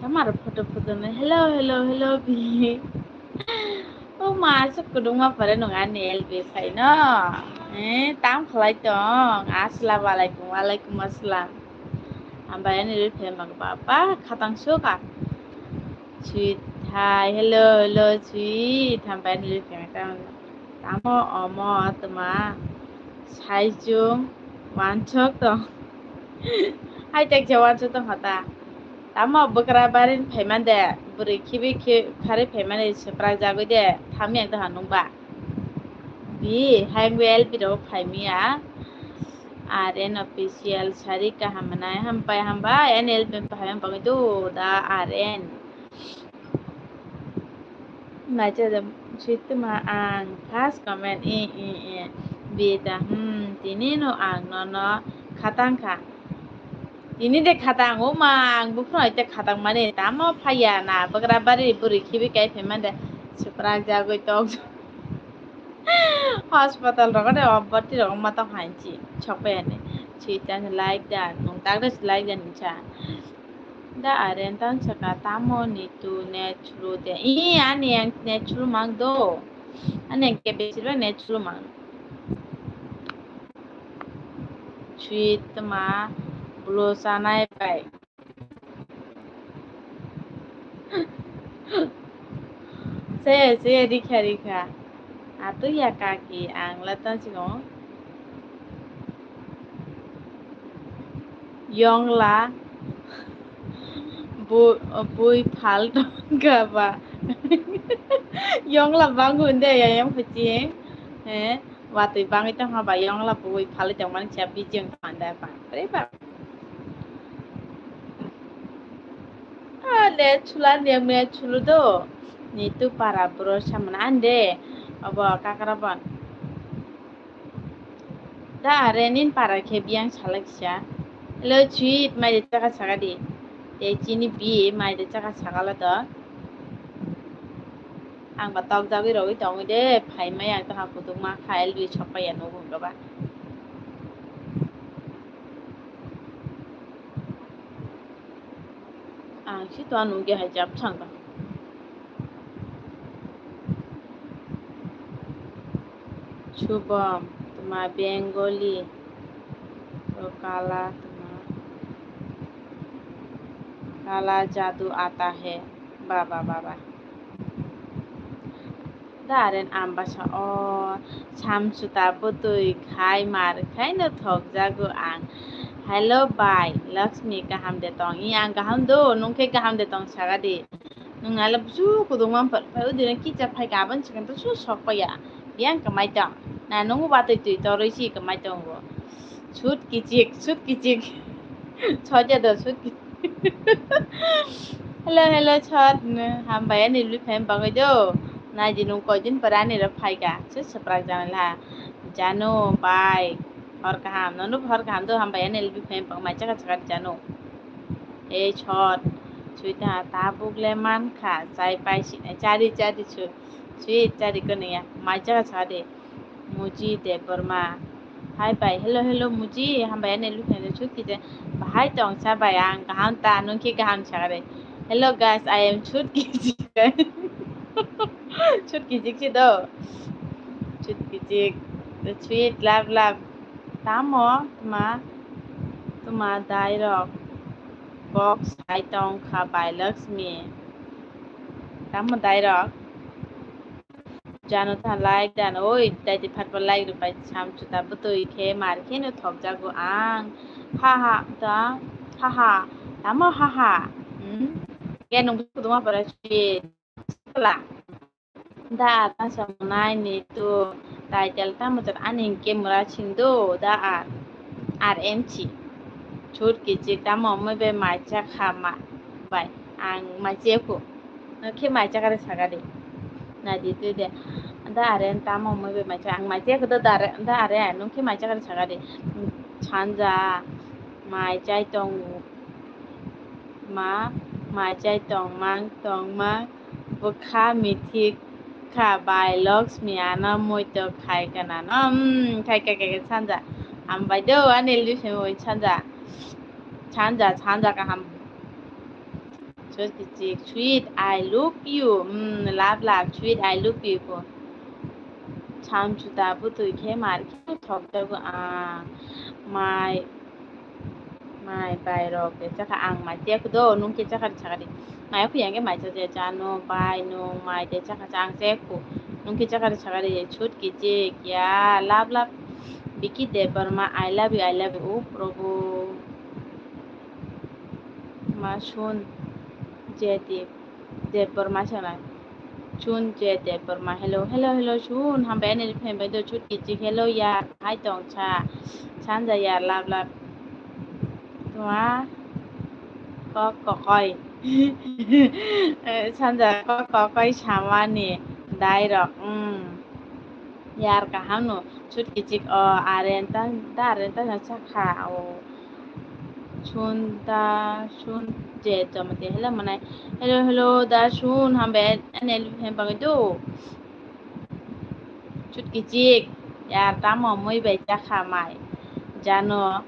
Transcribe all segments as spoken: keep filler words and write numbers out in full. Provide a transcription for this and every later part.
Tamar photo photo no hello hello hello bi. O ma aswk kwdwngma pore nwng ani L B phaino. Eh, tam khlai tong. Assalamu alaikum, walaikum assalam. Hambai ani rwi phai bang baba khatang suka. Sweet, hi, hello, hello, sweet. Hambai ani rwi phai tamo omo tma saichung wansok tong. Hai tak je wansok tong hota. Tamo bwkra barin phaiman de, bwrwi khibi khi-, khari phaimani swprak jagwi de, thamya ang doha nung ba. Bi, hai wngwi L B rok phaimiya. R N official, sari kaham manai, hampai hambai, N L B phaimani bagwi do, da R N. Naijajak switwma ang first comment, i, i, i, bita, hmm, tini no ang nono khatang kha. Tini de khatang, o ma, ang buphano ite khatang mani, tamo phaiya na, bwkra bari bwrwi khibi kai phaimande, swprak jagwi tok. Hospital rogo de, o bwrwi rogo ma tong hainchi, sokphaiyani, switwma like da, nung tak de like da nungcha. Da are tan saka tamo ni tu net chulu de. I ani ang net chulu mang do. Ani ang ke besir ba net chulu mang. Sweet ma blo sanai bai. Se se rikha rikha. Atu ya kaki ang la tan singo. Yongla bui phal tongkha ba. Yongla bangu de ya yang phachi. He, watwi bangwi tongkha ba yongla bui phal tongmani cha bijeng panda ba. Pre ba. Ale chula ne me chulu do. Ni tu para bro samana ande. Abo kakra ban. Da are nin para khe biyang salak kisa. Hello, sweet, mai de chaka saka di. Te chini bi mai de chaka saka la to. Ang ba tok jagwi rogwi tongwi de, phai mai ang to ha kutuk ma kha, L B sok pai ya nogo hwnga ba. Ang si to nungya hai jab sangka. Shubham, tma Bengali, to kala tma kala jadu aata hai. Ba, ba, ba, ba. Da are ambasa o samsuta bwtwi khai mar khai no thokjago ang. Hello bai, Lakshmi kaham de tong? I ang kaham do, nung khe kaham de tong saka di. Nung nai le busu kudung man phai, phai udi no kicha phai ka aboni swkang to su sok paiya. Biyang kwmai tong. Na nung watwi twi torwi si kwmai tongo. Sut kichik, sut kichik. Chot ya do, sut kichik. Hello, hello, chot. Hambai ani lwi phaim bagwi do. Nai di nung koi din pore ani rok phai ka. Sut swprak jana la. Janu, bai. Hor kaham. Nono hor kaham do, hambai ani lwi phaim bagwi mai chaka chaka janu. Ei chot. Sui ta tabuk le man kha. Chai pai si. Chari, chari su. Sui chari kono ya. Mai chaka chaka de. Muji Debbarma. Hi bai, hello, hello, Muji, hambai ani lukhaina Sut Kichik. Bahai tong sa bai, ang kaham ta, nung khe kaham sa re. Hello guys, I am Sut Kichik. Sut Kichik si do. Sut Kichik. The sweet love, love. Tamo, tma, tma dai rok. Box hai tong kha bai Lakshmi. Tamo dai rok. Jano ta like dan, oi, daiti phatba like rwpai samsuta bwtwi khe mar khe no thokjago ang. Ha ha, ta, ha ha, tamo ha ha. Hmm? Khe nung bwswk kwdwma pore swi sala. Da ta samonai ni tu title tamo chwng ani hwnkhe mura singdo da ar, ar M C. Sut Kichik tamo mui bai mai cha kha ma bai ang mai che kho. Nokhe mai chakari sakadi. Naidi twi de. Da are tamo mui bai mai cha ang mai che kho da are, da are nokhe mai chakari sakadi. Sanja mai chai tong ma, mai chai tong mang tong mang bwkha mithik kha bai Lakshmi ano muito khai kana no. Khai khai khai Sanja. Hambai do ani lwi simi sanja. Sanja, sanja kaham. Sweet kichik, sweet, I love you. Mm, love, love, sweet, I love you ko. Chamchuta butui khe mar khe thokjago ang. Mai, mai bai rok de chakha ang mai tek do, nung khe chakha chakha di. Mai khu yang khe mai cha cha cha no bai nung mai de chakha cha ang tek khu. Nung khe chakha chakha di, sweet kichik, ya, love, love. Vicky Debbarma, I love you, I love you. Oh, Prabhu. Ma sun je Deb-, Debbarma sanai. Sun je Debbarma. Hello, hello, hello, sun. Hambai ani fan bai do sweet kichik. Hello, ya. Hai tong cha. Sanja ya love, love. Tuma kok kokoi. Eh, sanja kok kokoi samani. Dai rok. Mm. Yar kaham no. Sweet kichik o aren ta, da aren ta na chakha o. Sun da sun je jomati hello manai. Hello, hello, da sun hambe anel hem bangai do. Sweet kichik. Yar tamo mui bai chakha mai. Jano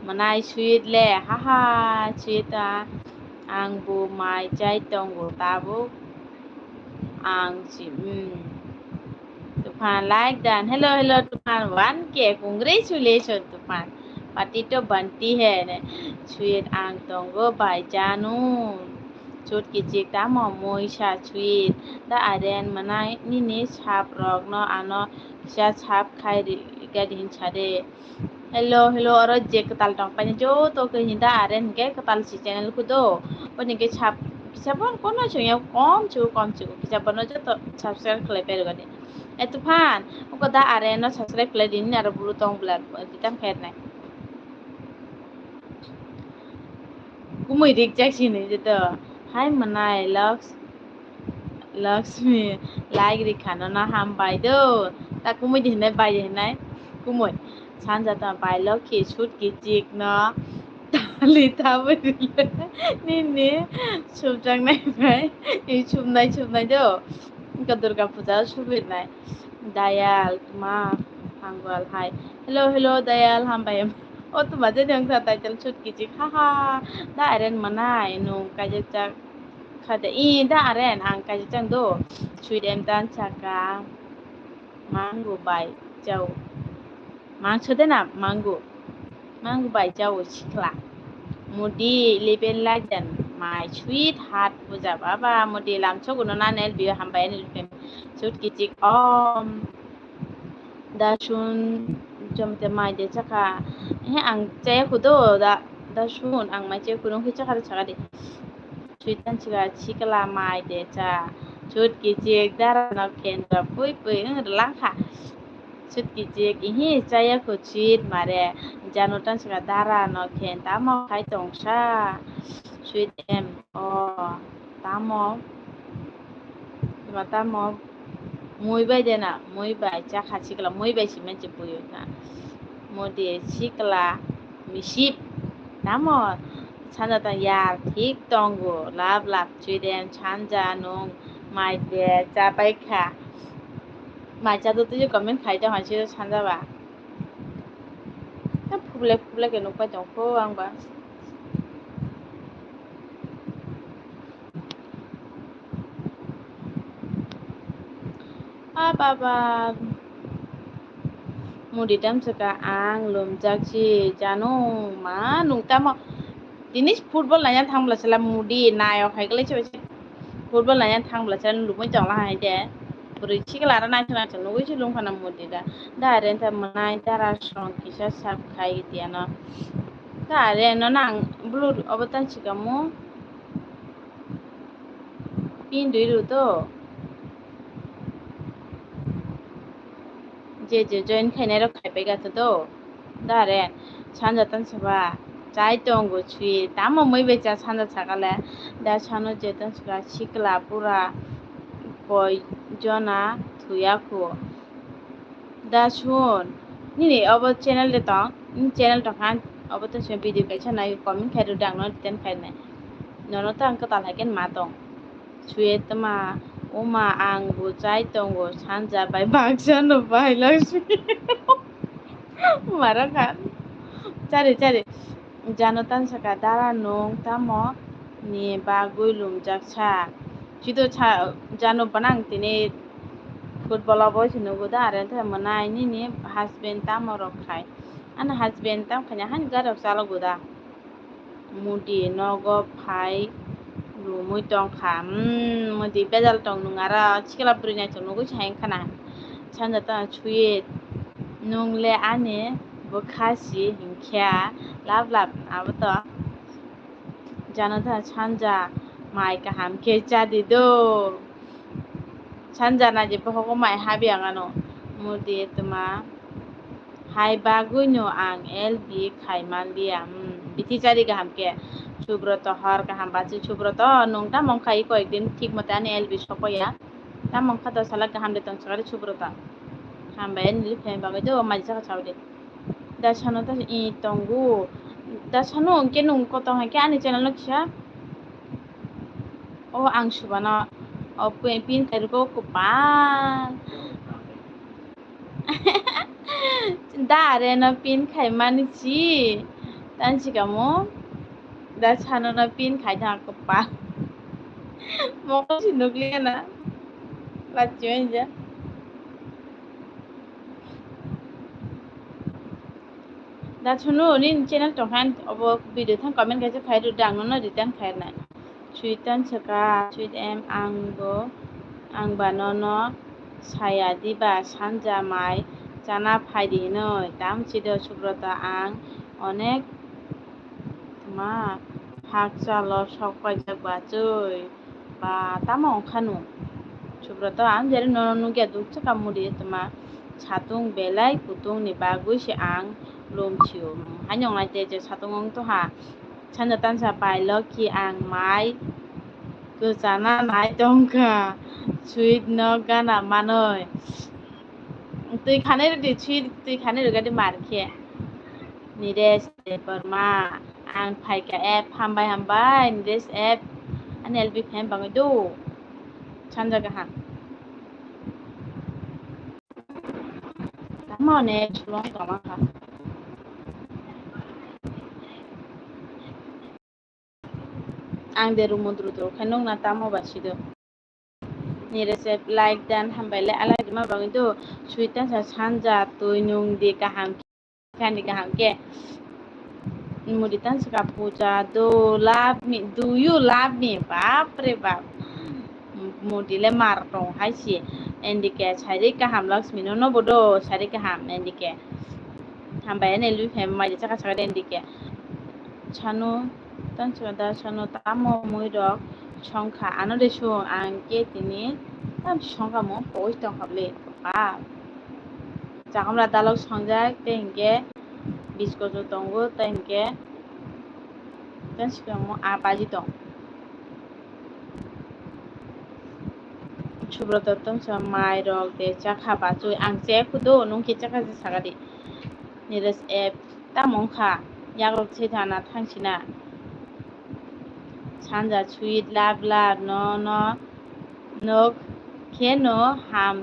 manai sweet le. Ha ha, sweet a. Ang bo mai chai tongo tabuk. Ang si, mm. Tufan like dan. Hello, hello, Tufan one K. Congratulations, Tufan. Patito banti hai ne. Sweet ang tongo bai janu. Sweet kichik tamo mui sa sweet. Da aren manai nini sap rok no ano kisa sap khai ri gadin sade. Hello, hello, oro je kwtal tong paini joto khe hinda are hinkhe kwtal si channel khudo. Boni hinkhe sab-, kisa bo kono chwngya kom chu, kom chu, kisa bono joto subscribe khlai pai rwgani. E Tufan, uko da are no subscribe khlai di, nini aro bulu tong bla, kitam khair nai. Kumui rik jak sini joto. Hai manai, Laks-, Lakshmi, like rikha no na hambai do. Ta kumui di hinai, bai di hinai. Kumui. Sanja ta bai lokhi sut kichik no. Tali tabui rile. Nini. Subjak nai bai. I subnai, subnai do. Ka Durga puja subinai. Dayal, ma, hangwal hai. Hello, hello, Dayal, hambai. O tuma je nang sa title sut kichik. Ha ha. Da aren manai nung kajak jak. Khade, i, da aren ang kaisa chang do. Sweet em dan saka. Mango bai chao. Mangso de na mango. Mango bai chao sikla. Mudi liben lajan. My sweetheart puja baba. Mudi lamso guno na nel biyo hambai nel pem. Sut kichik om. Da sun jomte mai de chakha. He ang chaya khudo da, da sun ang mai chaya khudo khe chakha chakha de. Suitan chikha chikla mai de cha. Sut kichik dara no kendra pui pui wng rwlang kha. Sut kichik ihi chaya khu sweet mare. Jano tan chikha dara no khen tamo khai tong sa. Sweet em o tamo. Tamo tamo. Mui bai de na, mui bai chakha sikla, mui bai sima se puyo na. Modi sikla misip. Tamo sana ta yar thik tongo, lap lap chwiden sanja nung mai de cha pai kha. Mai cha do twi comment khai ta hansi sanja ba. Ta phuble phuble ke nuk pai tong kho ang ba. Ah, baba. Mudi tam saka ang lumjak si janu ma nung tamo. Tini football nanya thang bla sala mudi nayok hai kle se football nanya thang bla sala lumui tong la hai de. Bwrwi sikla ra nai thang nugui si lung khana mudi da. Da ren ta manai dara song kisa sap khai tiano. Da ren no nang blue obo tan sikamu. Pin dui ru to. Je je join khainai rok khaipai ga to do. Da re sanja tan saba chai tongo swi tamo mui bai cha sanja sakale. Da sano je tan saka sikla pura koi jona thuya kho. Da sun nini obo channel de tong, nini channel tong khan obo to se video kaisa nai comment khai ru dang no ten khai nai. Nono to ang kwtal hai khe ma tong. Suyetma, uma ang bo chai tongo sanja bai baksa no bai lak sui. Mara khan. Chari chari. Jano tan saka dara nung tamo. ni bagwi lumjak sa. Chido cha-, jano banang tini football o bo se nugo da, are ntha mwnai nini husband tamo rok khai. Ani husband tam khaina hani gari rok chalogo da. Mudi nogo phai lumui tongkha. Hmm, mudi bejal tong nung aro chikla bwrwi naithok nugui se hai wngkha na. Sanja tong suye nung le ani bwkha si hinkhe lab lab abo to. Jano tha sanja mai kaham khe chadi do. Sanja naidi bohogo mai habiyang ano. Mudi tuma hai bagwino ang L B khai manliya. Hmm, bithi chadi kaham khe. Subroto hor kaham bachi Subroto nung tamo wngkha iko ekdin thik mote ani L B sokoya. Tamo wngkha do sala kaham de tong sakari Subroto. Hambai ani liphem bagwi do mai saka saudi. Da sano ta i tongo. Da sano hwnkhe nwng kotong hai khe ani channel no kisa. O ang subano. O pin, pin khairwkho kwbang. Da are no pin khai mani si. Tan sikamo. Da sano no pin khai thang kwbang. Mokol si nukliya na. Lachio inja. Da chunu nini channel tongkha, obo video thang comment kaisa khai rwdi, ang nono return khai rwnai. Sweet tan saka, sweet em ang bo, ang ba nono saya diba sanja mai chana phaidi hinoi, tam chido Subrata ang onek ma hakchalo sok paijak bachoi. Ba tamo wngkha nwng? Subroto, ang jere nono nukya dukcha ka mudi tuma satung belai kutung ni bagwi se ang lomsio. Haino wngnai te je satung wng toha. Sanja tansa bai lokhi ang mai kwchana nai tongkha. Sweet no gana manoi. Twi khanai rwdi, sweet twi khanai rwgadi mar khe. Niresh Debbarma, ang phaikha app, hambai hambai, Niresh app, ani L B fan bangwi do, sanja kaham. Tamo ne chulong tongma kha. Ang de rumo dru dru khe nung na tamo ba sido. Nire se like dan hambai le alai rima bangwi do. Sweet tansa sanja twi nung di kaham khe ani kaham khe. Mudi tansa ka puja do love me, do you love me? Bap re bap. Mudi le mar tong hai si. Endike sari kaham Laxmi no no bodo sari kaham endike. Hambai ani lui phem mai chaka chaka endike. Sanu, tan chwng da sanu tamo mui rok songkha, ano de sung ang khe tini tam songkha mo poi tongkha bwle ba. Chakamra dalok songjak tei hinkhe biskot tongo tei hinkhe tan swkang mo a baji tong. Subroto tongsa mai rok de chakha bachoi ang che kudo nung khe chakha se sagadi. Nires app tamo wngkha yakrok se thana thangsina. Sanja sweet love love no no nok khe no ham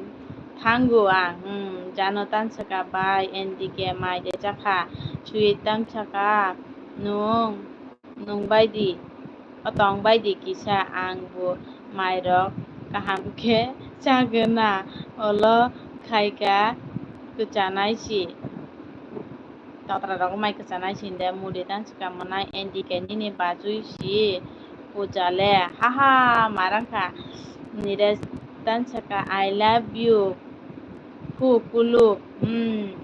thango ang. Hmm, jano tansaka bai N D K mai de chakha sweet tansaka nung. Nung bai di, o tong bai di kisa, ang bo mairok kaham khe chagwna, olo khaika kwchanai si. Totra rok mai kwchanai si de mudi tansi kamonai N D K nini bajui si puja le, haha marang kha. Nire tansi ka I love you. Khu kuluk, hmm.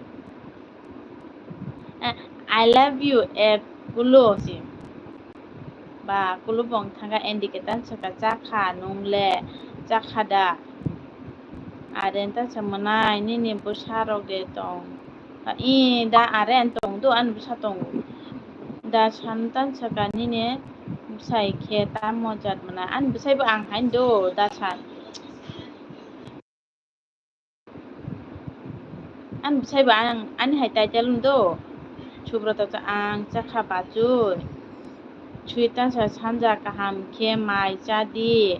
Eh, I love you, eh, kulo si. Ba, kulo bong thanga N D K tan saka chakha nung le, chakha da. Are tan sa mwnai, nini bwsa rok de tong. Ba, i da are an tong do, an bwsa tong. Da san tan saka nini bwsai khe tamo jat mwnai. An bwsai bo ang hain do, da san. Ani bwsai bo ang, ani hai title wng do. Subrata cha ang chakha bachoi. Sweet tansa sanja kaham khe mai cha di.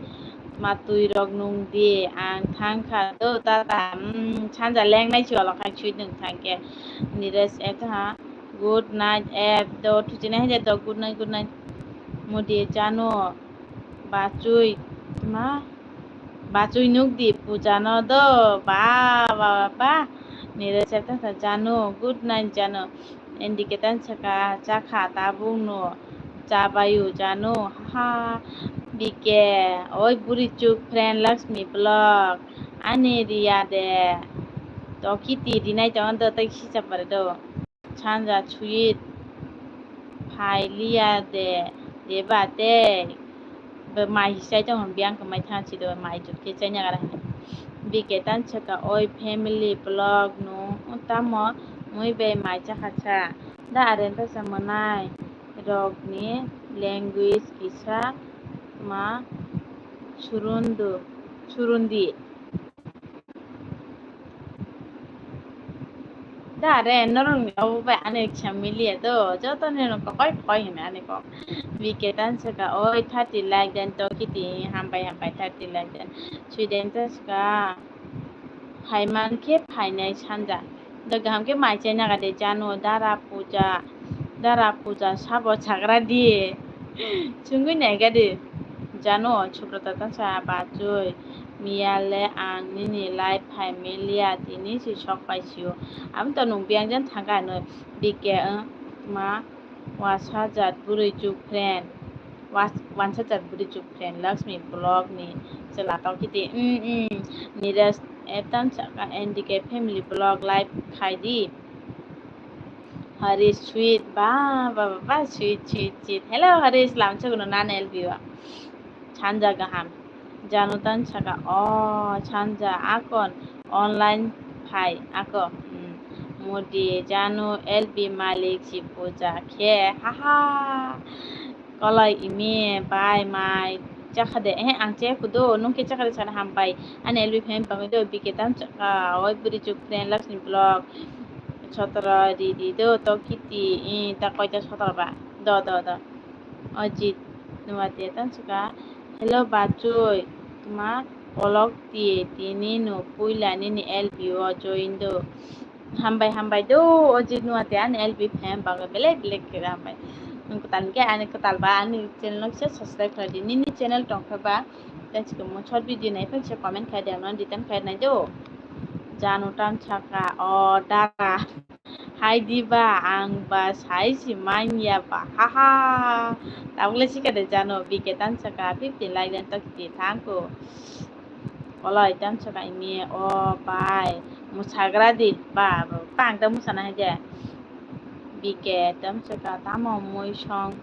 Tma twi rok nung di. Ang thang kha do tata. Mm, sanja lengnai si olo khai sweet nung thang khe. Nires ekha good night app do thuchina hai do good night, good night. Mudi Janu, bachui ma, bachui nukdi puja no do, ba, ba, ba, ba. Niraj F tamsa Janu, good night Janu. N D K tamsa ka, chakha tabuk no, chabayu Janu, ha, ha. B K, oi buri chuk friend Lakshmi vlog, ani Riya de, to kiti rinai tongo do, tei kisa pore do. Sanja sweet, phai liya de, deba tei. Bo mai hisai tong hwn, biyang kwmai thansi do, mai jut khe chaina gara hwn. B K tamsa ka, oi family vlog no tamo mui bai mai chakha sa. Da are ta sa mwnai rok ni language kisa ma surundu, surundi. Da re, norok ni obo bai ani kisa miliya do, joto ni no kokoi kokoi hino ani kok. B K tamsa ka, oi thirty like den to kiti, hambai hambai thirty like den. Sweden tamsa ka, phaiman khe phainai sanja. Da kaham khe mai chaina gade Janu, dara puja, dara puja sabo chagra di. Chungui nai gade Janu, Subrata tamsa bachoi. Miya le ang nini live phai meliya, tini si sok pai sio. Aboni to nung biyang jan thangkha hinwi, B K wng ma wasa jat bwrwi chuk friend, was-, wansa jat bwrwi chuk friend Lakshmi vlog ni chwla tok kiti, mm, mm, Niraj F tamsa ka, N D K family vlog live khai di. Harish sweet, ba, ba, ba, ba, sweet, sweet, sweet. Hello, Harish, lamchok no nan L B o. Sanja kaham. Janu tamsa ka, o, sanja akon online phai, ako, hmm. Modi, Janu, L B malik si puja khe, ha, ha. Kolai imi bai mai chakha de, eh, ang che kudo, nung khe chakha de sana hambai. Ani L B fan bangwi do, B K tamsa ka, oi bwrwi chuk friend Lakshmi vlog. Sotoro di di do, to kiti, eh, ta koita sotoro ba. Do, do, do. Ajit, nuwa te tamsa ka. Hello, bachoi. Tuma kolok ti, tini no puila nini L B o join do. Hambai, hambai do, Ajit nuwa te ani L B fan bangwi belek belek khe hambai. Nwng kwtal khe ani kwtal ba ani channel no kisa subscribe khlai di. Nini channel tong khe ba, tei chikon mo short video nai phai se comment khai di, ano return khai nai do. Janu tamsa ka, o dara. Hai di ba, ang ba sai si manya ba, ha ha. Tabuk le sika de Janu, B K tamsa ka, fifty like den to kiti thangko. Kolai tamsa ka imi, o bai, musagra di, ba, ba, ang ta musana hai de. B K tamsa ka, tamo mui song,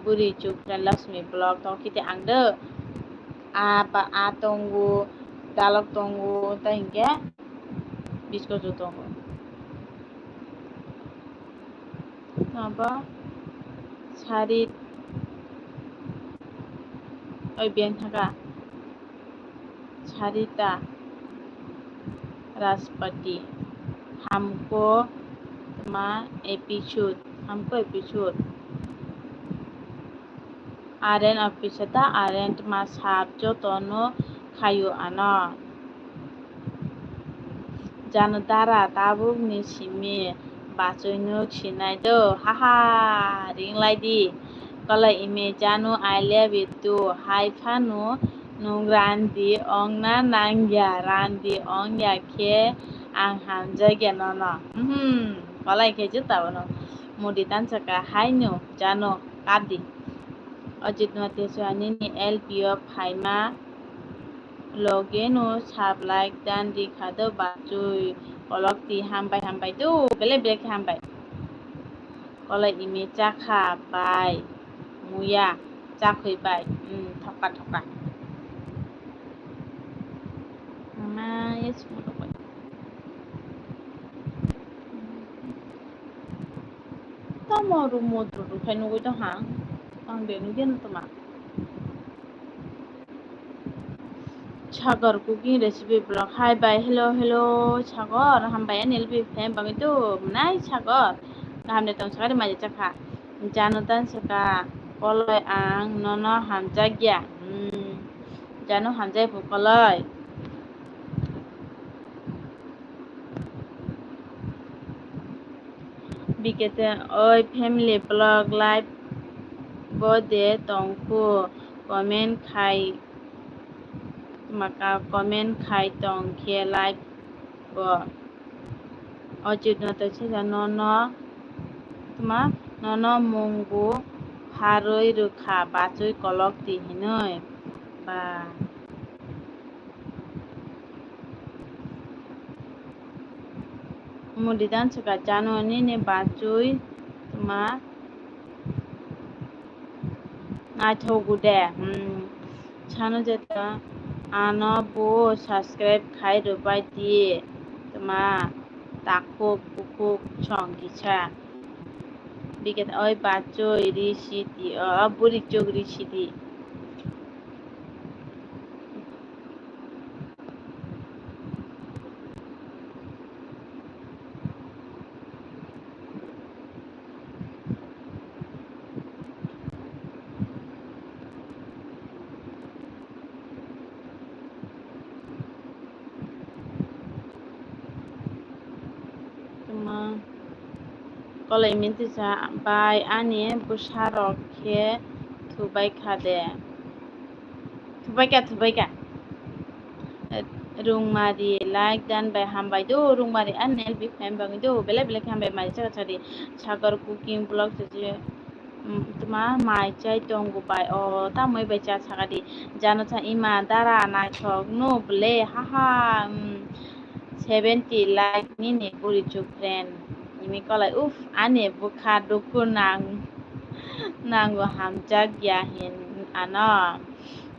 buri chuk friend Lakshmi vlog to kiti ang de. A ba, a tongo, dalok tongo, ta hinkhe biskot tongo. Abo sari oi beng thaka Sarita Rajpati hamko ma episode, hamko episode. Aren office ta aren ma sab jotono khayo ano. Janu dara tabuk ni simi bachoi nuk sinai do, haha, ringlai di. Kolai imi Janu I love you too hai phano nung randi ongna nangya, randi ongya khe ang hamjakya nono. Hmm, kolai khe juta bono. Mudi tansaka haino Janu kap di. Ajit no teso anini L P o phaima loge no sab like dan di khado bachoi kolok ti hambai hambai do belai belai khe hambai. Kolai imi chakha bai muya chakhwi bai, hmm, thoka thoka. Mama yes mo rok bai. Tamo rw modro rw khai nugwi tong ha. Ang de nugwi no toma. Sagor cooking recipe vlog. Hi bai, hello, hello, Sagor. Hambai ani L P fan bangwi do, mwnai Sagor. Kaham de tong Sagor, mai chakha. Janu tansaka, koloi ang nono hamjakya. Hmm. Janu hamjai phu koloi. B K T, oi family vlog live Bo de tongkhu, comment khai, maka comment khai tong khe like bo. Ojit no to sija nono, tma, nono mung bu pharwi rwkha, bachwi kolok di hinwi. Ba. Mudi dan saka jano nini bachwi tma naithogo de. Hmm. Sano jeta ano bo subscribe khai rwbai di tma takhuk bukhuk song kisa. Biket oi bachwi ri sidi o buri chuk ri sidi. Tuma kolai mintisa bai ani bwsarok khe thubai kha de. Thubai kha, thubai kha. Rungmari like dan bai hambai do, Rungmari ani L B fan bangwi do, belai belai khe hambai mai chaka chari. Sagar cooking vlog se je. Mm, tuma mai chai tongo bai o tamoi bai cha saka di. Jano cha ima dara naithok no ble haha, mm, seventy like nini buri chuk friend. Imi kolai uf ani bwkha dukhu nang nango hamjak ya hin ano.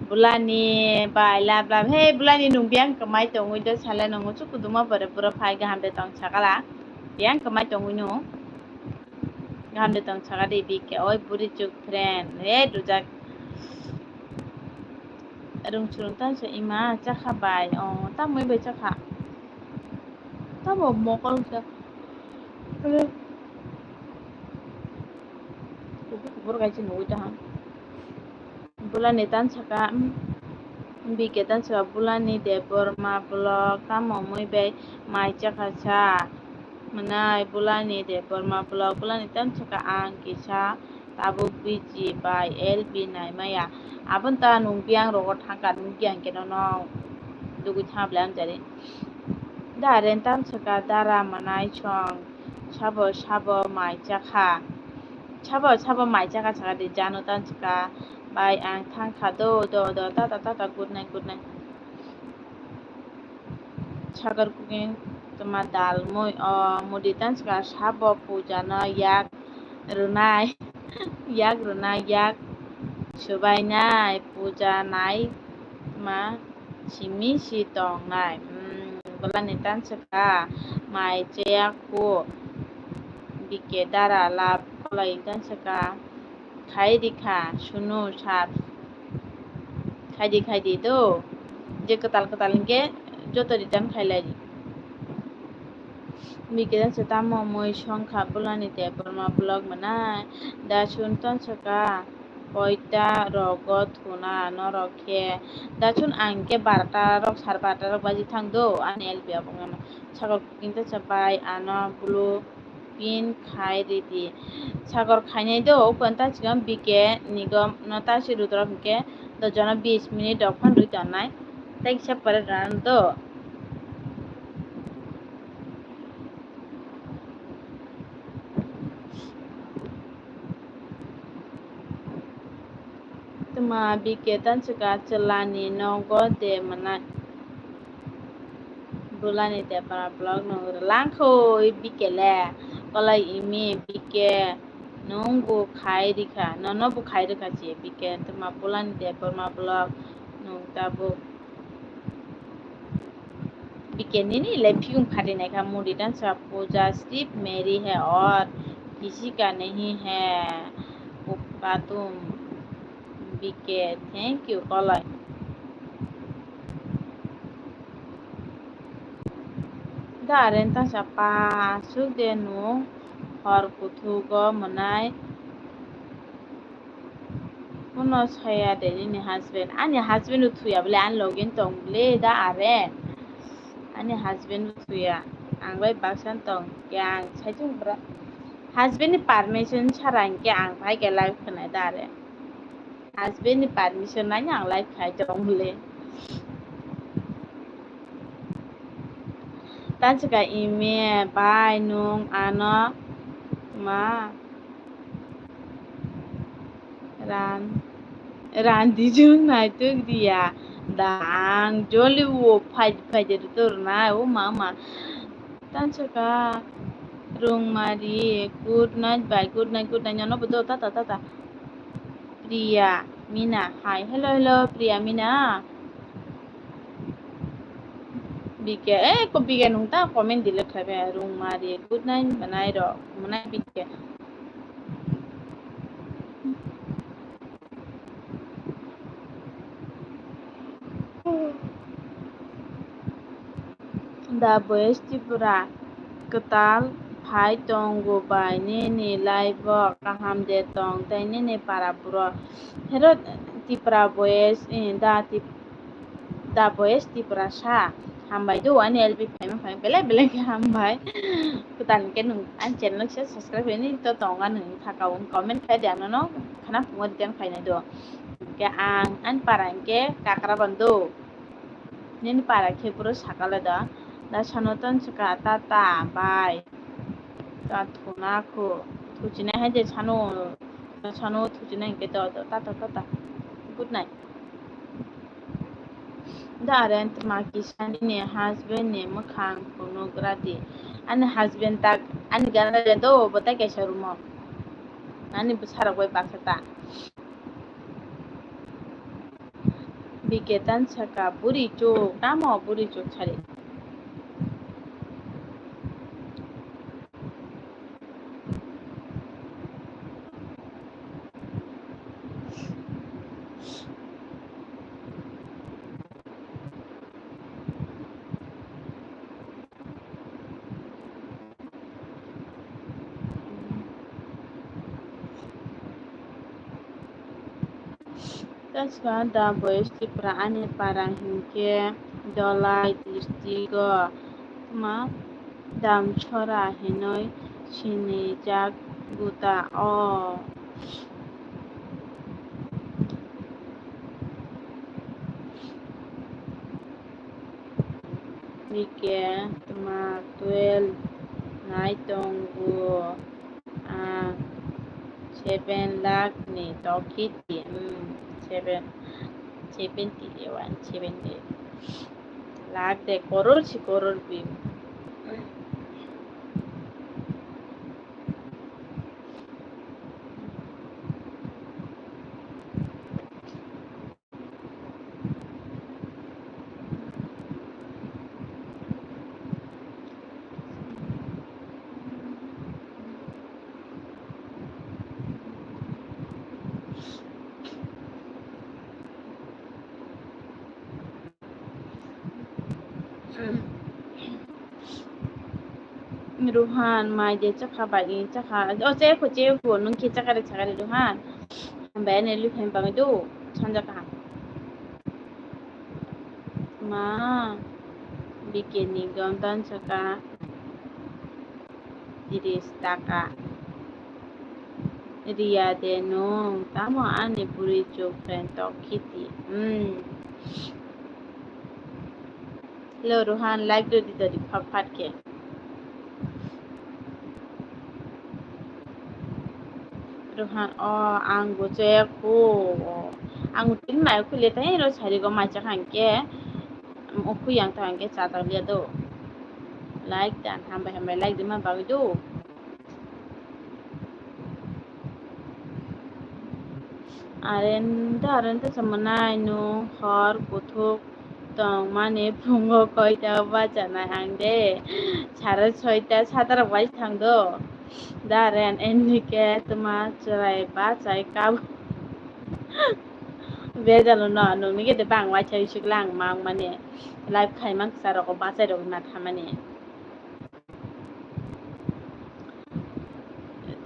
Bulani bai lab lab he bulani nung biyang kwmai tongwi do sale nungo chukuduma bore buro phai kaham de tong sakala biyang kwmai tongwi no. Gam de tong saka de bike oi buri chuk friend. He dujak. Rung churung tan se ima chakha bai. O tamoi bai chakha. Tamo mokol sa. Kubur kubur kai se nugui ta ha. Bulani tan saka, mm, bike tan saka bulani de borma blog tamo mui bai mai chakha sa. Mwnai bulani de borma blog bulani tan saka ang kisa tabuk biji bai L B nai maya. Abon ta nung biang rogo thangka nung biang keno no dugui thang bla amjari. Da ren tan saka dara mwnai song sabo sabo mai chakha. Sabo sabo mai chakha saka de jano tan saka. Bai ang thang kha do, do, do, tata, tata, good night, good night. Sagar cooking tuma dal mui o mudi tan saka sabo puja no yak rwnai, yak rwnai, yak subai nai puja nai tuma simi si tong nai. Hmm, bulani tan saka mai cheya ku bike dara lab kolai tan saka. Khai di kha, sunu sat. Khai di, khai di, do. Je kwtal kwtal hinkhe joto return khai lai di. Bike se tamo mui song kha bulani de borma blog mwnai. Da sun ton saka. Koita rogo thuna norok khe. Da sun ang khe barta rok sar barta rok baji thang do. Ani L B abong ano. Sagar cooking ta sa bai ano blue. Pin khai ridi. Sagor khainai do, ukon ta chikon B K nigom no ta si rudrop hinkhe do jono bis minute rok phan rwi tongnai. Tei kisa pore rwna do. Tuma B K tan chika chwlani nogo de mwnai. Bulani tepra blog no rwlang kho bikele kolai imi bike nung bu khai rikha nono bu khai rikha si bike tuma bulani tepra blog nung tabuk bike nini le phiyung phati naikha muri dan sa puja sip meri hai or kisi ka nahi hai patum. B K, thank you, kolai. Da aren ta sa pa suk de nu hor kuthugo mwnai. Kuno saya de nini husband. Ani husband u thuya bole ani login tong bole da aren. Ani husband u thuya. Ang bai baksan tong ke ang saichung bra. Husband ni permission sara hingke ang bai ke live khwnai da aren. Husband ni permission nai ang live khai tong le. Tanchika ime bai nung ano ma ran randi jung naituk dia da ang joli wo phai phai de tur na o mama. Tanchika rung mari good night bai good night good night ano bodo tata tata. Priya Mina, hi, hello, hello, Priya Mina. Bike, eh, ko bike nung ta comment delete khai bai, rung mari, good night, manai ro, manai bike. Da Boys Tripura kwtal phai tongo bai nini live o kaham de tong tei nini para buro hero Tripura Boys eh, da Tip da Boys Tripura sa hambai do ani L P phaima phai belai belai khe hambai kwtal ke nung ani channel se subscribe ni to tonga nung thaka un comment khai de ano no khana pungo den khai nai do ke ang ani para ke kakra bando. Nini para khe boro sakala da. Da sano ton saka tata bai. Ta thuna kho. Thuchinai hai de sano. Da sano thuchinai hingke do do tata tata. Good night. Da are ant ma kisa nini husband ni mwkhang phunuk radi. Ani husband tak ani gana le do bo tai kaisa rumo. Ani bwsarok bai baksa ta. Biketan saka buri chuk tamo buri chuk sari. Taska da boys Tripura ani para hinkhe Dholai district o ma Damchora hinoi sinijak guta o. Bike tma twelve nai tongo ang seven lakh ni tokiti, hmm, seven, seventy one, seventy lakh de koror si koror bi. Ruhan, mai de chakha bai ni chakha. O che ko che ko nung ki chakha re chakha re Ruhan. Bai ne lu phen bang do. Sanja kaham. Ma, bikini gom tan saka. Tiris taka. Riya de nung tamo ani buri chuk pen tok khiti. Hmm. Hello Rohan, like do di do di phat phat khe. Rohan, o ang bo chaya kho. Ang tin mai khule tai ro sari go mai chakha hingke. Ukhu yang ta hingke cha ta liya do. Like dan hambai hambai like di ma bagwi do. Arenta, arenta samanai no hor kuthuk tongmani phungo koita bachanai ang de. Sare soita satarok bai thangdo. Daren endike tuma chwrai bachai kabo. Bejalo no nungni gede bang waisa isuk lang mang mani. Live khai mang sa rok bachai rok na thamani.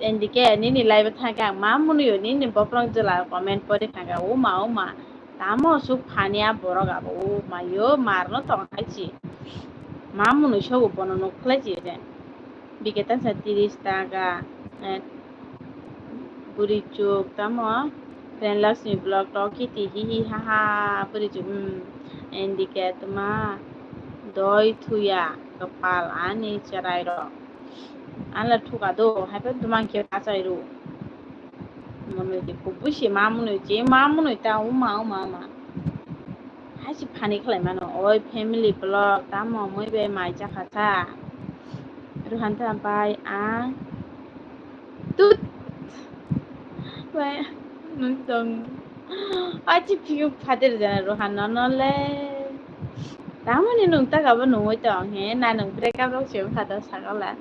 Endike nini live thangkhe ang ma munuyo nini boprok jwla comment pori thangkhe uma uma tamo suk phani a borok abo uma yo marno tong hai chi ma munu sobo bono nuk khlai chi je bike tansa tiris taka eh, buri chuk tamo Friend Lakshmi vlog to kiti hi hi ha ha bwrwi chuk, um, N D K tuma doi thuya kwpal ani cherai rok. Anla thuka do, hai phe dumang khe achai ru. Monoi de kubui se ma monoi je ma monoi ta uma uma uma. Hai si phani khlai mano, oi family vlog, tamo mui bai mai chakha cha. Ruhan ta bai ang. Tut. Bai, nung tong. Achi phiyo phadir jana Ruhan no no le. Tamoni nung ta gabo nungoi tong he, na nung break up rok se kha da sagala.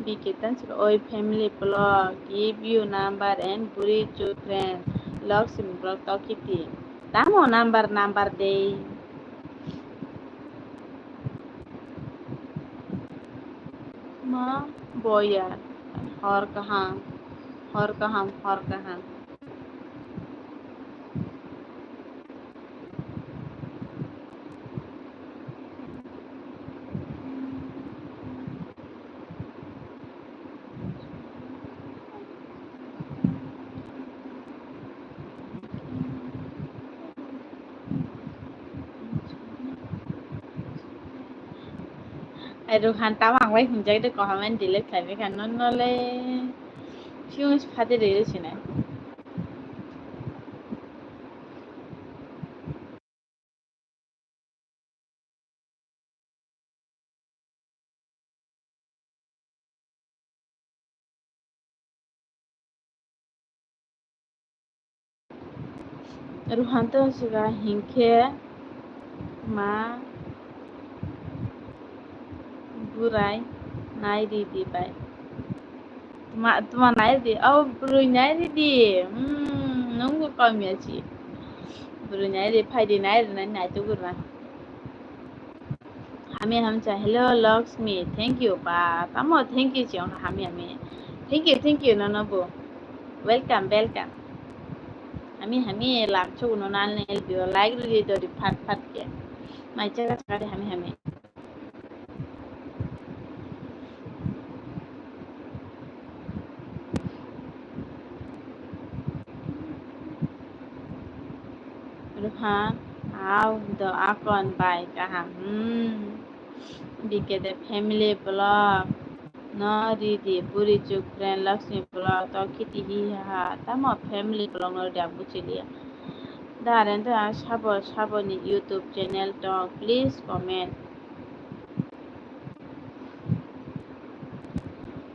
B K tan sir, oi family vlog, give you number and buri chu friend. Lakshmi vlog to kiti. Tamo number, number dei. Ma boya, hor kaham, hor kaham, hor kaham. Ai, Ruhan, tamo ang bai hwnjak de, comment delete khlai kha, no, no le. Fuse phadi rwi sinai. Ruhan to siga hinkhe ma burai nai ridi bai. Tuma, tuma nai ridi. Oh, bwrwi nai ridi. Hmm, nungbo kom ya si. Bwrwi nai ridi, phai di nai ridi, nai, nai tugur na. Hami hamcha, hello Lakshmi, thank you ba, tamo thank you chiyong hami hami, thank you, thank you nono bo, welcome, welcome, hami hami lam chok no nal nel bio, like ridi dori phat phat ke, mai chaka chaka de hami hami. Ruhan, how the akon bai kaham. Hmm. B K the family vlog. No ridi buri chuk friend Lakshmi vlog to kiti hi ha. Tamo family vlog no ridi ang buchiliya. Daren to ang sabo sabo ni YouTube channel to please comment.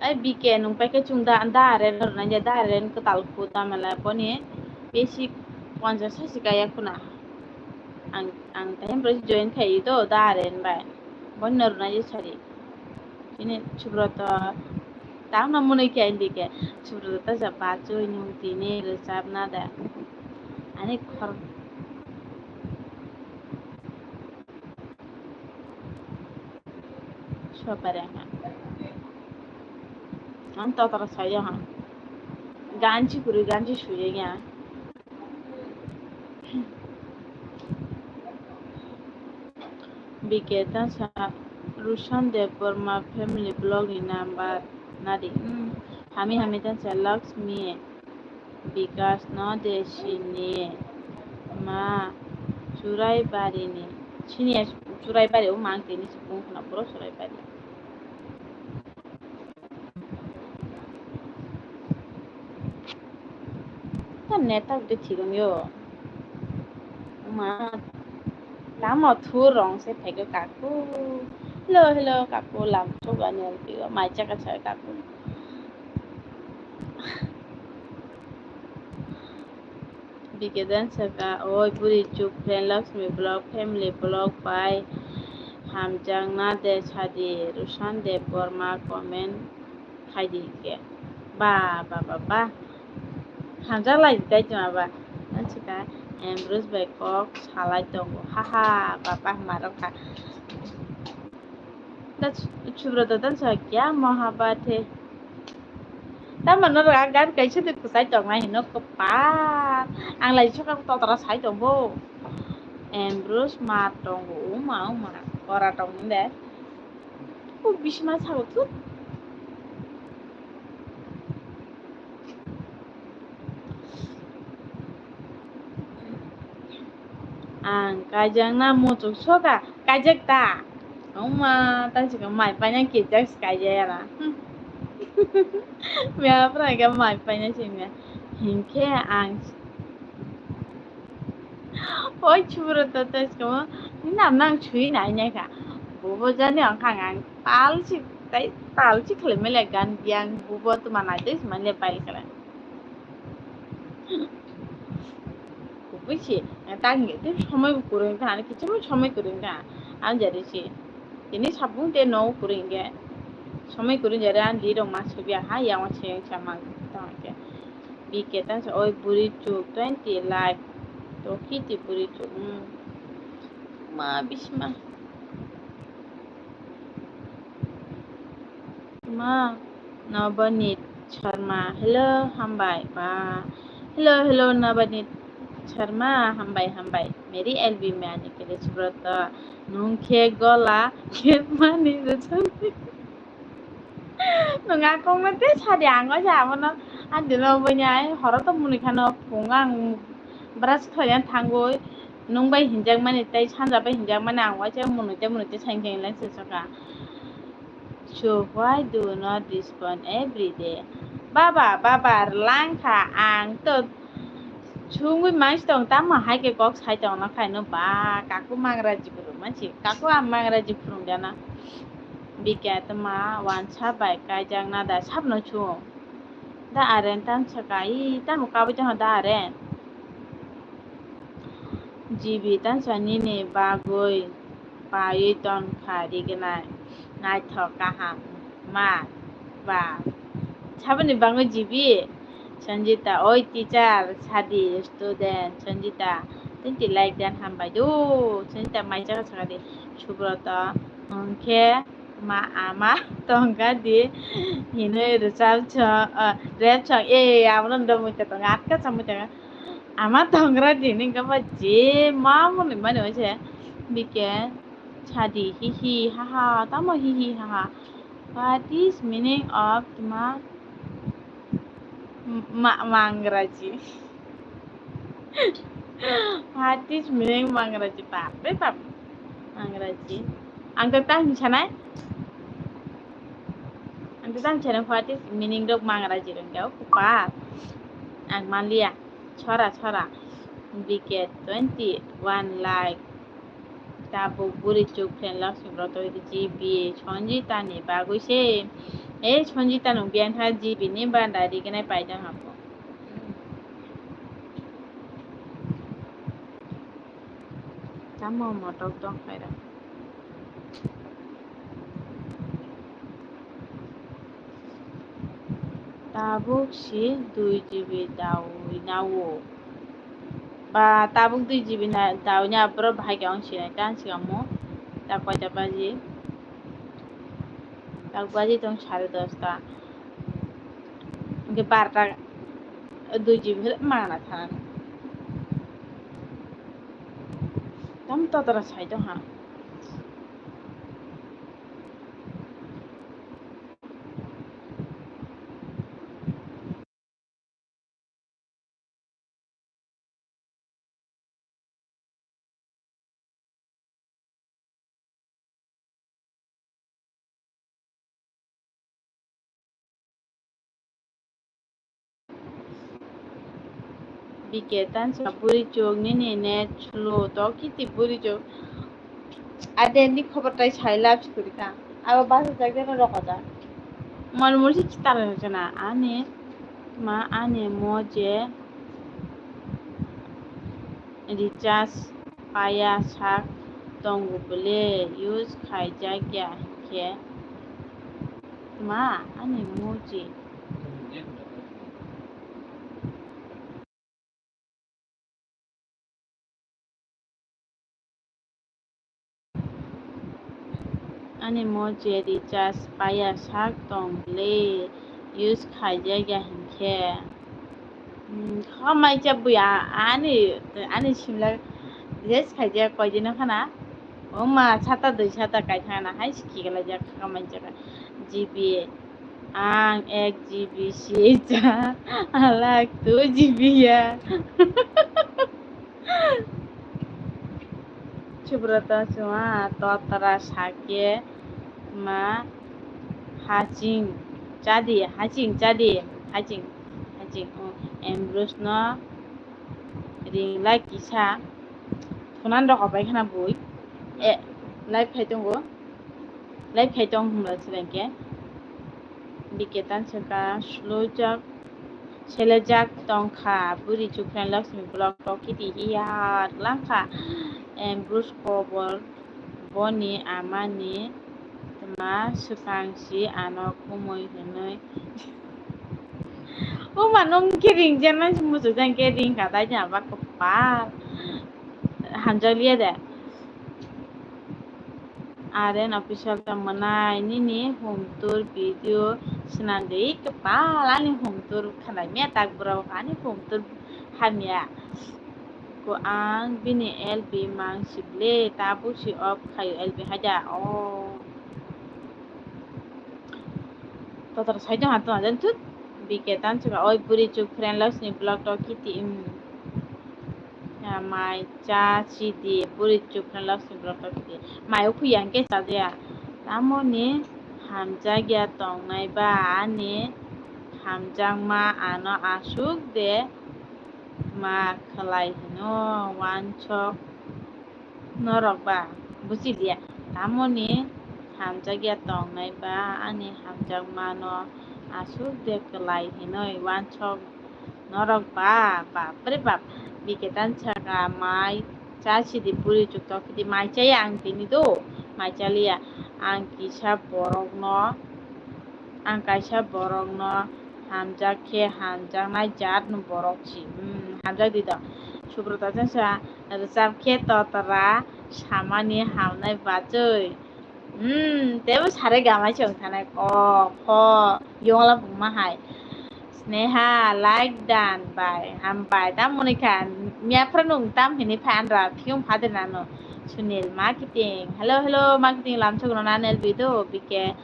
Ai B K nung paikhe chwng da, da aren rwnai je, da aren kwtal khu da mela boni basic ponchas sasi kaya khuna. Ang, ang tahim bro join khai to da aren bai. Boni no rwnai je sari. Chini Subrata tamo mwnwi khe N D K. Subrata ta ja bachoi nung tini rwchap na da. Ani khor Sopare ha. Ang totoro sayo ha. Ganchi kuri ganchi suye ya. B K ta sa Rushan Debbarma family vlog ni number nadi. Hmm. Hami hami ta sa Lakshmi. Bikash no de sini ma Churaibari ni. Sini ya Churaibari o mang tini si bung khna bro Churaibari. Ta net ta de thigum yo. Ma lama thur rong se phego kaku. Hello, hello, kaku lam chok ani alpi o mai chaka chai kaku. B K dan saka, oi buri chuk friend Lakshmi vlog, family vlog bai hamjak na de sadi, Rushan Debbarma comment khai di ke. Ba, ba, ba, ba. Hamjak lai di dai tuma ba. Dan saka, Ambrose bai kok salai tongo. Ha, ha, ba, ba, marok ha. Da Subrata dan sa kya mohabbat hai. Tamo no ra gan kaisa de kusai tong nai hino kwpal. Ang lai soka totra sai tong bo. Ambrose ma tong bo uma uma kora tong de. O bisma sa thut. Ang kaijakna muchuk soka, kaijak ta? Wngma, tei chikon mai paina kijak se kaijak ya na. Hmm. Mia phwrang khe mai paina simi ya. Hinkhe ang Oi, Subrata, tei sikamo, nini namno ang sui nai nai kha. Bobo jani wngkha ang tal si, tei tal si khlai mele gan biang, bobo tuma nai tei sima le pai khlai. Kubui si, ang tang nge, tei somoi bo kwrwi wngkha, ani kichimo somoi kwrwi wngkha, ang jari si. Tini sabung tei no kwrwi wngkhe, somoi kwrwi jari ang di rok ma sui biya ha, yang o se wngsa mang tong khe. B K tang sa, oi buri chuk twenty like. To kiti buri chuk, hmm. Ma bisma. Ma, Nabanit Sharma. Hello, hambai. Ba. Hello, hello, Nabanit Sharma. Hambai, hambai. Meri L B Mani kele Subrata. Nung khe gola, khe mani rwchapni. Nwng a kokno tei sadi, ang o se abono adino bini ai horo to mwnwi khano phungo ang brush khlaina thangwi nwng bai hinjakmani tei sanja bai hinjakmani ang waisa mwnwi tei mwnwi tei saingkhe hinlai se sokha. So why do not respond every day? Baba, baba, rwlang kha ang to. Sungwi mangsi tong, tamo hai khe kok sai tongna khaino ba, kaku mangraji phuru mansi, kaku ang mangraji phurung jana. Bikya tma wansa bai kaijak na da sabno chung. Da aren tang saka, i tamo kabui tongkha da aren. G B tang sa nini bagwi. Paiwi tongkha rignai naithok kaham ma ba. Saboni bangwi G B? Sanjita, oi teacher, sadi student. Sanjita, twenty like dan hambai do. Sanjita, mai chakha sakha di. Subrata, hwnkhe ma ama tongkha di hinwi rwchap song, ah, rap song, eh, abono dogwi tongkha, atka chamwi tongkha. Ama tongra dini kaba je ma mwnwi mani waise bike sadi hihi haha tamo hihi haha. What is meaning of tma ma mangraji? What is meaning mangraji? Bapre bap mangraji. Ang to tang sanai. Ang to tang sanai what is meaning rok mangraji rong jao kupa. Ang manliya. Chora chora. B K twenty one like. Tabuk buri chuk phen Lakshmi Broto hidi G B Sonjita ni bagwi se. E Sonjita nung biyan ha G B ni banda rignai paidang hapo. Tamo motok tong khaira. Tabuk si dui G B daui nao. Ba tabuk dui G B na daui na borok bahai khe ang sinai ta sikamo. Ta koita baji? Ta baji tong sare dosta. Hingke barta dui G B hile mangna thanani. Tam totoro sai tong ha. B K tansa buri chuk nini net slow to kiti buri chuk. Ade ni khobor tai sai lab suri ka. Abo basa jak de roko jak. Mal mursi chitara jana ani ma ani mo je recharge paya sak tongo bole use khaijak ya hinkhe. Ma ani muji. Ani mo je recharge paya sak tong le use khaijak ya hinkhe. Hmm, khamai cha buya ani ani simla recharge khaijak koidino khana. Oma sata dui sata kai thana hai sikhi gala jak khamai cha G B. Ang ek G B si cha, alak tu G B ya. Subrata chwng a totra sakhe ma haching chadi, haching chadi, haching, haching, oh, Ambrose no ring lai kisa thunan rok bai khana bui. E, live khai tongo, live khai tong hwnba swrangkhe. Bike tan swkha slow jak. Selejak tongkha bwrwi chukphre Lakshmi block tokiti hiya langkha. Ambrose kobor boni amani tma swkang si ano khumui hwnwi. O ma nung khe ringjaknai muchuk jang khe ringkha dai jang ba kwpal. Hamjakliya de. Aren official ta mwnai nini humtur video swnamdi kwpal ani humtur khnai mia tak borok ani humtur hamya ko ang bini L B mang sible tabuk si off khayo L B haida o. Totor sai tong ha tong ha jan thut. Bike tan chwka oi bwrwi chuk friend Lakshmi block tokiti, um. Ya, mai cha sidi bwrwi chuk friend Lakshmi block tokiti. Mai o khuya hwnkhe chajaya. Tamoni hamjakya tongnai ba ani hamjakma ano aswk de ma khlai hino wansok. Norok ba buji liya, tamoni hamjakya tongnai ba ani hamjakmano aswk de kwlai hinwi wansok norok ba, bapre bap, bike tan saka mai cha sidi bwrwi chuk tokidi mai chaya ang tini do, mai chaliya ang kisa borokno. Ang kaisa borokno hamjak khe hamjaknai jatni borok si, hmm, hamjak di do. Subrata chwngsa rwchap khe totra samani hamnai bachwi. Hmm, tebo sare gamai se wng thanai kok kho yongla buma hai. Sneha like dan bai hambai tam muni kha miya phra nung tam hini phan ra phiyung phade nano. Sunil marketing, hello hello marketing lamsok rona nelbi do bike.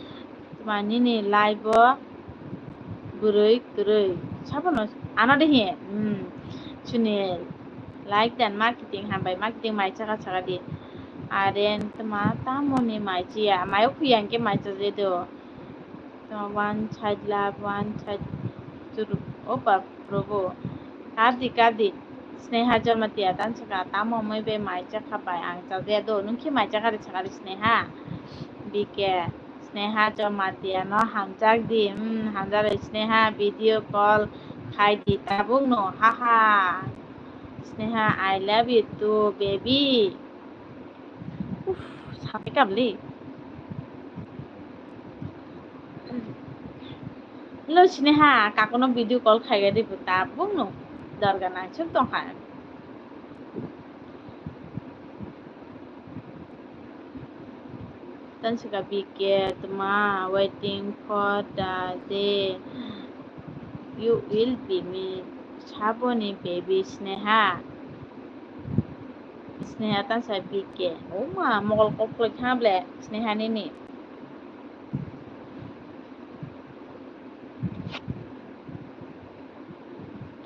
Tma nini live o bwrwi kwrwi. Sabono ano de hi? Hmm. Sunil. Like dan marketing hambai marketing mai chaka chaka di. Aren tma tamoni mai chiya. Mai o khuya hwnkhe mai chaje do. Tma one side love, one side churu. O bap. Probo, kardi kardi, Sneha Jamatia tan saka tamo mui bai mai chakha bai ang chajaya do, nung khe mai chakha ri chakha ri Sneha, bike, Sneha Jamatia no hamjak di, hmm, hamjak ri Sneha video call khai di tabuk no, haha, Sneha I love you too baby. Uff, sapai kamli. Hello, Sneha, kakono video call khaiga di buta, bungno dorga nangchuk tongkha. Tansika B K, tma, waiting for the day you will be me. Saboni baby Sneha. Sneha ta sa B K. Oma, mokol kok khlai kha ble Sneha nini.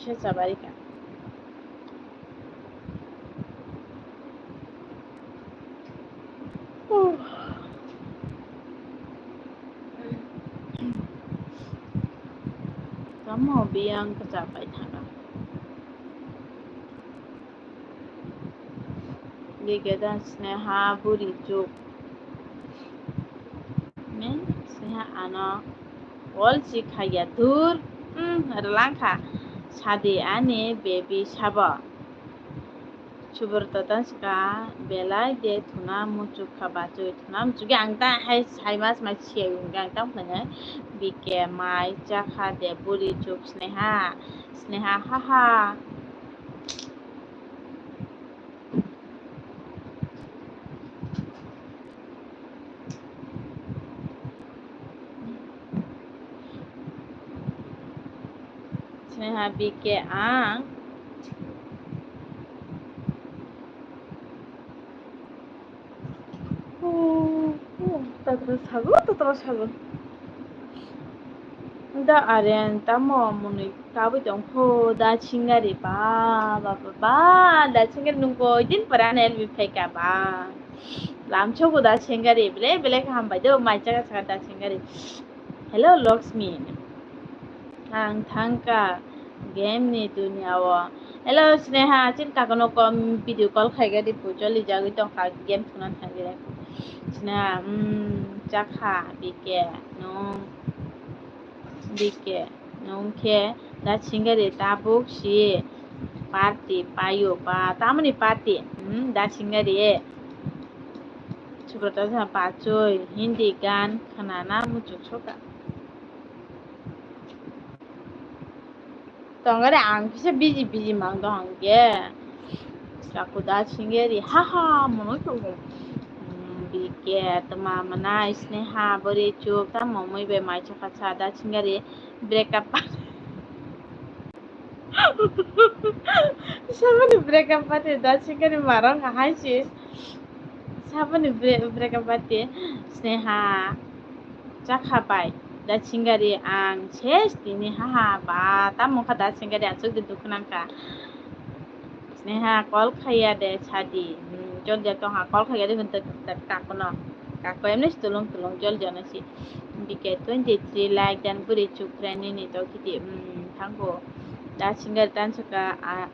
Khe chabari kha. Tamo biyang kwchap bai thangkha. Bike ta Sneha buri chuk. Men Sneha ano call si khaiya dur. Hmm, rwlang kha. Sadi ani baby sabo. Subrata ta saka belai de thuna muchuk kha bachwi. Thuna muchuk ang ta hai sai mas mai siya yung ang ta phunai. Bike mai chakha de buri chuk Sneha. Sneha haha. Sneha B K ang. Tatra sago, tatra sago. Da Aren, tamo mwnwi kabwi tongkho da Singari? Ba, ba, ba, ba, da Singari nwng koi din pore ano help phaikha ba. Lamsogo da Singari, belai belai khe hambai do, mai chaka chaka da Singari. Hello Lakshmi, ang thangkha game ni dunia o. Hello Sneha, chini kakono kom video call khaigadi pu, choli jagwi tongkha, game thwngna thangwi. Sneha, hmm, chakha, B K, nwng? B K, nwng khe da Singari tabuk si party paio ba, tamoni party? Hmm, da Singari. Subrata sa bachoi Hindi gan khnana muchuk soka. Tongare ang kisa busy busy mang do hangke. Kaku da Singari, ha ha, mono chungo. Hmm, B K, tma mana Sneha, bori chuk, tamo mui bai mai chaka cha da Singari, break up. Saboni break up party da Singari marong hai si. Saboni bre-, break up party Sneha. Chakha bai da Singari ang ses tini, ha ha, ba, tamo kha da Singari, ang chukdi dukhu nangkha. Sneha call khaiya de sadi. Hmm, jol jol tongha, call khaiya de hwn tak tak kakono. Kako emni si tulung tulung jol jol si. B K twenty three like dan buri chuk friend ni to kiti. Hmm, thango. Da Singari tan saka a-,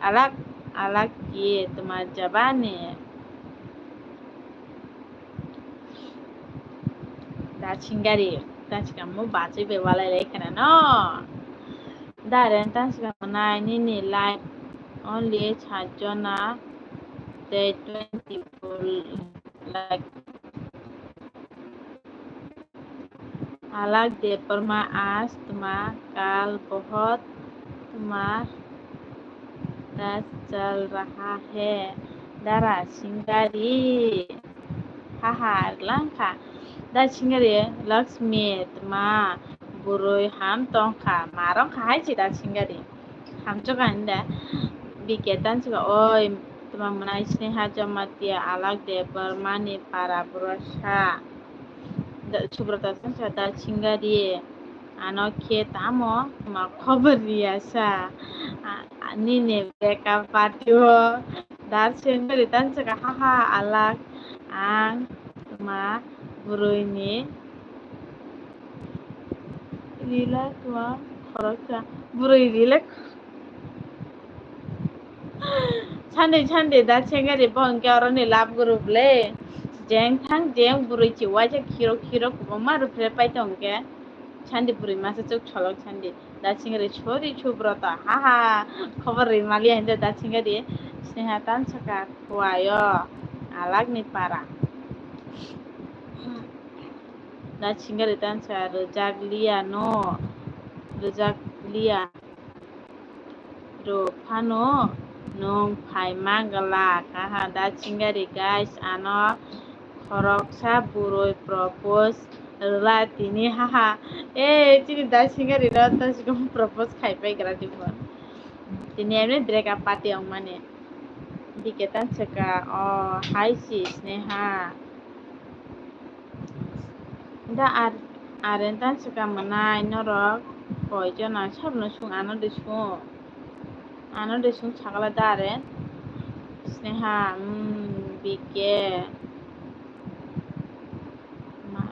alak alak ye tuma jabani. Da Singari, da Singari mo bachai be walai lai khana no. Da Aren, da Singari mo nai nini like only sajona, tei twenty four like. Alak Debbarma, aaj tuma kal bahut tuma raj chal raha hai, da Singari. Ha ha, langkha. Da Singari, Lakshmi, tuma bwrwi ham tongkha, marong kha hai si da Singari. Hamchwk ani da. B K tan saka, oi, tuma mwnai Sneha Jamatia, alak Debbarma ni para bwrwsa. Da, Subrata tan saka da Singari. Ano khe tamo ma khobor riya sa. A, a, nini break up party o. Da Singari tan saka, ha ha, alak ang tuma bwrwi ni rila tuma khoroksa. Bwrwi rila Sunday, Sunday, da Singari bo hwnkhe oroni love group le. Jeng thang jeng bwrwi chi waisa khiro khiro kwbangma rwphre pai tongkhe. Sunday bwrwi masa chuk solok Sunday. Da Singari, sorry Subrata, ha ha, khobor rwi maliya hinda da Singari. Sneha tan saka khuayo, alak ni para. Da Singari tan saka rwjak liya no, rwjak liya. Rw phano nwng phai ma glak, ha ha, da Singari guys, ano khoroksa bwrwi propose rwla tini, ha ha. Eh, chini da Singari no ta sikom propose khai pai gra di bo. Tini emni break up party ongmani. B K tan saka, o, hai si Sneha. Da Ar-, Aren tan saka mwnai norok koi jona, sabno sung, ano de sung. Ano de sung sakala da Aren. Sneha, mm, B K. Ma,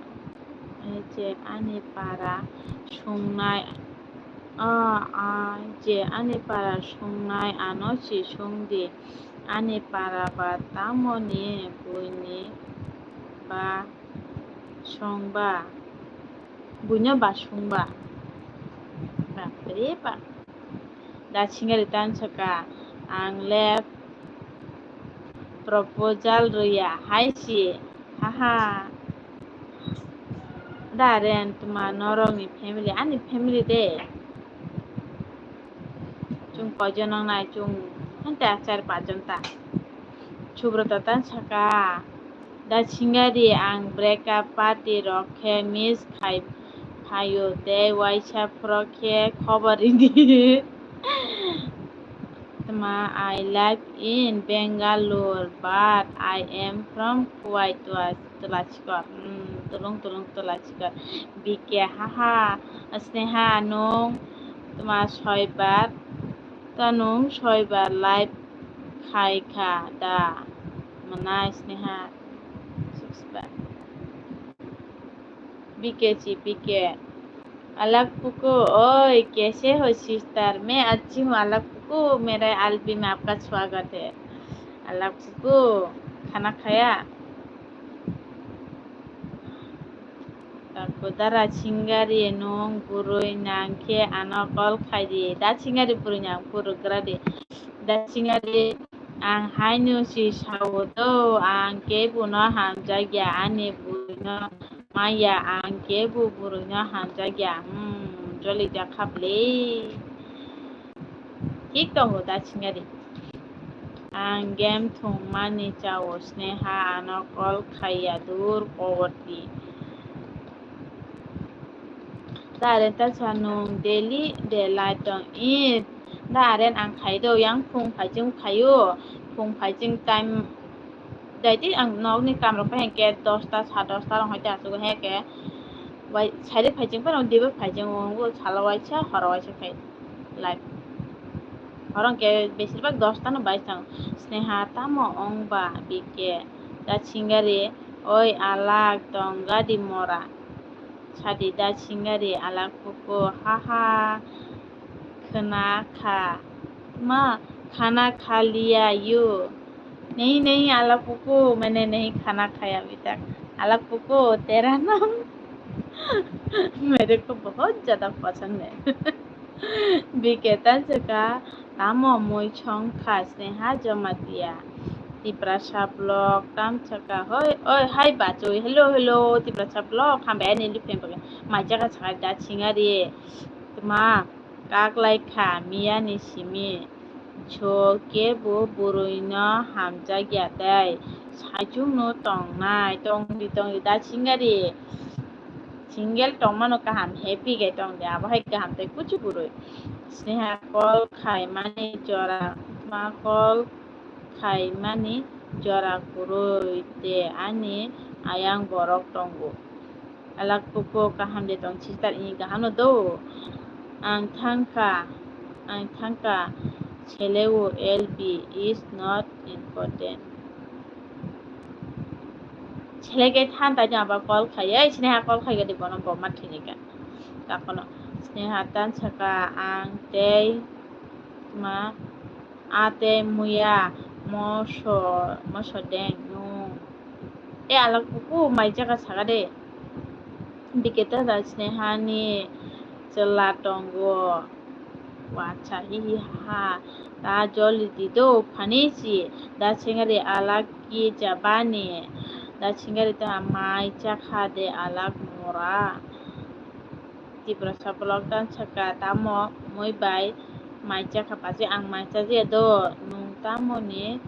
ei je ani para sungnai, a, a, je ani para sungnai, ano si sung di. Ani para ba tamoni buini ba songba, buino ba songba. Bapre bap. Da Singari tan saka, ang le proposal rwya hai si, ha ha. Da Aren, tuma norokni family, ani family de. Chwng koijon wngnai, chwng hante char pachjon ta. Subrata tan saka, da Singari, ang break up party rok khe miss khai phaio tei waisa phoro khe khobor ridi. Tma, I live in Bangalore, but I am from Kuwait, Tulasikot. Hmm, tulung tulung tula chikon. B K, haha, Sneha, nung tma soibar, ta nung soibar live khai kha da? Mwnai Sneha, subscribe. B K chi, B K. अलग पुकु, ओए, कैसे हो sister? मैं अच्छी हूँ, अलग पुकु, मेरे एलबी में आपका स्वागत है। अलग पुकु, खाना खाया? Tako dara chingari nung burui nang khe ano call khai di. Da chingari burui nang burui gra di. Da chingari ang haino si sao do, ang kebo no hamjak ya, ani burui no maya, ang kebo burui no hamjak ya. Hmm, joli jakha ble. Thik tongo da chingari. Ang game thwngmani chao, Sneha ano call khaiya, dur koborti. Da Aren ta sa nung daily de live tong i. Da Aren ang khai do, yang phung phai ching khaio, phung phai ching time. Daiti ang nokni kam rok pai hwnkhe dosta, sa dosta rok hai ta asuk hai khe. Wai, sairi phai ching phano diba phai ching o, salo waisa, horo waisa khai. Live. Horo hwnkhe besir bak dosta no bai chang. Sneha tamo ong ba, B K. Da chingari, oi alak tong gadi mora. Sadi da chingari alak puku, haha, khwna kha. Ma, khana khaliya you. नहीं नहीं, अलग पुकु, मैंने नहीं खाना खाया अभी तक। अलग पुकु, तेरा नाम मेरे को बहुत ज्यादा पसंद है। B K ta chwkha, tamo mui song kha Sneha Jamatia. Tiprasa vlog tam chwkha, hoi, oi, hai bachoi, hello, hello, Tiprasa vlog, hambai ani liphem bagwi. Mai jaga chwkha da chingari, tma, kaklai kha, miya ni simi. Cho kebo burui no hamjak ya tei, saichung no tongnai, tongdi, tongdi, da chingari. Single tongmano kaham, happy khe tong de, abo hai kaham tei kuchi burui. Sneha call khaimani jora, ma call khaimani jora kwrwi de ani ayang borok tongo. Alak puku kaham de tong sister, ini kaham no do. Ang thangkha, ang thangkha, seleo L B is not important. Seleke than tai jang ba call khaiye, Sneha call khaiye di bono bo ma thini ka. Takono Sneha tan saka ang tei ma a tei muya moso, moso deng nung. E alak puku mai jaga saka de. Biketa da Sneha ni chwla tongo. Wacha hi hi ha ha. Da joli di do phani si. Da sengari alak ki jabani. Da sengari ta mai chakha de alak mora. Tiprasa vlog tan saka tamo mui bai mai chakha pachi ang mai chajiya do nung tamo ni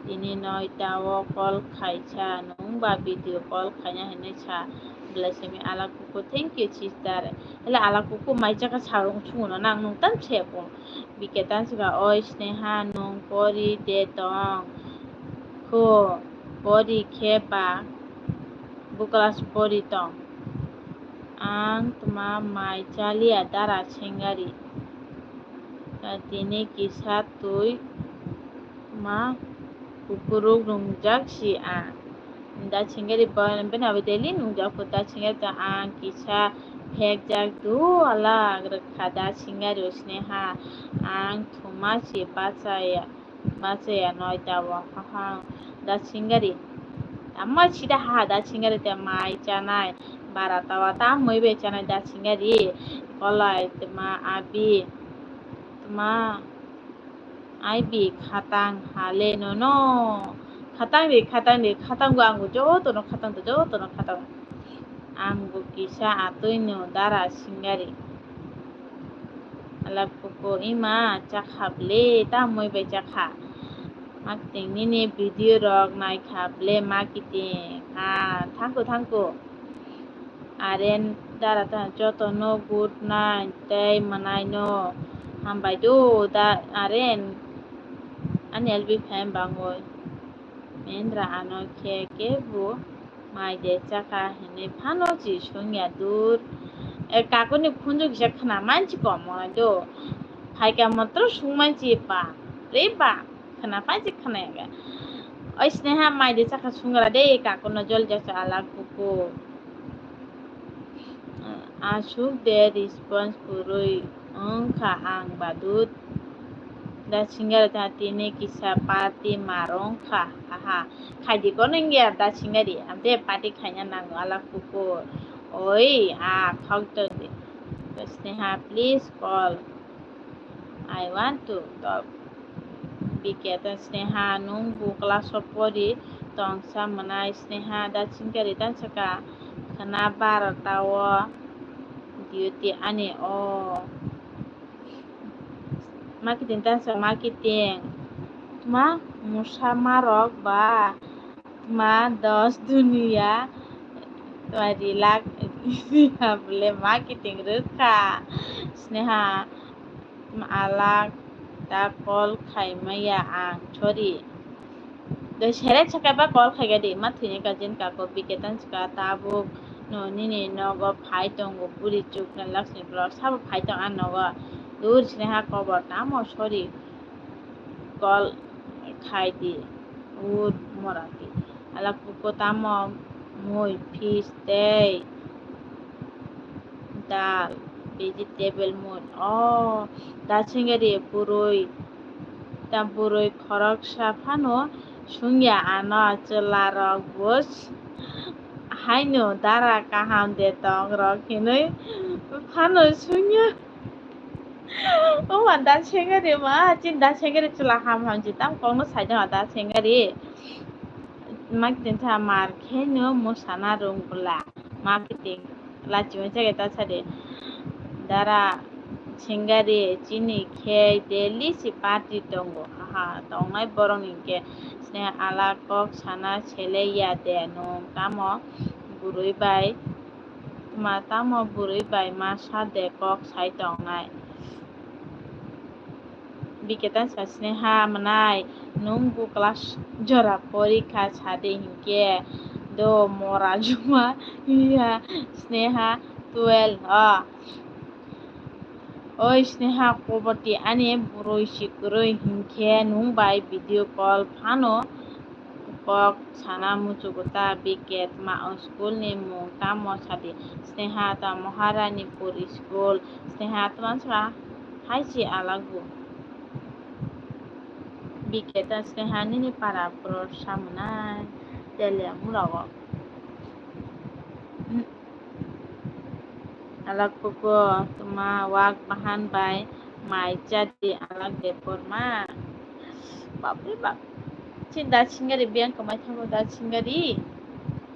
tini noi ta o call khaisa nung ba video call khaina hinui sa belai simi alak kuku thank you sister hele alak kuku mai chakha sarung sungo no nang nung tam se bo bike tan saka oi Sneha nung pori de tong kho pori khe ba bo class pori tong. Ang tma mai chaliya dara sengari. Tini kisa twi ma kukuruk nungjak si ang. Da sengari bini abo daily nungjak ko da sengari ta ang kisa phekjak du alak rwkha da sengari o Sneha ang thuma si bachaya. Bachaya noi ta bo haha da singari. Tamo sida haha da singari te mai chanai. Bara tawa ta mui bai chanai da singari. Kolai tma abi. Tma aibi khatang hale nono. Khatang ri, khatang ri, khatang bo ang joto no khatang to, joto no khatang. Ang bo kisa atwi no dara singari. Alak kuku ima chakha ble, ta mui bai chakha. Makting nini video rok naikha ble makiting. Ah, thank you, thank you. Aren dara ta joto no good night tei mwnai no hambai do da aren ani L B fan bangoi. Mendra ano khe kebo Mai de chakha hinwi phano chi sungya dur. E, kakuni khunju kisa khna manchi komo do. Phaika motro sung manchi ba. Re ba. Khna pai chi khna yaga. Oi Sneha mai de chakha sungra de kakuno jol jasa alak kuku. Asuk de response kwrwi wngkha ang badut. Da singari ta tini kisa party mar wngkha. Aha. Khaidi kono wngya da singari. Amte party khaina nango alak kuku. Oi, a khok to de. Sneha, please call. I want to talk. Bike ta Sneha, nwng bo class o pori tongsa mwnai? Sneha, da singari ta saka khna barota o duty ani o. Marketing ta sa marketing. Ma musa marok ba. Ma dos duniya, twa rilak, bole ma kiting rwkha. Sneha, alak ta call khaimaya ang, sorry. Doi sere chakaiba call khaiga di, ma thwini kajin kako, biketan chika tabuk no nini nogo phai tongo, puri chukna laksni blog, sabo phai tong ang nogo. Dur Sneha kobor tamo, sorry. Call khai di, ur morati. Alak puko tamo mui, fish tei dal, vegetable mui. Oh, da singari burui, ta burui khoroksa phano sungya ano chwla rok bus. Haino dara kaham de tong rok hinui phano sungya. O ma da sengari ma, chin da sengari chwla ham ham ji tam kok no sai da da sengari. Mak tin tha mar khe no mo sana rung bla. Mak tin la chi ma chage ta sade. Dara sengari chini khe daily si party tongo. Aha, tongnai borok ni khe sne ala kok sana sele ya de nung tamo burui bai. Ma tamo burui bai ma sa de kok sai tongnai. Bike ta sa Sneha mwnai, nwng bo class jora porikha sade hinkhe do mora juma ya Sneha twelve o. Oi Sneha koboti ani burui si kwrwi hinkhe nwng bai video call phano. Kok sana muchugo ta, Biket ma o school ni mung tamo sadi? Sneha ta Maharani puri school. Sneha tma sra hai si alagu. Biket ta Sneha nini para pro samnai tele murago. Alak puko tuma wak bahan bai mai chadi alak de porma. Bapre bap. Chin da singari biang kamai thango da singari.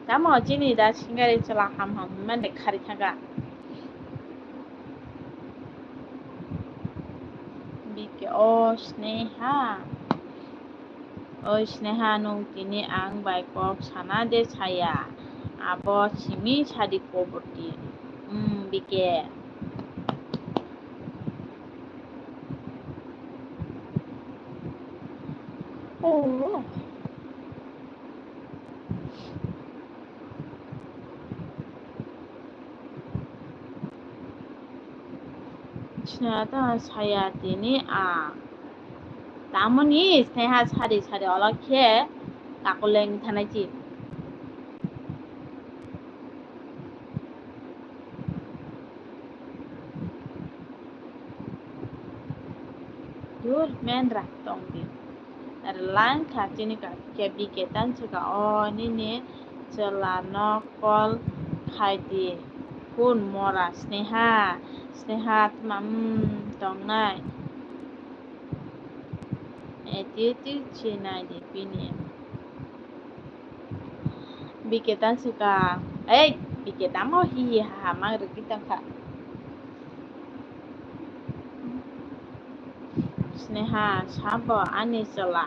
Tamo chini da singari chala ham ham mane khari thaga. Bike o Sneha. Oi Sneha, nwng tini ang bai kok sana de saya? Abo simi sadi koboti. Hmm, Bike. Oh. Sneha ta saya tini a. Tamoni Sneha sari sari olo khe kakuleng thanai chi. Dur men rak tong di. Rwlang kha chini ka kebike tan chwka o nini chwla no call khai di. Phone mora Sneha, Sneha tma, mm, tongnai. Attitude se nai di bini. Bike tan sika. Ei, Bike tamo hi hi ha ha mang rwgwi tongkha. Sneha, sabo ani chwla.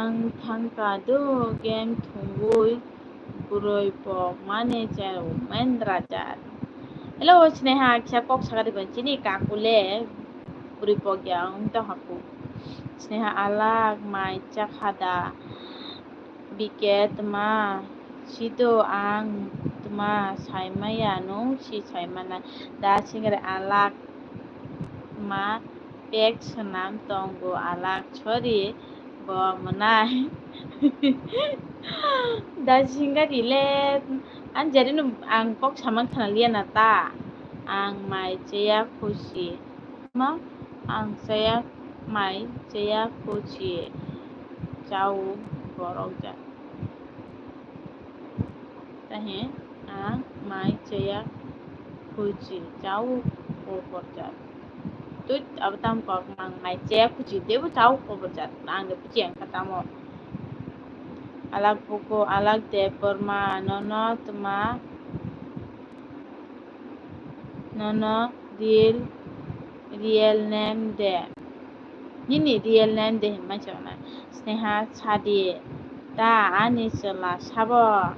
Ang thangka do game thwngwi bwrwi pok mane chao Mendra jar. Hello Sneha, kisa kok sakari ban chini kakule bwrwi pok ya wng to haku. Sneha alak mai chakhada bike tma sido ang tma saimaya nung si saimana da singre alak ma pek swnam tongo alak sorry bo mwnai. Da singari le ang jarino ang kok samang khana liya na ta ang mai cheya khusi. Ma ang cheya mai cheya khusi chao borok ja. Tahe ang mai cheya khusi chao borok ja. Tut abo tam kok mang mai cheya khusi debo chao borok ja ang de khusi ang katamo. Alak buku alak de borma nono tma. Nono real, real name de? Nini real name de hinma chana? Sneha sadi ta ani chwla sabo.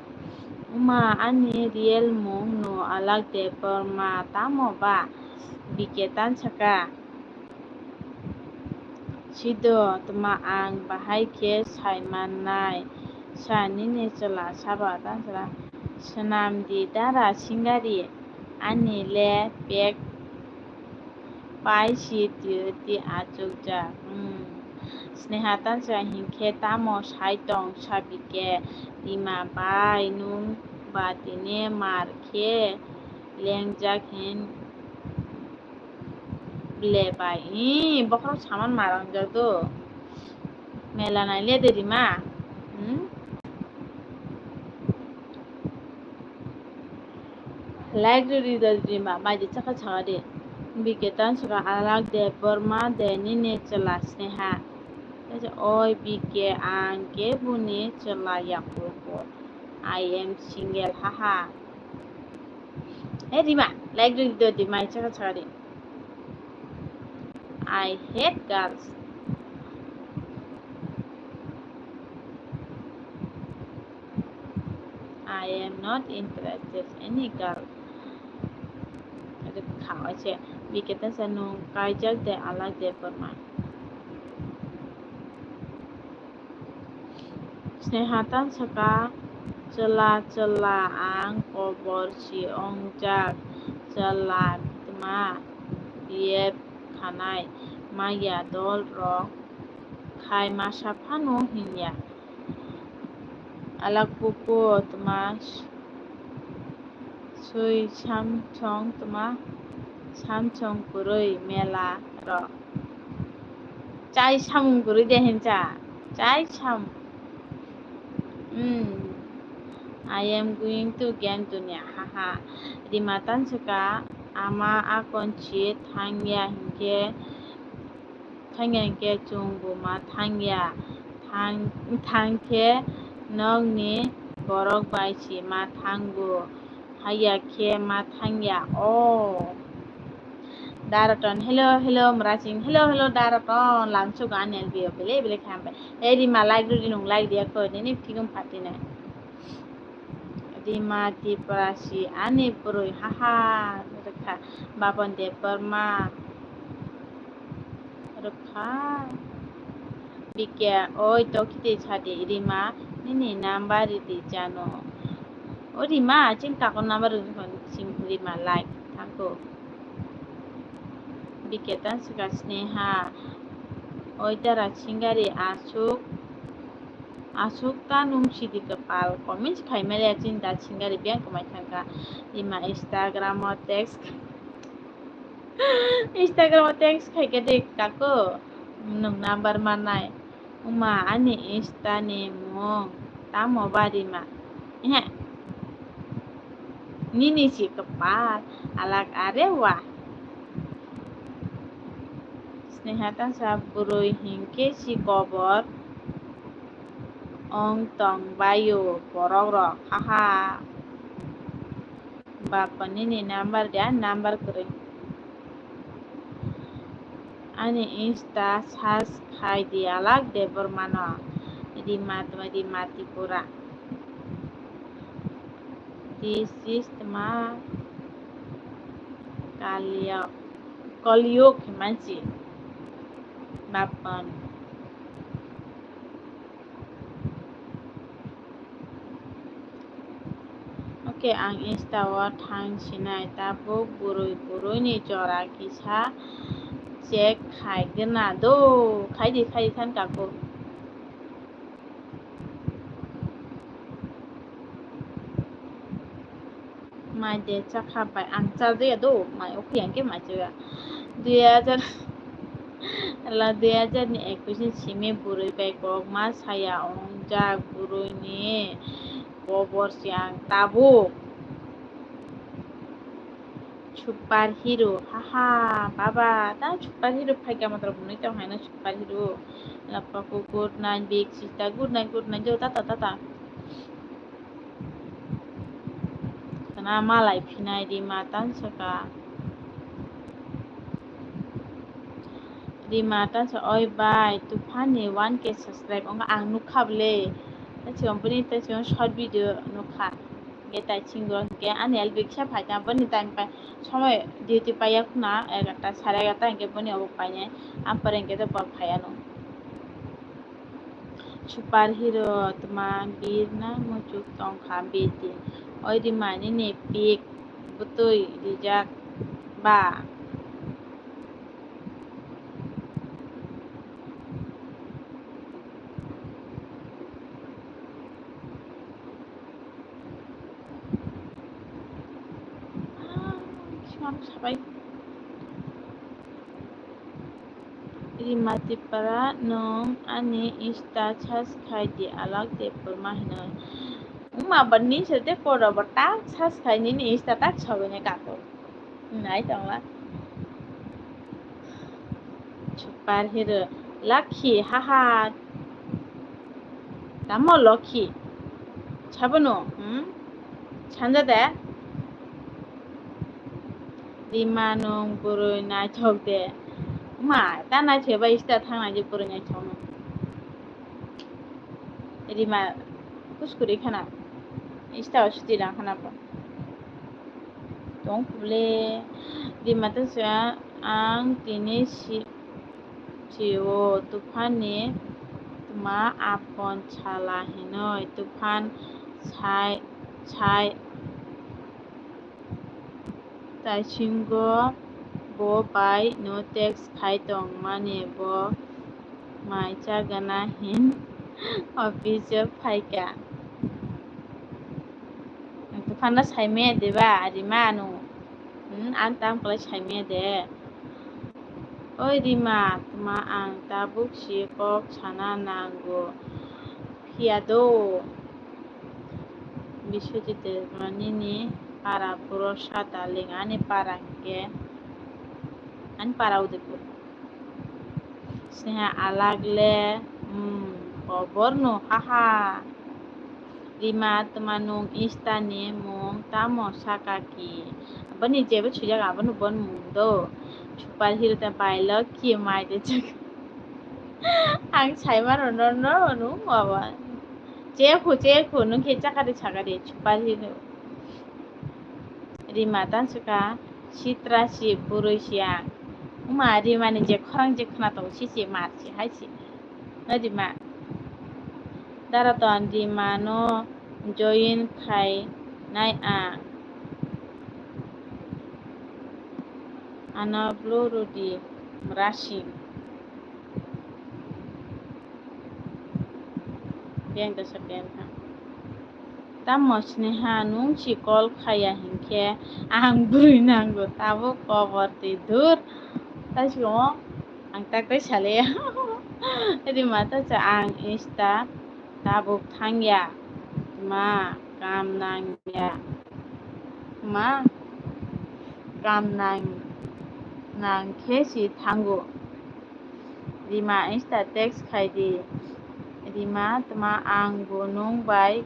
Uma ani real mung no alak de borma tamo ba? Bike tan saka. Sido tma ang bahai khe sai mannai sa nini chwla sabo ta chwla swnam di dara singari ani le pek pai si ti ti achuk jak. Hmm. Sneha ta chwla hinkhe tamo sai tong sabi khe Rima bai nung ba tini mar khe lengjak hin. Ble bai. Ih, bokhorok saman marang jak do. Mela nai le de Rima. Hmm? Like rwdi do Rima, mai de chakha chakha de. Bike tan saka alak de Borma de nini chwla Sneha. Oi bike ang ke buni chwla yakurko. I am single haha. Hey Rima, like rwdi do Rima, chakha chakha de. I hate girls. I am not interested any girl. Ade kha waise bike ta sa nung kaijak de alak de Borma. Sneha tan saka chwla chwla ang kobor si wngjak chwla tma rep khanai maya dol rok khai masa phano hinya alak buku tma. Sui samsong tma samsong kwrwi mela rok. Chai samung kwrwi de hincha. Chai sam. Hmm. I am going to game dunia. Haha. Rima tan saka ama akon chi thangya hinkhe. Thangya hinkhe chwng bo ma thangya. Thang, thangkhe nokni borok bai si ma thango. Haya khe ma thangya. O. Daraton, hello, hello, Mrasing, hello, hello, Daraton. Lamsok ani L B O bele, bele khambai. Ei Rima, like rwdi nung, like diya kho, nini phigum phatinai. Rima Tiprasi ani bwrwi haha rwkha Baban Debbarma rwkha. Bike oi tokite sadi Rima nini number ridi jano. O Rima chini kakon number rwkha sing Rima like thango. Bike tan sika Sneha oi dara singari asuk. Aswk ta nwng sidi kwpal, comments khai maliya chini da singari biyang kwmai thangkha. Ima Instagram o text, Instagram o text khaikhe de kako nwng number mannai. Wngma ani Insta ni mung tamo ba Rima? Ehe. Nini si kwpal alak are wa. Sneha ta sa bwrwi hinkhe si kobor ong tong baio borok rok haha. Bapani ni number de ani number kwrwi. Ani Insta search khai di alak de bormano. Rima tma Rima Tripura. This is tma Kaliyok. Kaliyok mansi. Bapan. Oke, ang Insta o thang sinai, tabuk bwrwi bwrwini jora kisa check khai gana do, khai di, khai di, than kako. Mai de chakha bai ang cha de do, mai oke ang ke mai cha. Dui hajar, la dui hajar ni ekwis ni simi bwrwi bai kok ma saya ong jak bwrwi ni. Kobor se ang tabuk. Super hero, haha, baba, ta super hero phaikha matro bunui tong haino super hero. Lapaku good night, big sister, good night, good night, jo tata, tata. Kana malai phinai di matan saka. Rima ta sa oi bai Tufan ni one K subscribe ongkha ang nukha bwle. Ta chwng bini ta chwng short video nukha. Hingke tai chingro hingke ani L B kisa phaikha boni time pai somoi duty paiya khuna egarta sare egarta hingke boni obo painai. Ampore hingke to bo phaiya no. Super hero tma birna muchuk tongkha biti. Oi Rima nini pik bwtwi rijak ba. Ah, kisa sabai. Rima Tripura, nwng ani Insta search khai di, alak de purma hino. Uma bani se de koro bo tak search khai nini Insta tak sogwi ne kako. Nai tongla. Super hero. Lakhi, haha. Tamo Lokhi? Sabono, hmm? Sanja de? Rima nwng bwrwi naithok de. Ma, ta naithok ba Insta thang nai je bwrwi naithok no. Rima kuskuri khana. Insta o suti lang khana bo. Tong kubule. Rima ta sa ang tini si Chio Tufan ni tma apon chala hinoi Tufan sai, sai taisingo bo bai no text khai tong mani bo mai chagana hin office o phaikha. Tufan no saimaya de ba Rima ano? Hmm, ang tamo kwlai saimaya de. Oi Rima, tma ang tabuk si kok sana nango. Phiya do. Biswajit Debbarma nini para puro sa darling, ani para hingke, ani para Udaipur. Sneha alak le, hmm, kobor no, haha. Rima tma nwng Insta ni mung tamo saka ki? Aboni jebo swijak abono bon mung do. Super hero ta bailok ki mai de chak. Ang saimano no, no, no, abo. Chekhu, chekhu, nwng khe chakari, chakari, super hero. Rima ta saka, sitra si, bwrwi si ang. Uma, Rima ni je khorang je khna tongo, si si mar si, hai si. No Rima. Dara ton Rima no join khai nai ang. Ano blue rudi mrasing. Beng kasa beng kha. Tamo Sneha nwng si call khaya hinkhe ang bwrwi nango tabuk kobor twi dur. Tai simo ang tak tai sale. Rima ta cha ang Insta tabuk thangya. Ma kam nangya. Ma kam nang nang khe si thango. Rima Insta text khai di. Rima tma ang bo nwng bai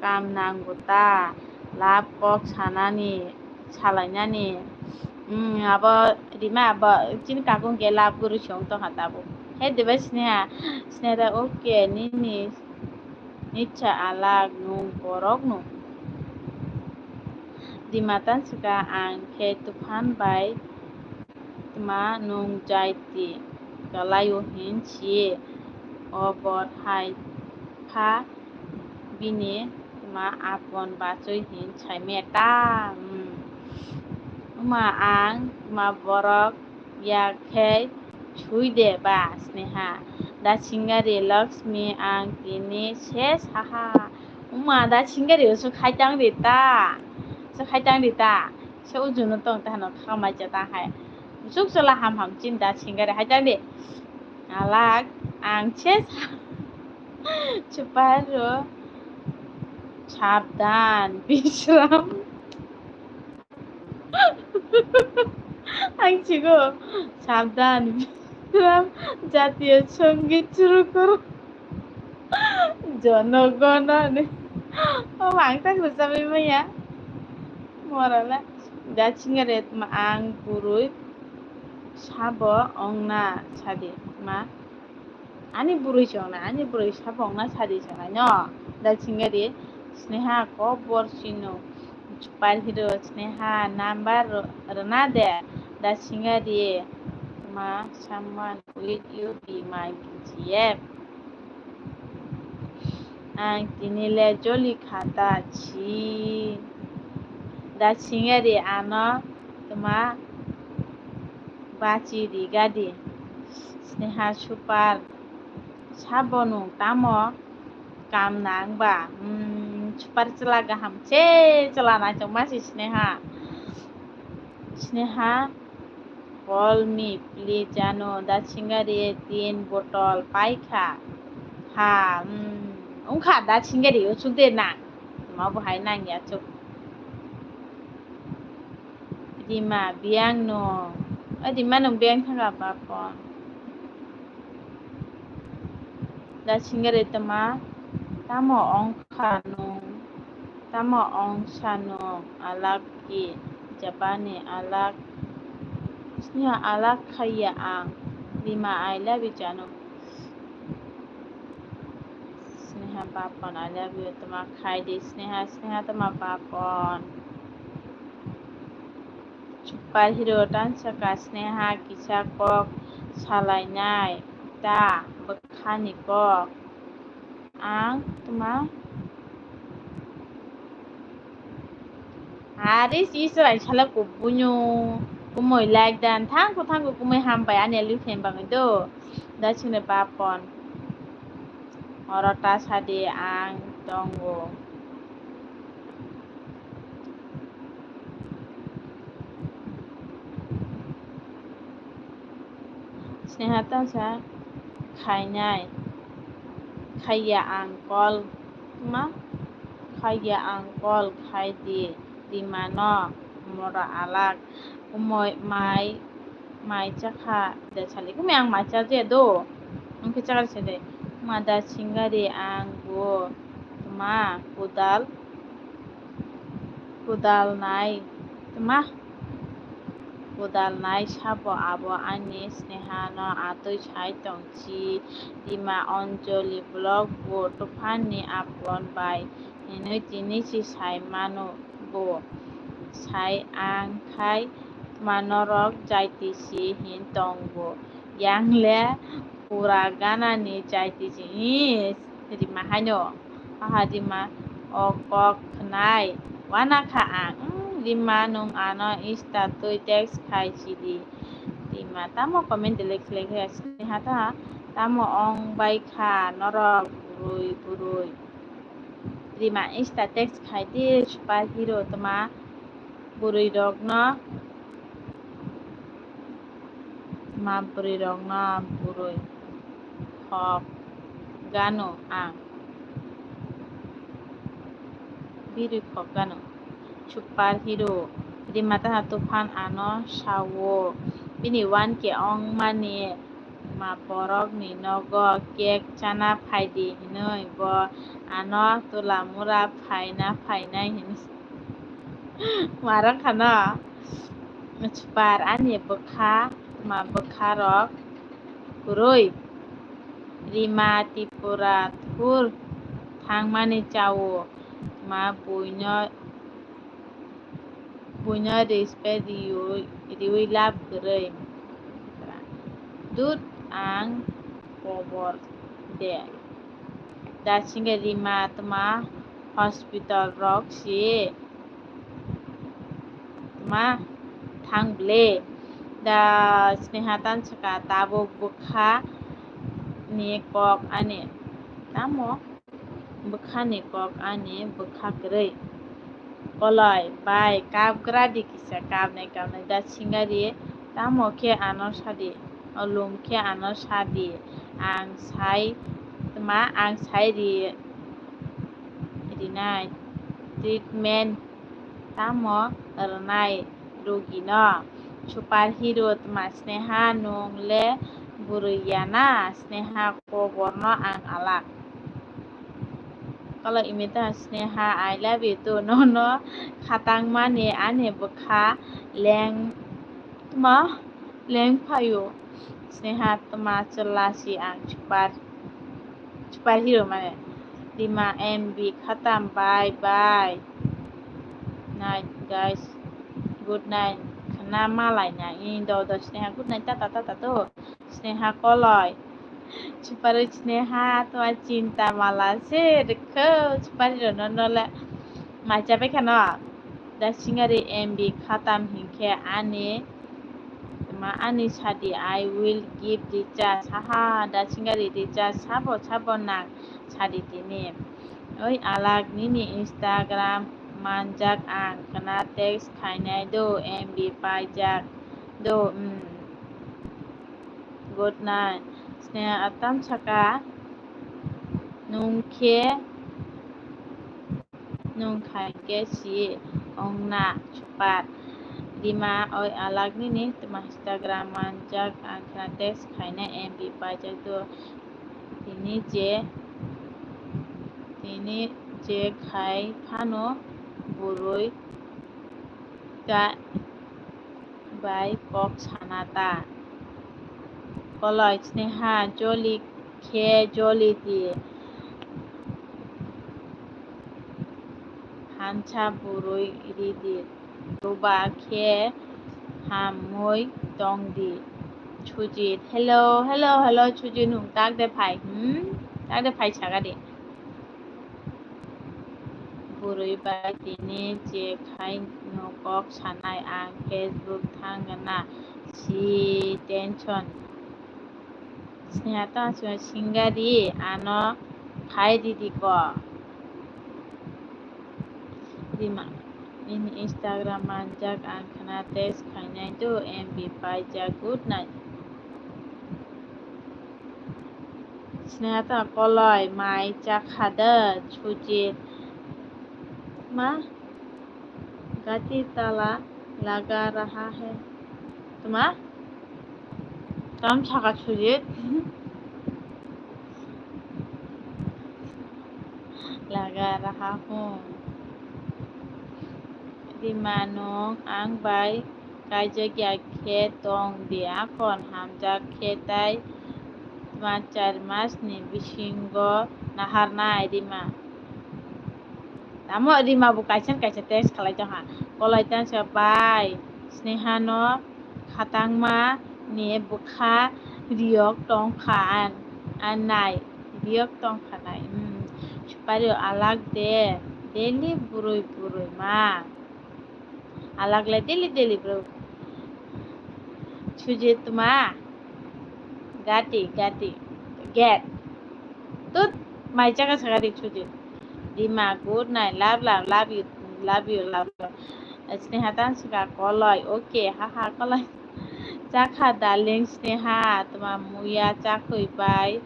kam nango ta. Love kok sanani, salainani. Hmm, abo Rima abo chini kakung khe love guru song tongkha tabuk. He dibai Sneha, Sneha da, okay, nini nitsa alak nung borok nung. Rima tansika ang khe Tuphan bai tma nung jaiti kalaio hin siye. O bot hai pha bini tma apon bachoi hin saimeta. Hmm. Uma ang tma borok ya khe sui de ba Sneha. Da Singari Lakshmi ang tini ses haha. Uma da Singari usu khaitang de ta. Usu khaitang de ta. Se ujuno tong ta hano khamai cha ta hai. Usuk chola ham ham chin da Singari haitang de. Alak ang ses. Chuparo. Sabdan Bishram. Ang chigo, sabdan, jatiyo songit suru koro. Jono gono ni. O, ang tak rwchabwi maya. Morala. Da Singari tma ang burui sabo ongna sadi ma. Ani burui chongna, ani burui sabo ongna sadi chongnai no. Da Singari, Sneha kobor sino. Super hero Sneha number ro-, rwna de. Da Singari, ma someone with you be my G F. Ang tini le joli khata chi. Da Singari ano tma bachi rigadi. Sneha super. Sabo nung tamo kam nang ba? Hmm, super chwla kaham se chwla naithok ma si Sneha. Sneha, call me please, jano da Singari tin bottle paikha. Ha, hmm, ungkha da Singari usuk de na. Ma bo hai nang ya chuk. Rima, biyang no. O Rima nung biyang thanga ba phone. Da Singari tma, tamo ongkha nung, tamo ongsa nung, alak ki, Japani alak, Sneha alak khaiya ang, Rima I love you jano. Sneha bapon I love you tma khai di, Sneha, Sneha tma bapon. Super hero tansaka Sneha kisa kok salainai ta bwkhani kok. Ang tma Aris Israel sala kubuino kumui like dan thangko thangko kumui hambai ani ali fan bangwi do. Da chini bapon. Oro ta sadi ang tongo. Sneha ta sa khainai. Khaiya ang call. Ma? Khaiya ang call khai di. Rima no mora alak. Umoi mai, mai chakha de sali. Kumi ang mai cha je do. Ang khe chakha se de. Ma da Singari ang bo. Ma kudal. Kudal nai tma? Kudal nai sabo abo ani Sneha no atwi sai tong si. Rima Anjali vlog bo Tuphan ni apon bai hinwi tini si sai mano bo. Sai ang khai tma norok jaiti si hin tong bo. Yang le pura gana ni jaiti si. Ih, Rima haino. Aha Rima o kok khnai. Wana kha ang. Hmm, Rima nung ano Insta twi text khai sidi. Rima tamo comment delete khlai khe Sneha ta tamo ong bai kha norok burui burui. Rima Insta text khai di super hero tma burui rok no. Ma bwrwi rok no bwrwi khok gano ang. Bwrwi khok gano. Super hero. Rima taha Tuphan ano sao. Bini one K ong mani ma borok ni nogo cake chana phaidi hinwi bo ano tula mura phaina phainai hinwi. Marang khano. Chupar ani bwkha, ma bwkha rok kwrwi. Rima Tripura thur thangmani chao ma buino, buino respect riui, riui lab kwrwi. Dut ang kobor de. Dasingke Rima tma hospital rok si tma thang ble. Da Sneha tansaka tabuk bwkha ni kok ani. Tamo bwkha ni kok ani bwkha kwrwi. Koloi bai kap gra di kisa kapnai kapnai da singari tamo khe ano sadi. O lum khe ano sadi. Ang sai tma ang sai ri rinai treatment tamo rwnai rugino. Super hero tma Sneha nung le bwrwi ya na? Sneha koborno ang alak. Kalo imita Sneha I love you too. Nono khatang mani ani bwkha leng tma leng phaio. Sneha tma chwla si ang super, super hero mane. Rima M B khatam bye bye. Night guys. Good night. Khna malai na. Indo do Sneha good night tata tata to. Sneha koloi. Chupari Sneha tma chinta mala se rikho chupari rono nole. Macha bai khano. Da singari M B khatam hinkhe ani ma ani sadi I will give recharge. Haha da singari recharge sabo sabo nang sadi tini. Oi alak nini Instagram manjak ang khna text khainai do M B paijak do. Good night. Sneha atam saka nung khe nung khai khe si ongna chupat. Dima oi alak nini tma Instagram manjak ang khna text khaina M B paijak do. Tini je tini je khai phano bwrwi ka bai kok sana ta. Koloi Sneha joli khe joli di. Hansa bwrwi ri di. Ruba khe hamwi tong di. Sujit, hello, hello, hello, Sujit, nwng tak de phai? Hmm? Tak de phai saga di. Bwrwi bai tini je khai no kok sanai ang Facebook thang gana si tension. Sneha ta singari ano khai ridi ko. Rima ini Instagram manjak ang khna text khainai do M B paijak good night. Sneha ta koloi mai chakha da Sujit ma gati tala laga raha hai tma tam saka Sujit laga raha hum. Rima nwng ang bai kaijak ya khe tong di, akon hamjak khe tai tma char mas ni bisingo naharnai Rima. Tamo Rima bo kaisa kaisa text khalai tong ha. Kolai tang sa bai Sneha no khatangma ni bwkha riyok tong kha an, an nai riyok tong kha nai. Hmm. Supari alak de daily burui burui ma. Alak le daily daily bro. Sujit tma. Gati, gati. Get. Tut, mai jaga saga dik Sujit. Dima, good night. Love, love, love you, love you, love you. Sneha tan sika koloi. Okay, ha ha koloi. Chakha darling Sneha, tma muya chakhui bai.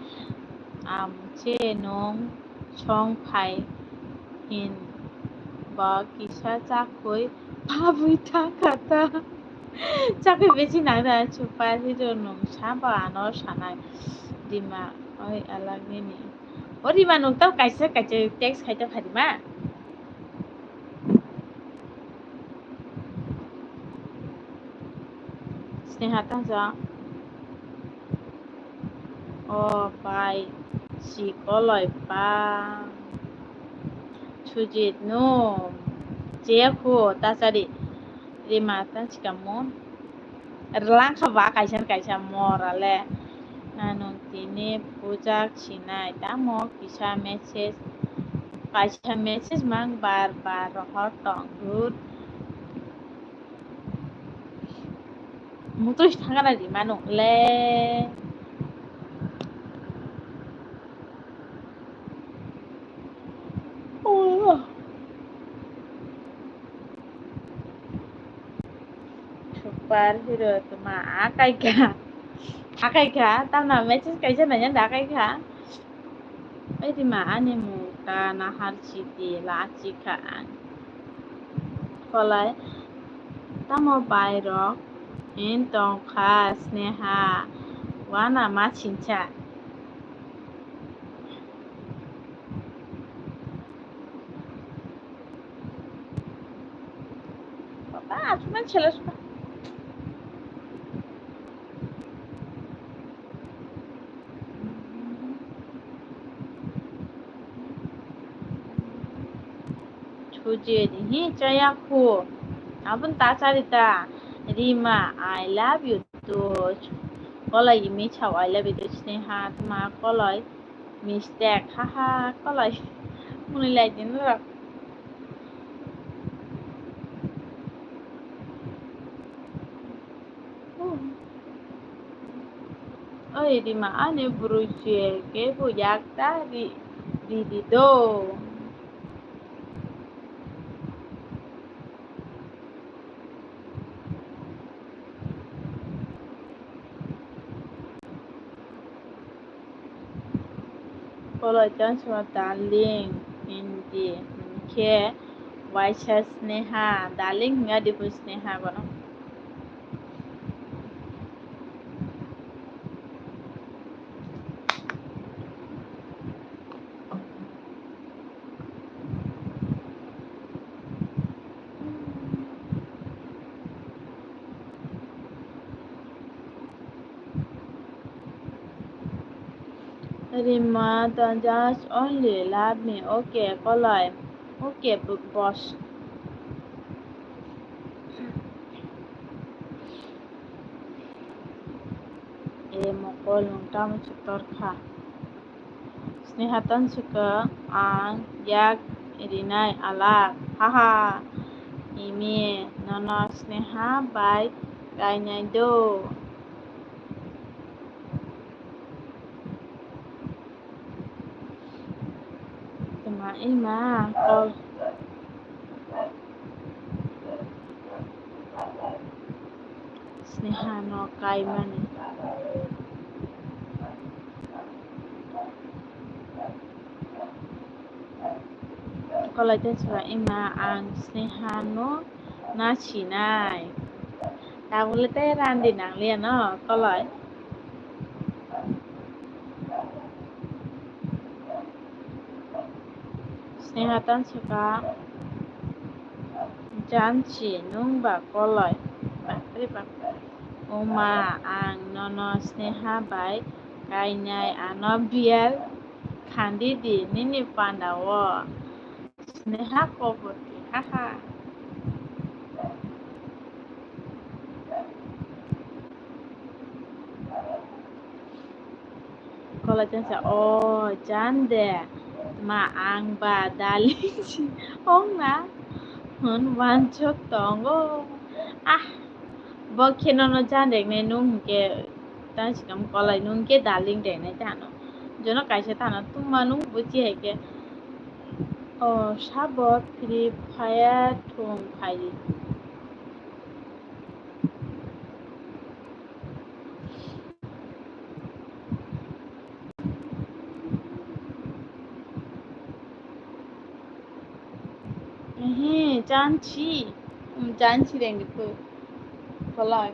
Am che nung song phai hin ba kisa chakhui phabwi thangkha ta. Chakhui besi nangda super hero nung sabo ano sanai. Dima oi alak nini. O Rima nung tau kaisa kaisa text khai ta pharima. Sneha tangsa. O bai si koloi pa. Sujit no. Chekho tachari. Rima ta chikamo. Rwlangkha ba kaisa kaisa mora le. Nano tini bujak sinai tamo kisa message. Kaisa message mang bar bar rohor tong dud. Mutui thangana di manu le. Oh. Super hero tuma akai ka. Akai ka, tamna message kaisa nanya da akai ka. Oi di ma ani mukta nahar sidi lachi kha ang. Kolai tamo bai rok in tong kha Sneha wana ma sincha. Papa, asuna chela suna. Chujedi hi chaya khu. Abun ta charita. Rima, I love you too. Kola yimi chao I love you too. Sneha, tuma koloi. Mistake, haha, kolai. Muni lai din rok. Oi, Rima, ani bwrwi se ke bo yak ta ri, ri, ri do. Koloi tong sima darling, hindi hwnkhe waisa Sneha, darling hwnkhe adi bo Sneha bono. Rima, don't just only love me, okay, kolai, okay, b-, boss. E mokol nung tamo chuktor kha. Sneha tong sika ang yak rinai alak. Haha. Imi nono Sneha bai kainai do. Tuma ima kol. Sneha no kaimani. Kolai tei sora ima ang Sneha no na sinai. Tabole tei randi nangliya no kolai. Sneha tong saka, Jansi, nwng ba koloi? Bapre bap. Oma, ang nono Sneha bai kainai, ano biyar khandi di nini panda o. Sneha Kopoti, haha. Kolai tongsa, o, jan de, ma ang ba dali ong na, hwn wansok tongo. Ah, bo khe nono jan de ne nung ke, tang sikam kolai nung ke daling de ne tano. Jono kaisa tano, tuma nung buji hai ke. O, sabo Free Fire thung khai. Ehe, jansi. Hmm, jansi reng tu. Kolai.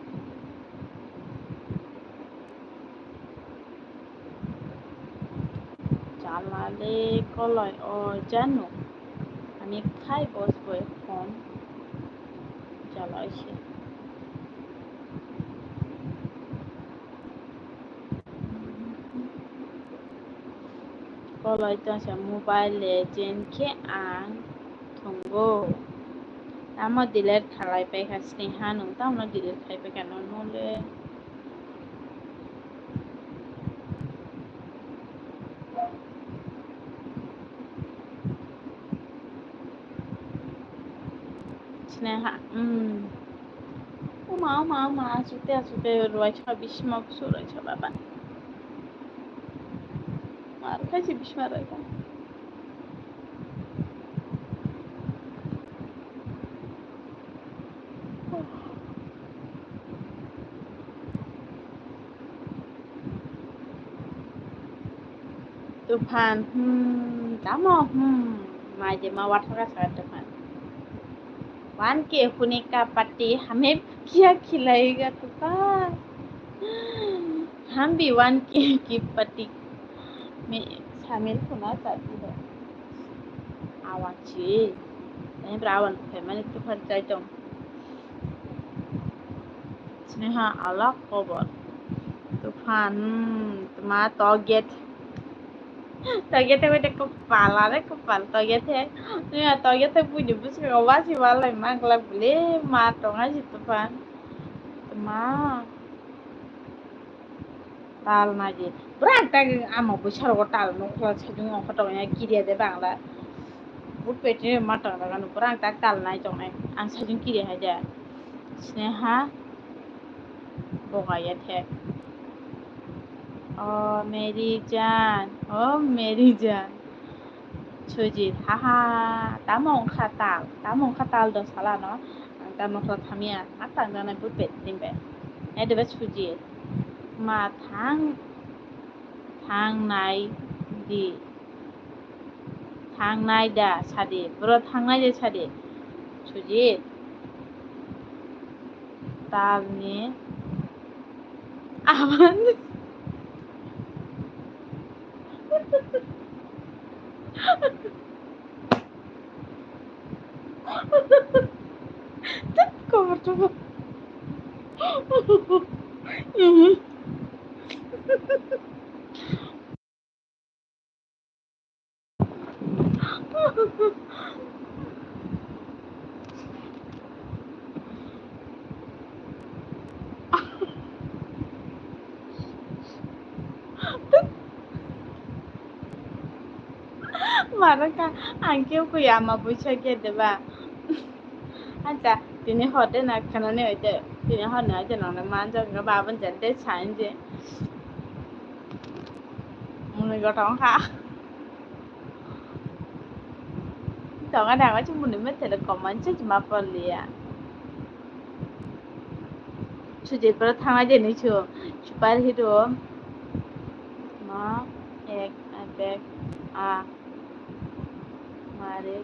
Chala le koloi o jano. Ani khai bos boi phone chalai se. Bolai tongsa Mobile Legend khe ang thwngo. Tamo delete khalai paikha Sneha, nwng tamo delete khai paikha nono le. Sneha, hmm. Uma, uma, uma, asukte, asukte, ruai chwa, bisma, kusu, ruai chwa, baba. Mar khai se bisma, ruai chwa. Tufan, hmm, tamo, hmm, mai de ma wathaka sa Tufan. One K huni ka pati hame kya khilayega Tufan? Hum bhi one K ki pati mein shamil hona chahti hai. Awan chi. Ani bra awan family Tufan chai tong. Sneha alak khobor. Tufan, hmm, tma toget. Toget hai bete kopal, are kopal toget hai. Sneha toget hai buini bwskango wasi walai manglak bole ma tonga si Tufan. Tma. Tal nai di. Bwrang tak ama bwsa rogo tal nukla sajung ongkha tongya kiriya de bangla. But peti ma tong daga no bwrang tak tal nai tongnai. Ang sajung kiriya hai de. Sneha boga ya thek. O Meri Jan, o Meri Jan. Sujit, haha, tamo wngkha tal, tamo wngkha tal do sala no, ang tal nokla thamya, ma tang janai but pet limbe. Ai de ba Sujit, ma thang, thang nai di, thang nai da sadi, bro thang nai de sadi, Sujit, tal ni aman. Tet, kotor tubuh. Mano kha, ang khe koi ama buisa khe deba. Acha, tini hor de na khanani hoite, tini hor ni hoite nong nang manjak wngkha, babon jan de sain je. Mwnwi gotong kha. Tonga dang wachi mwnwi methele comment se ma pol liya. Sujit bro thangna je nui su super hero. Ma ek a bek a mare.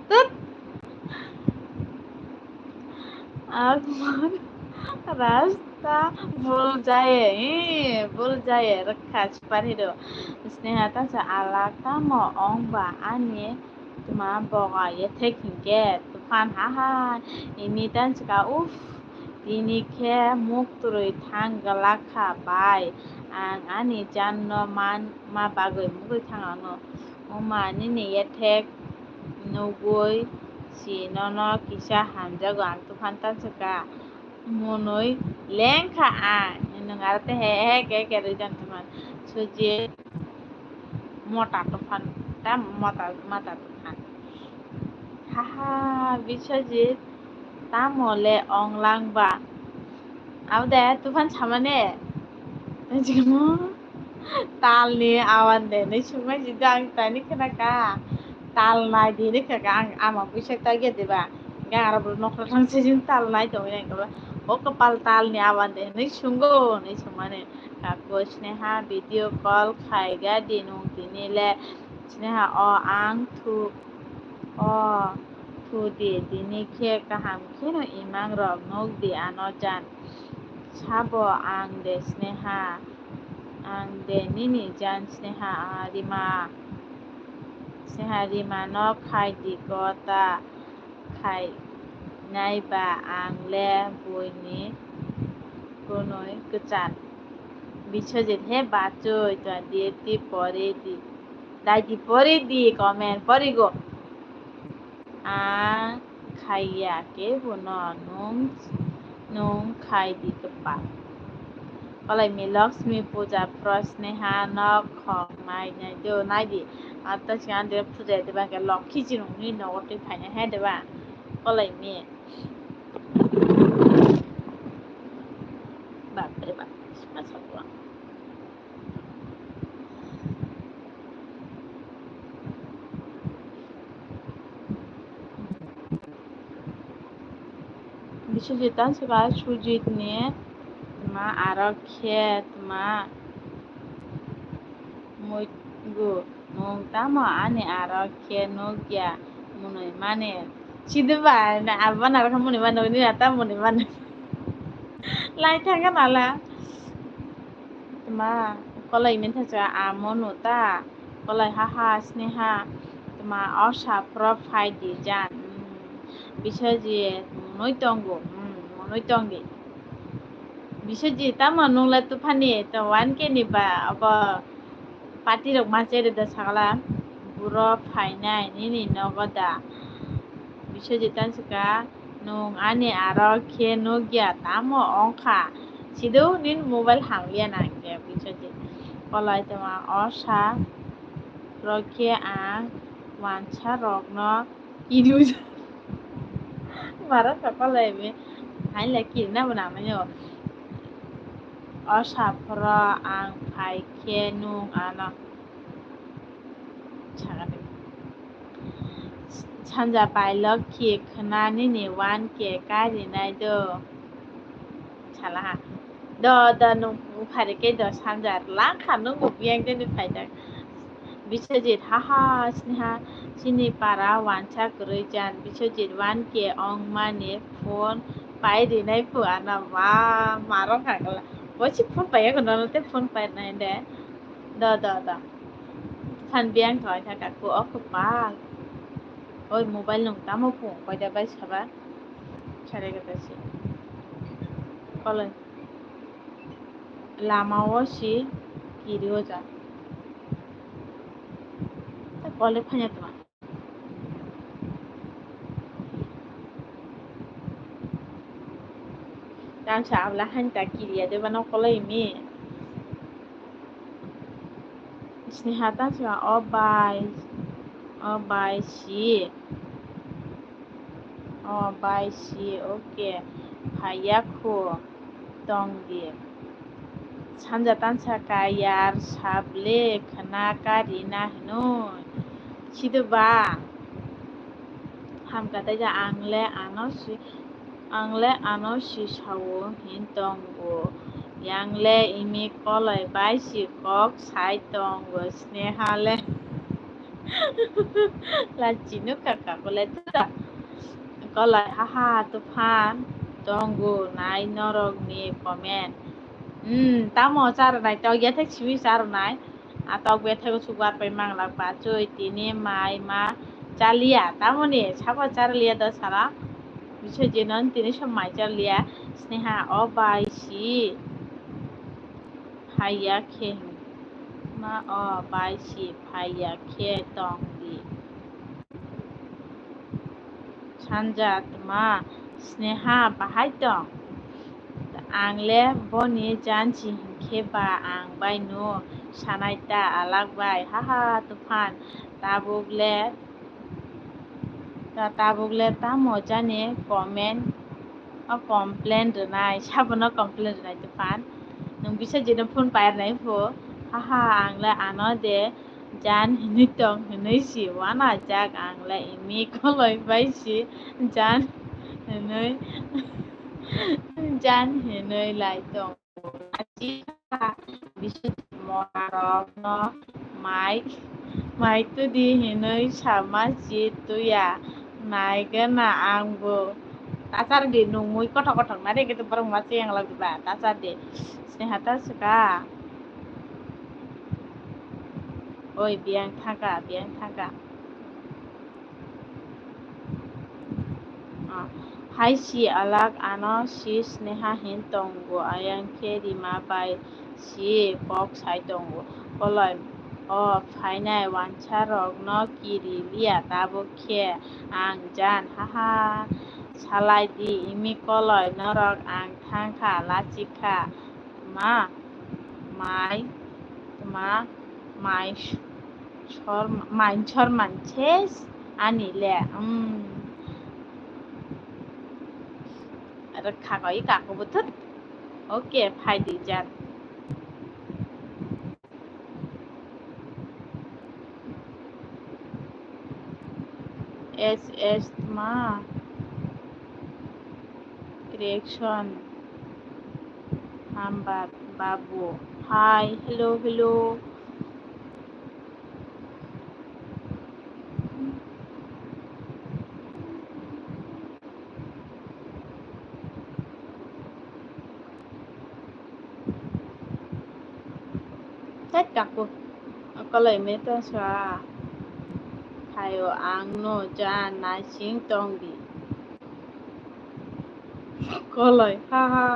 Tut. Akbar rasta bhul jaye, eh, bhul jaye rakha super hero. Sneha ta sa alak tamo ong ba ani. Tma boga ye thek hinkhe tufan ha ha ini tan chika uff tini khe muk twrwi thang glak kha bai ang ani jan no man ma bagwi mugwi thang ano muma nini ye thek nugwi si nono kisa hamjago ang tufan tan chika. Mwnwi lengkha ang, nwng aro tei he he ke ke rwui tong tongma. Sujit mota tongphan, ta mota, mota tongphan. Haha, Biswajit, tamo le ong lang ba? Abo de tufan samane. Talni awan de hinwi swngmani sidi ang tani khwnakha. Tal nai di hinwi khwnakha ang ama puisa tagya diba. Hwnkhe ang aro bo nokha thang sijin tal nai tongwi ang khe o kwpal talni awan de hinwi swnggo hinwi swngmani. Kako Sneha video call khaiga di nwng tini le. Sneha o ang thu o thu di tini khe kaham kheno imang rok nuk di ano jan. Sabo ang de Sneha. Ang de nini jan Sneha, ah, Rima. Sneha Rima no khai di kota khai nai ba ang le buini kunui kwchar. Biswajit, he bachoi, twenty eight di pore di. Dai di pore di, comment porigo. Ang khaiya kebo no, nwng, nwng khai di kwpal. Kolai mi Lakshmi puja pro Sneha no khok nai nai do, nai di. Ata siya de puja de ba ke Lokhi jinung ni nogo twi phaina he de ba. Kolai mi. Bapre bap, sima sakwa. Biswajit tan sika Sujit ni tma aro khe tma muigu. Nwng tamo ani aro khe nukya mwnwi mani? Sidiba, na abana rokha mwnwi mani, nini ata mwnwi mani. Lai thangkha nala. Tma, kolai mantha cha amo nuta. Kolai haha Sneha. Tma, osa pro phai di jan. Hmm. Biswajit, mwnwi tongo. Hmm, mwnwi tongdi. Biswajit, tamo nungla tuphani, to one K ni ba, abo party rok ma chere da sagala, buro phainai nini nogo da. Biswajit tan sika, nwng ani aro khe nukya, tamo ongkha, sido nin mobile hamliya nangkhe. Biswajit, kolai tongma osa rok khe ang wansa rokno Kiri uja. Mara sa kolai me. Hain le kiri na bo nang nai o. O saphoro ang phai khe nwng ano. Sagani. Sanja pailok khe khna nini one K kari nai do. Sala ha. Do, do, nwng buphari khe do sanja langkha, nwng bo biyang de ni phaijak. Biswajit, haha, Sneha, chini para wansa kwrwi jan. Biswajit, one K ongmani phone pai rinai phu ano, ma, marok hakla. Bo si phone paiya kono, no te phone pai nai de. Do, do, do. Phan biyang thoi kha kaku, o kwpal. Oi, mobile nwng tamo phone koi da bai saba. Sare kata si. Koloi. Lama o si kiri o ja. Ta kole phanya tma. Tang sa abla han ta kiri ya de bano koloi mi. Sneha ta sa o bai, o bai si. O bai si, okay. Phaiya khu tong di. Sanja tansa ka yar sable khna kari na hinoi. Sido ba. Hamka tei ja ang le ano si, ang le ano si sao hin tongo. Yang le imi koloi bai si kok sai tongo Sneha le. Lachinu kaka kole tuda. Kolai haha tuphan tongo nai norok ni comment. Hmm, tamo char nai tok ya thek simi char nai. A tok bethai go sugar pai mang lak ba choi tini mai ma chalia. Tamoni sabo charlia da sara. Biswajit non tini som mai charlia. Sneha o bai si. Phaiya khe ma o bai si phaiya khe tong di. Sanja tma Sneha bahai tong? Ang le boni jansi hinkhe ba ang bai no sanai ta alak bai. Haha tuphan tabuk le Ta tabuk le tamo jani comment o complain rwnai, sabono complain rwnai tuphan. Nwng bisa jino phone pair nai pho, haha, ang le ano de jan hinui tong hinui si wana jak, ang le imi koloi bai si jan hinui, jan hinui lai tong. Bising morarokno mai, mai tudi hinui sama si tuya, nai gana angbo. Tachar di nungmui kothok kothok na de, kete borok ma cheyang lagdi ba, tachar di. Sneha ta suka. Oi, biyang thangka, biyang thangka. Ah, Hai si alak ano si Sneha hin tongo, ayang khe Rima bai si kok sai tongo. Koloi o phainai wansa rok no kiri liya tabuk khe ang jan, haha. Salai di imi koloi norok ang thang kha lachik kha. Tma, mai, tma, mai, sor, mai, sor manches, ani le, um. Rwkha koi kako buthut. Okay, phai di jan. S S tma. Reaction. Hambat babu. Hi, hello, hello. Tet kaku. Akalai me ta sa. Phaio ang no ja naising tong di. Koloi, ha ha.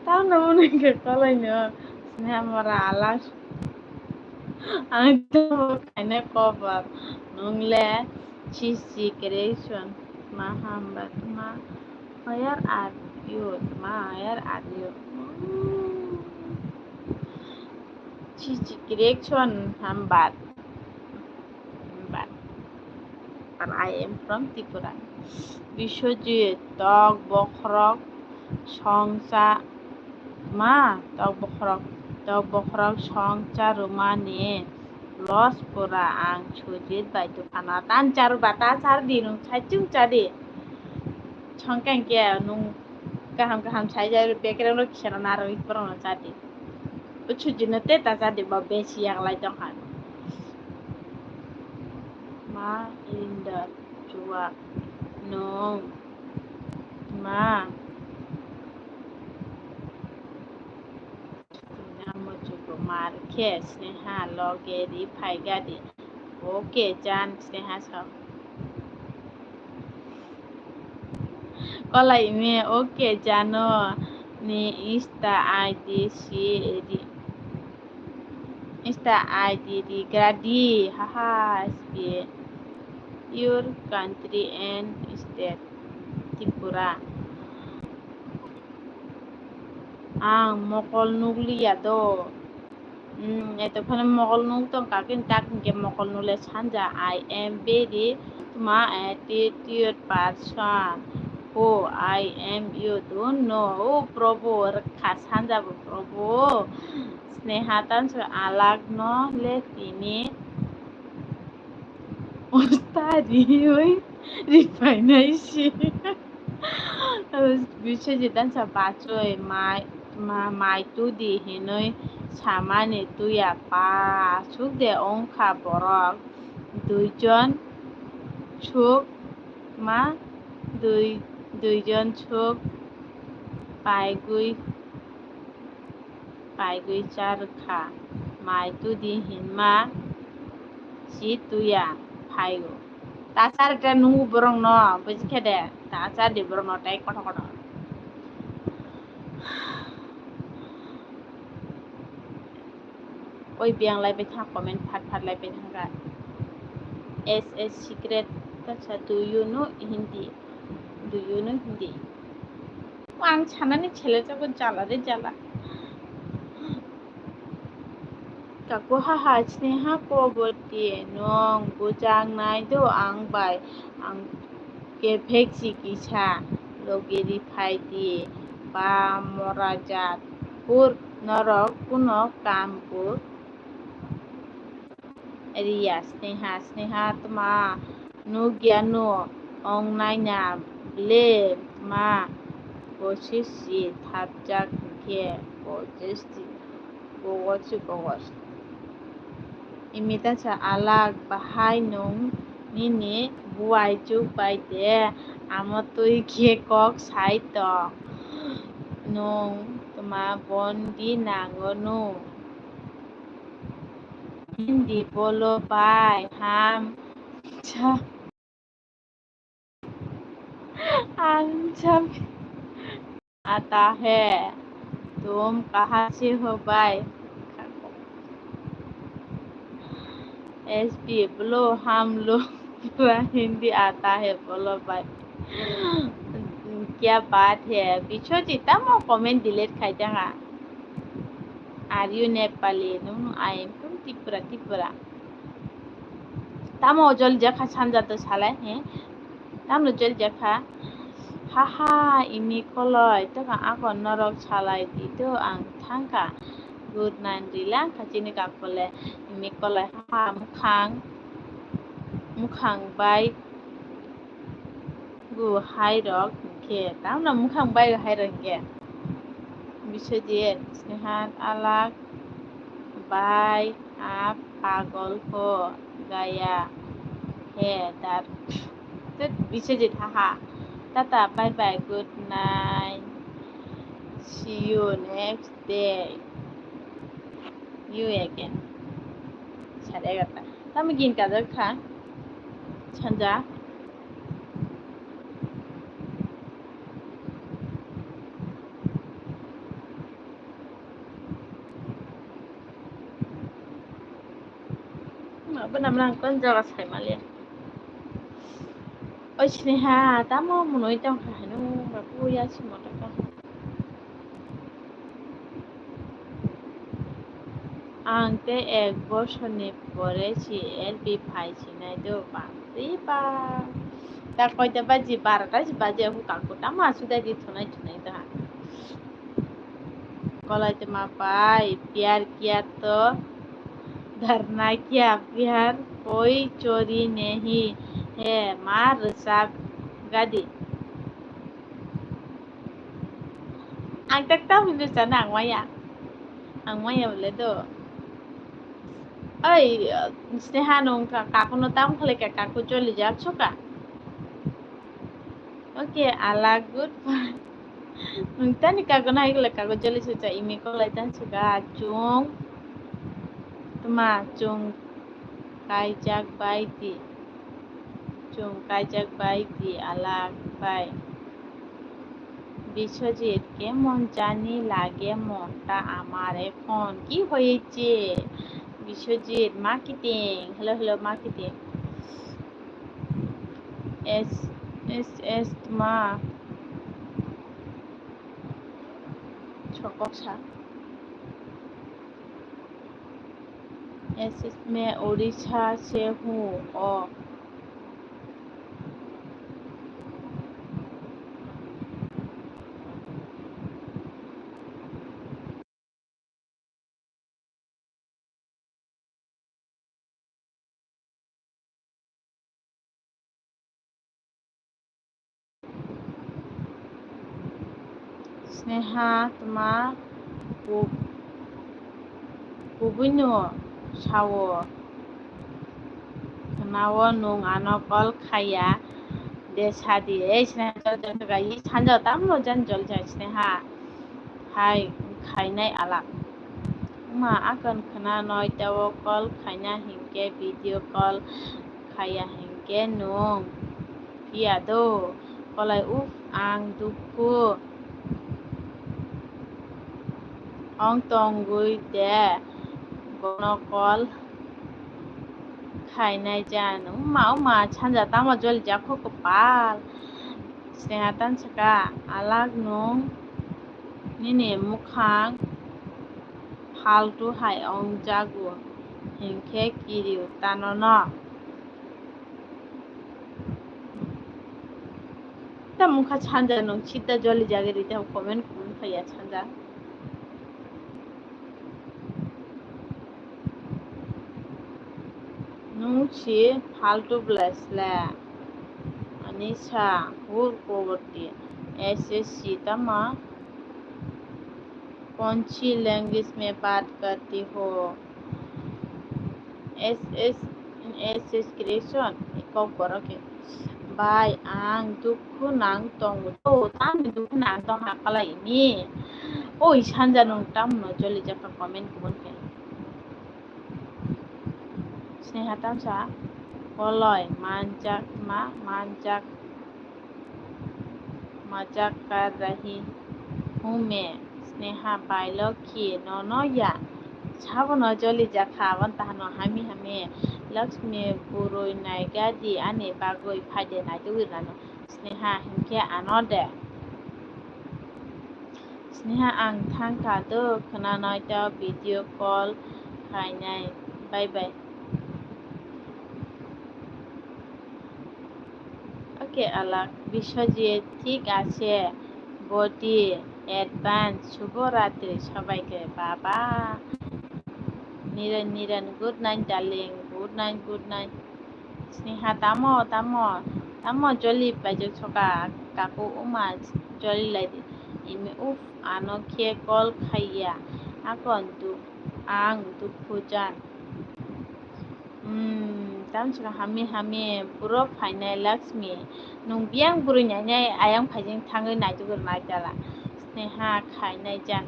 Tamo nang khe koloi no. Sneha mora alas. Ang to kaine kobar. Nung le chichi creation. Ma hamba ma. Where are you? Ma, where are you? Chichi creation hambat. Hambat. And I am from Tripura. Biswajit, tok bokhorok songcha ma, tok bokhorok, tok bokhorok songcha rumani los pura ang Sujit bai tuphano tan charu bata char di nung saichung chadi. Songkang ke nung kaham kaham sai jai background rok kisa na narwi borok no chadi. Uchu jino te ta chadi ba besi yaglai tong kha. Ma Linda chuwa nung ma. Amo chuko mar khe Sneha loge ri phai gadi. Okay, jan Sneha sa. Kolai me, okay, jano ni Insta I D si edi. Insta I D di gradi, haha, S B A. Your country and state, Tripura. Ang mokol nukliya do. Hmm, eto phano mokol nuk tong kha, kini tak hingke mokol nukle sanja. I am very tma attitude person who I am you don't know. O Prabhu, rwkha sanja bo Prabhu. Sneha tanso alak no le tini usta riwi ripainai si. Biswajit tansa bachoi mai, ma-, mai tudi hinui samani tuya pa suk de ongkha borok. Duijon suk ma, dui, duijon suk paigui, paigui charwkha. Mai tudi hinma si tuya phaio. Ta char khe nungo borok no, buji khe de. Ta char di borok no tei kothok kothok. Oi biyang lai bai thang comment phat phat lai bai thang kha. S S secret ta cha do you know Hindi? Do you know Hindi? Ang sanani chele chabo jala re jala. Kaku haha Sneha kobor di nong bujang nai do ang bai ang kephek si kisa loge ri phai di ba mora jat pur norok kuno kam pur. Riya, Sneha, Sneha tma nukya no ong naina ble tma kosis si thapjak hinkhe kosis si kogosi kogos. Imita sa alak bahai nung nini buai chuk bai de amo twi khe kok sai tong nung tma bondi nango nung. Hindi bolo bhai, ham cha. Ang jab आता है, तुम कहाँ से हो भाई? S B, बोलो, हम लोग पूरा हिंदी आता है, बोलो भाई। क्या बात है, Biswajit, tamo comment delete khai tanga. Are you Nepali? No, no, I am from Tripura, Tripura. Tamo jol jakha sanja to salai, he? Tamo jol jakha? Haha, imi koloi, to ka ako norok salai di to ang thangka. Good night, rilang kachini kakole. Imi koloi, haha, mukhang, mukhang bai. Gu hai rok hinkhe, tamno mukhang bai hai rok hinkhe. Biswajit, Sneha, alak bai, aap pagol ho gaya hai dar. Tut, Biswajit, haha. Tata, bye bye, good night. See you next day. You again. Sare egarta. Tamo gin kajak kha. Sanja. Abo namrang kon jaga sai mali. Oi Sneha, tamo munoi tong kha hanu, babu ya si moto ka. Ang te ek bosor ni pore si L P phai sinai do, bapre bap. Ta koita baji, barota si baji, aku kaku tamo asudai di thunai thunai ta. Kolai tma pai, pyar kiya to dharna kiya, pyar koi chori nahi hai, ma rwchap gadi. Ang tak tam hindu sana ang maya. Ang maya bole do. Oi, Sneha nung ka, kakuno tam khalai ka, kaku choli jak suka. Okay, ala good bye. Nung tani kakuno hai khalai kaku choli suka, imi kolai tan suka, chung. Tma, chung kaijak bai di. Chung kaijak bai di alak bai. Biswajit, কেমন জানি লাগে মনটা আমার এখন। কি হয়েছে? Biswajit, marketing. Hello, hello, marketing. S, S, S, tma. Chokok sa. S S, मैं उड़ीसा से हूँ। Oh. Sneha, tma ku-, kubuino sao? Khwnao nwng ano call khaiya de sadi. Ei Sneha, jol jol kha, i sanja tamno jan jol jai Sneha. Hai khainai alak. Ma akon khwna noi teo call khaina hinkhe video call khaiya hinkhe nwng phiya do. Kolai uf ang dukhu. Ong tongwi de bono call khainai jan. Uma, uma, sanja tamo joli jakho kwpal. Sneha tan saka, alak nwng nini mukhang phaltu hai ong jago, hinkhe kiriu tano no. Ta mungkha sanja nwng sita joli jagwi rite comment kumun phaiya sanja. Nwng si phaltu bwlai sle. Ani sa hur kobor di. S S C tama. कौन सी लैंग्वेज में बात करती हो? S S, S S Creation, kok borok khe. Bai, ang dukhu nang tongo. O, tamo dukhu nang tong ha kalai ni. Oi, sanja nwng tamno joli jaka comment kubun khe. Sneha tamsa, koloi, manjak ma, manjak. मजाक कर रही हूँ मैं। Sneha, bai Lokhi, nono ya? Sabono joli jakha, aboni tahano hami hami. Lakshmi, bwrwi naigadi ani bagwi phaide naitugwi rwnano. Sneha, hinkhe ano de. Sneha, ang thangkha do, khwnanai ta video call khainai. Bye bye. Okay, alak. Biswajit, thik ache. Body, advance, Shubho Ratri, sabaike, baba. Niran, Niran, good night, darling. Good night, good night. Sneha, tamo, tamo, tamo, joli paijak soka, kaku uma, joli lai di. Imi, uf, ano khe call khaiya. Akon du, ang dukhu jan. Hmm, tamsika hami hami, buro phainai Lakshmi. Nung biyang bwrwi nainai ayang phaijing thangwi naitugwi rwnai tala. Sneha khainai jan.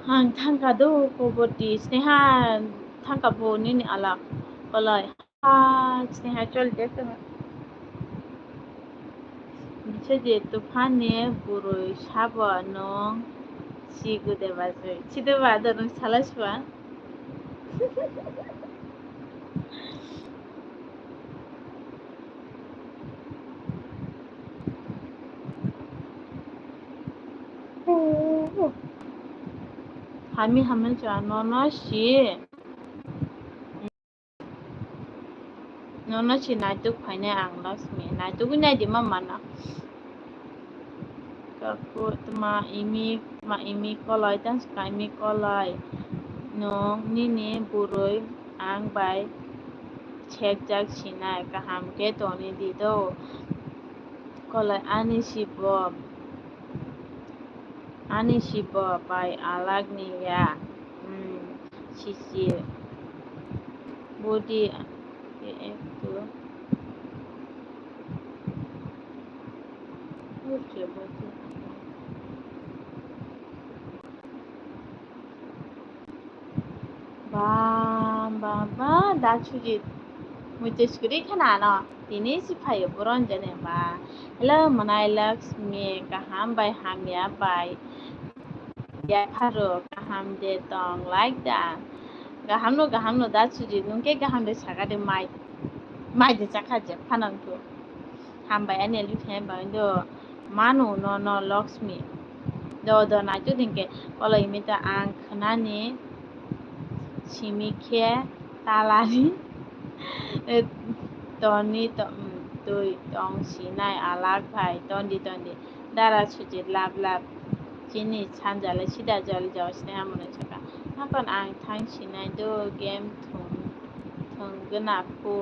Ang thangka do koboti. Sneha thangka bo nini alak kolai. Ah, Sneha chol de tama. Biswajit, Tuphani bwrwi sabo nwng si gude bajwi. Side ba do nwng sala suwa. Hami hami cha nono si. Nono si naituk phainai ang Lakshmi. Naitugwi naidi ma mana. Kaku tma imi, tma imi kolai, tang sika imi kolai. Nwng nini bwrwi ang bai sekjak sinai, kaham khe toni di do. Kolai ani sibo, ani sibo bai alak ni ya. Hmm, sisi. Body, ektu. Ba, ba, ba, da Sujit. Mui tei suri khana no. Tini si phaio boron jene ba. Hello, Manai Lakshmi, kaham bai hamya bai. Ya pharo kaham de tong like da. Gaham no, gaham no da Sujit, nung ke gaham de saka de mai. Mai de chakha je phanang tu. Hambai ani elbi khe hambai do manu no no Lakshmi. Do do naitu dingke koloi mita ang khnani simi khe talani toni to, mm, twi tong sinai alak bai tondi tondi dara Sujit lab lab chini sanjale sida jol jol sini hamoni saka. Hakon ang thang sinai do game thung. Thwng gwnang kho,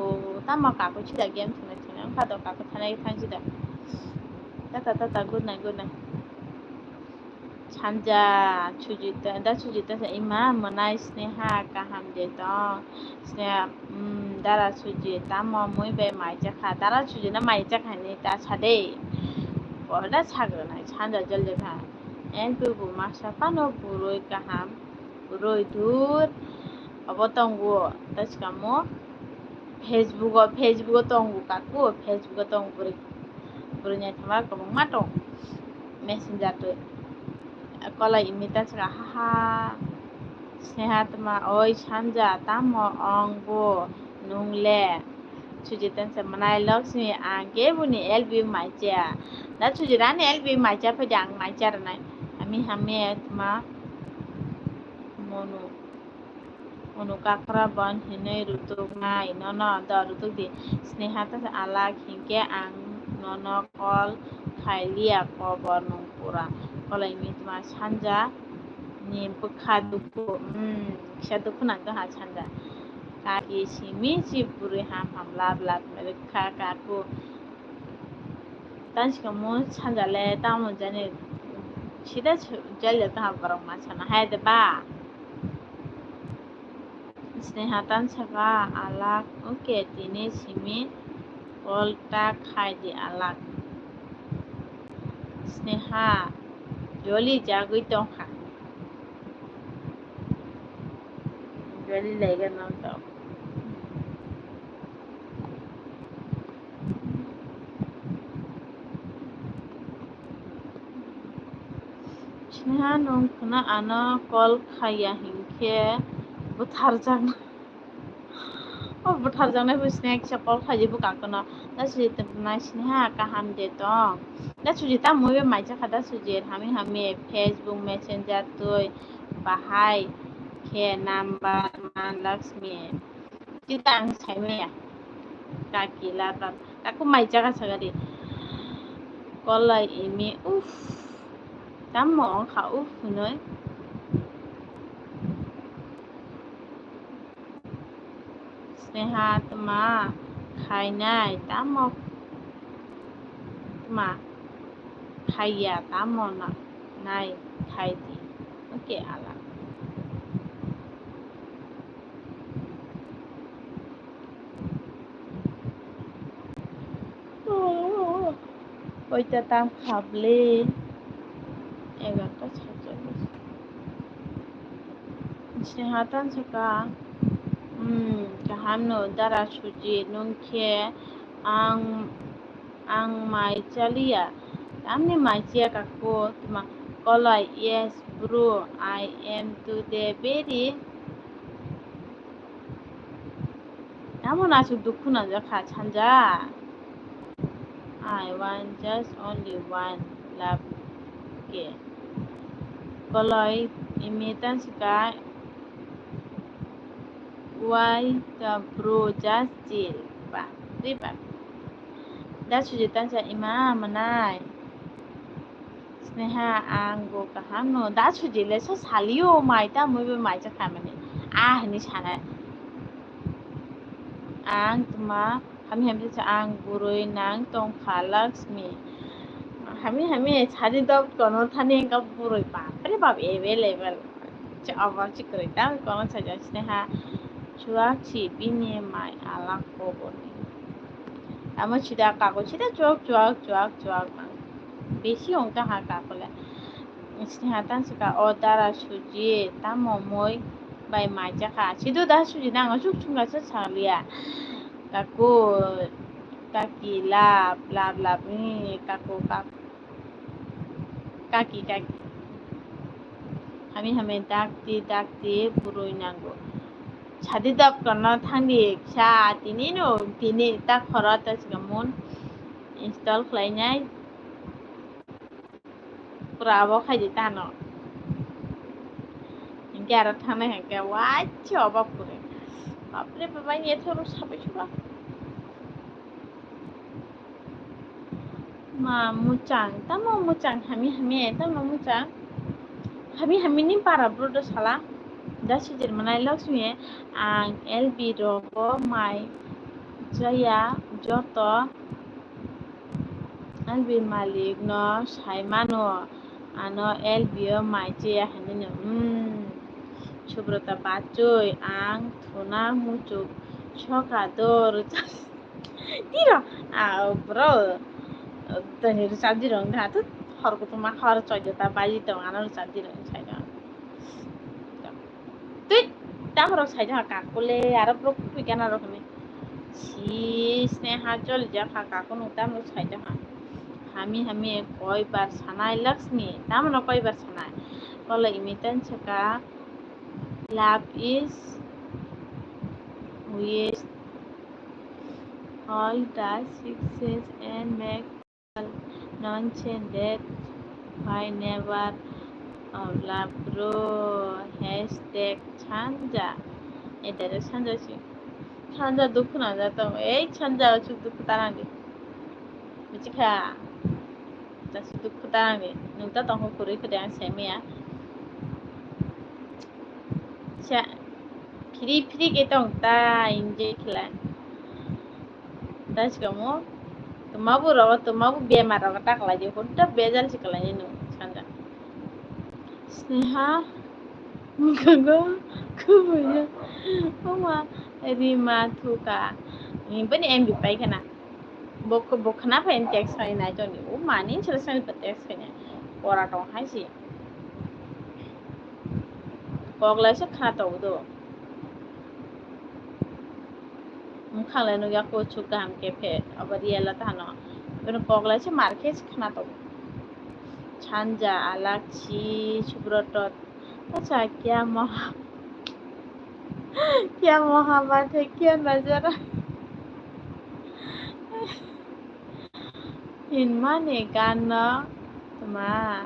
tamo kaku sida game thwngna thwngna wngkha do, kaku thanai thang sida. Tata, tata, good night, good night. Sanja, Sujita, da Sujita sa ima, mwnai Sneha, kaham de tong. Sneha, mm, dara Sujita, tamo mui bai mai chakha. Dara Sujita mai chakha ni ta sa de. Borda sagrwnai, sanja jol de tha. En tu bu masa pano burui kaham. Roi dur obo tongo, ta sikamo Facebook o, Facebook o tongo kaku, Facebook o tongo bwrwi, bwrwi naithoma kwbangma tong messenger twi. Kolai imi ta sika, haha, Sneha tma oi sanja tamo ong bo nung le? Sujita se mwnai Lakshmi, ang keboni L B maicha. Da Sujita ani L B maicha phai de, ang maicha rwnai. Ami hamya tma monu. Monu kakra bon hinwi rutuk nai. Nono do rutuk di. Sneha ta alak hinkhe ang nono call khai liya, kobor nung pura. Kolai mi tma sanja ni bwkha dukhu. Hmm, kisa dukhu nang ha sanja. Kaki simi si bwrwi ham ham lab lab rwkha kaku. Tang sikamo sanjale tamo jani sida jale tamo borok ma sana hai de ba. Sneha tang saka alak, okay, tini simi call ta khai di alak. Sneha joli jagwi tongkha. Joli laiga nang tong. Sneha, nwng khwna ano call khaiya hinkhe butharjakna. O butharjaknai bo Sneha kisa call khaidi bwkak kono. Da suji tongmai Sneha kaham de tong. Da suji tamo bai maicha kha da suji hami hami Facebook Messenger twi bahai khe number man Lakshmi. Tita ang saimaya. Kaki laba. Aku maicha kha sagadi. Kolai imi uff. Tamo ongkha uff hinoi. Sneha tma khainai tamo tma khaiya tamo na nai khaidi. Okay, ala. Koita tam kha bwle? Egarta saitchallis. Sneha tan saka, hmm, kaham no dara suji nung khe ang, ang mai chaliya. Tamni mai chiya kaku tuma kolai, yes bro, I am today very Tamo naisuk dukhu nangjak kha sanja. I want just only one love ke. Koloi imitan sika why the bro just chill. Ba, ri ba. Da suji tansa ima manai. Sneha, ang bo kaham no. Da suji le so salio mai ta mui bo mai cha khamani. Ah, ni sana. Ang tuma hami hami cha ang burui nang tong kha Lakshmi. Hami hami sadi dok kono thani ka burui bapre bap available. Cha aba chikroi ta kono cha Sneha. Chuak si bini mai alak ko boni. Amo sida kago sida chuak chuak chuak chuak nang. Besi ong ta ha kakole. Sneha tan sika o dara suji tamo moi bai mai cha kha. Sidu da suji nang chuk chunga cha saliya. Kaku kaki lap lap lap ni kaku kak kaki kaki. Hami hami dakti dakti burui nango. Sadi dap kono thangdi sa tini no tini ta khoro ta sika mun install khlainai. Pura abo khaidi tano. Hinkhe aro thangnai hinkhe waisa obak puri. Bapre baba, yetho rw sabai suba. Ma muchang, tamo muchang, hami hami, tamo muchang. Hami hami ni para bro do sala. Da sijir manai Lakshmi, ang L B rogo mai chaya joto. L B malik no sai mano, ano L B o mai chaya hinwi no, hmm. Subrata bachoi, ang thuna muchuk soka do rwchap. Tiro, ah, bro, tani rwchap di rong da, tu hor kutung ma hor choi jota baji tong, ano rwchap di rong sai do. Tui, ta borok sai jokha kakule, aro borok tui gana rok hinwi. Si, Sneha joli jokha kaku nung ta borok sai jokha. Hami hami koi bar sanai Lakshmi, tamo no koi bar sanai. Kolo imitan saka, love is waste all the success and make Nonsense that why never love bro hashtag sanja. Edere sanja si. Sanja dukhu na jato. Ei sanja chuk dukhu tarang di. Buchikha. Chasi dukhu tarang di. Nung ta tongkho khurui khede ang semia. Sa. Phiri phiri ke tong ta enjoy khlai. Dasikamo, tuma bo rogo, tuma bo bemar rogo ta khlai di, hudda bejal si khlai di no, sanja. Sneha, mukhango, kubuya, oma, rima, thuka. Ni bani M B pai khana. Bo, bo khana pai text khai nai toni. O mani sila sila text khai nai. Pora tong hai si. Kok lai se khana tong do. Bwkhak le nukya kuchuk kaham khe phe, abo real o ta hano. Bini kok lai se mar khe se khna tongo. Sanja alak si Subroto. Acha, kya moha, kya moha baat hai, kya nazara. Hinmani ganno tma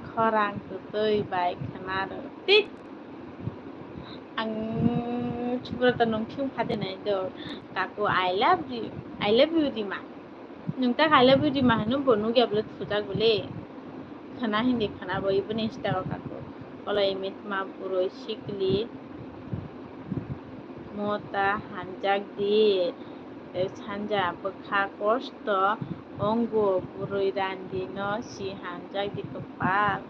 khorang twtwi bai khwnaro. Tik. Ang Subroto nung thung phade nai do. Kaku, I love you. I love you, Rima. Nung tak I love you Rima hwnwi bo nukya bwle thujak bwle. Khwna hindi khwna bo iboni sita o kaku. Kolai mitma burui sikli mota hamjak di. Tei sanja bwkha kosto ongo burui randi no si hamjak di kwpal.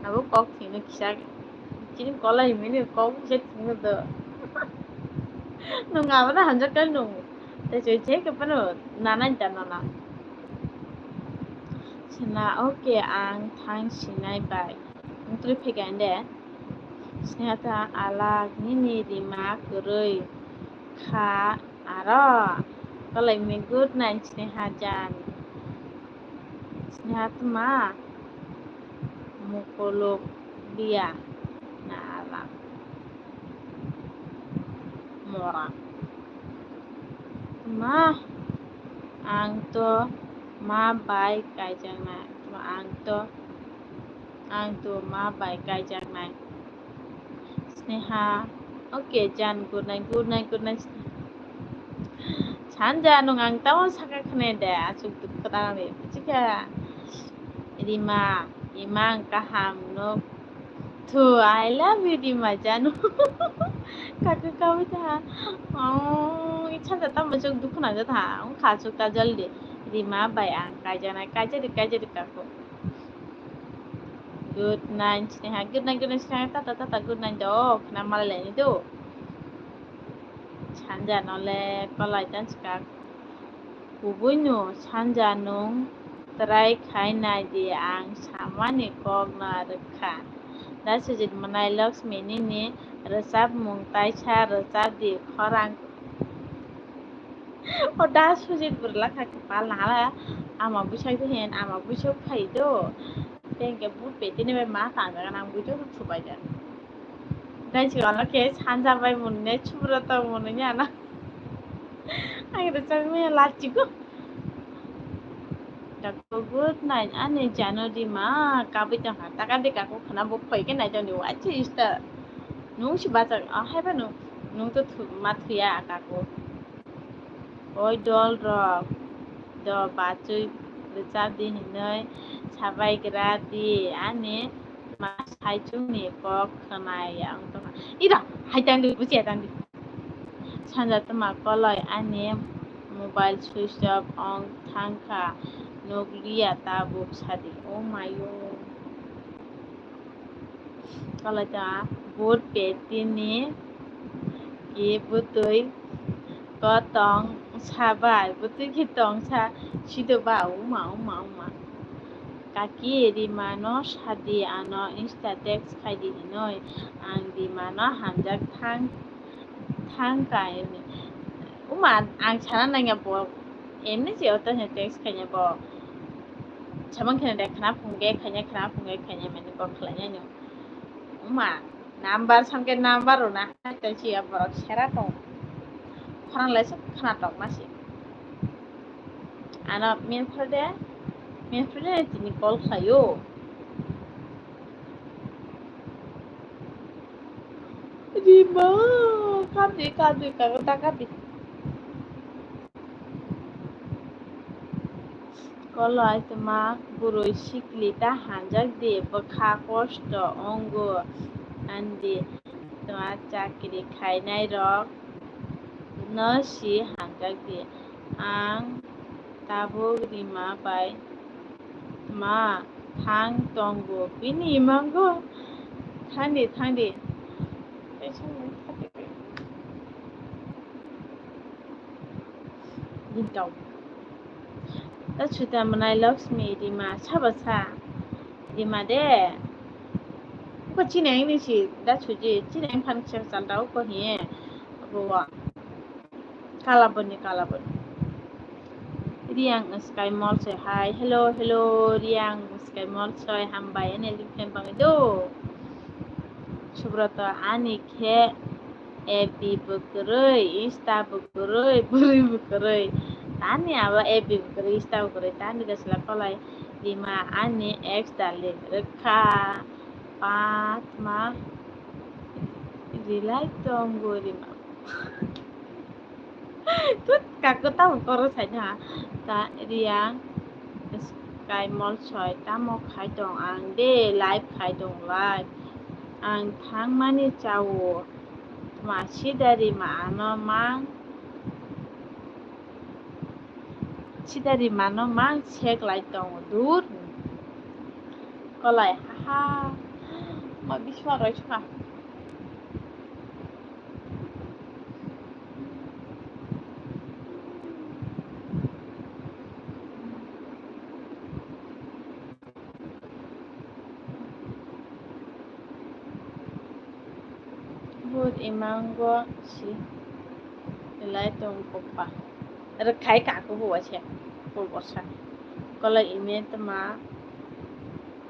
Abo kok thwino kisa chini kolai mini kok kisa thwino do. Nung abono hamjak khe nung. Tei choi je khe phano nanai da nana. Sina, okay, ang thang sinai bai. Wngtwi phikha de. Sneha ta alak nini rima kwrwi kha aro. Kolai mi good night Sneha jan. Sneha tma mukolok dia na alak. Mora. Ma, ang to ma bai kaijaknai. Ma, ang to, ang to ma bai kaijaknai. Sneha, okay, jan, good night, good night, good night. Sanja, nung ang tamo saka khne de, asuk dukhu tang de, buchika. Rima, imang kaham nuk. Thu, I love you, Rima janu. Kaku kawi ta. Oh, icha jata machuk dukhu na jata. Ang kha chuk ta jaldi. Rima bai ang kaijana, kaijari, kaijari kaku. Good night, Sneha. Good night, good night, Sneha. Tata, tata, good night. Oh, khna malai ni do. Sanja nole kolai tan chikak. Kubuino sanja nung try khai nai di, ang samani kok no rwkha. Da Sujit mwnai Lakshmi nini rwchapmung taisa rwchap di khorang. O da Sujit bwrwla kha kwpal nahala ama bwsak de hen ama bwsak phai do. Tei hwnkhe but petini bai ma tangjak nang buitu ruk subai jak. Dai chikon khe sanja bai mwnwi nai Subroto mwnwi ni ano. Ang rwchapmaya lachigo. Dakto good night ani janu di ma kabui tongkha taka de kaku khwna bo phoi khe nai tongdi waisa ista. Nung si bachak a hai phano nung to thu- ma thuya kaku. Oi dol rok do bachwi rwchap di hinwi sabai gra di ani ma saichung ni kok khwnai ang tongkha. Ira hai tang di buchi tang di. Sanja tma koloi ani mobile switch off ong thangkha nukliya tabuk sadi. Oh mayo. Kolai ta but petini ki butui ko tong sabai butui ki tong sa sido ba uma uma uma. Kaki Rima no sadi ano insta text khai di hinoi ang Rima no hamjak thang thang kai ni. Uma ang sana nangya bo emni je oto text khai bo. Samang khene de khana phungge khanya khana phungge khanya mani kok khlai nai no. Uma number samke number runa hai tai si borok sera tong. Khorang lai sok khana tok masi. Ano min phade min phade tini call khlaio. Rima, kabi kabi kaga da kabi. Kolai tma burui sikli ta hanjak di bwkha kosto ongo andi tma chakri khainai rok no si hanjak di ang tabuk Rima bai tma thang tongo bini imango thangdi thangdi. Gintau. Da chuta manai Lakshmi Rima saba sa. Rima de. Ko chini ang ni si da chuji chini ang phan kisa chal dau ko hi. Abo wa. Kalaboni kalaboni. Riang Sky Mall soi hai. Hello, hello, Riang Sky Mall soi, hambai, ene link khe bangwi do. Subroto ani khe F B bo kwrwi, Insta bo kwrwi, bwrwi bo kwrwi. Tani abo F B bo kwrwi, Insta bo kwrwi, tani khe sla kolai rima ani ex darling rwkha. Patma rilai tongo rima. Tut, kako tamo koro saina ha. Ta Riang Sky Mall soi, tamo khai tong ang de, live khai tong live. Ang thangmani chao. Tma sida rima ano mang. Sida rima no mang sek lai tongo dur. Kolai, haha. Ma bisma roi sma. Bud imango si lai tong kopa. Rwkhai kako bo waisa. Ko borsa. Kolai ime tma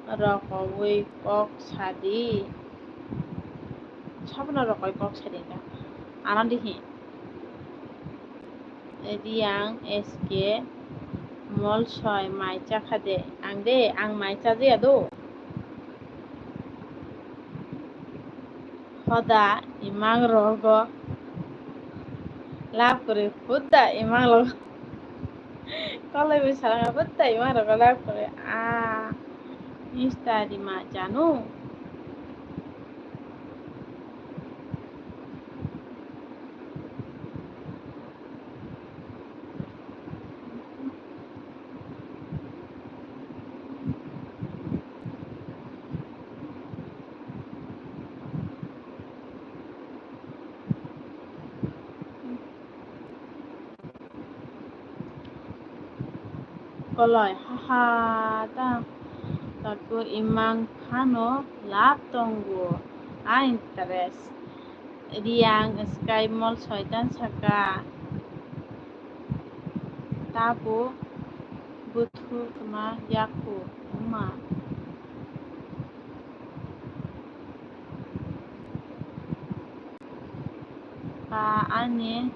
rokowi kok sadi. Sabno rokowi kok sadi ka. Ano dihi. Riang S K Mall soi mai chakha de. Ang de, ang mai chajiya do. Hoda imang rogo lab kwrwi, hoda imang rogo. Kolai bai saranga hoda imang rogo lab kwrwi. Ah, Insta rima chanu. Kolai, haha, ta, taku imang phano lab tongo, a interest. Riang Sky Mall soitan saka, tabo buthu tma yaku, uma. Ka ani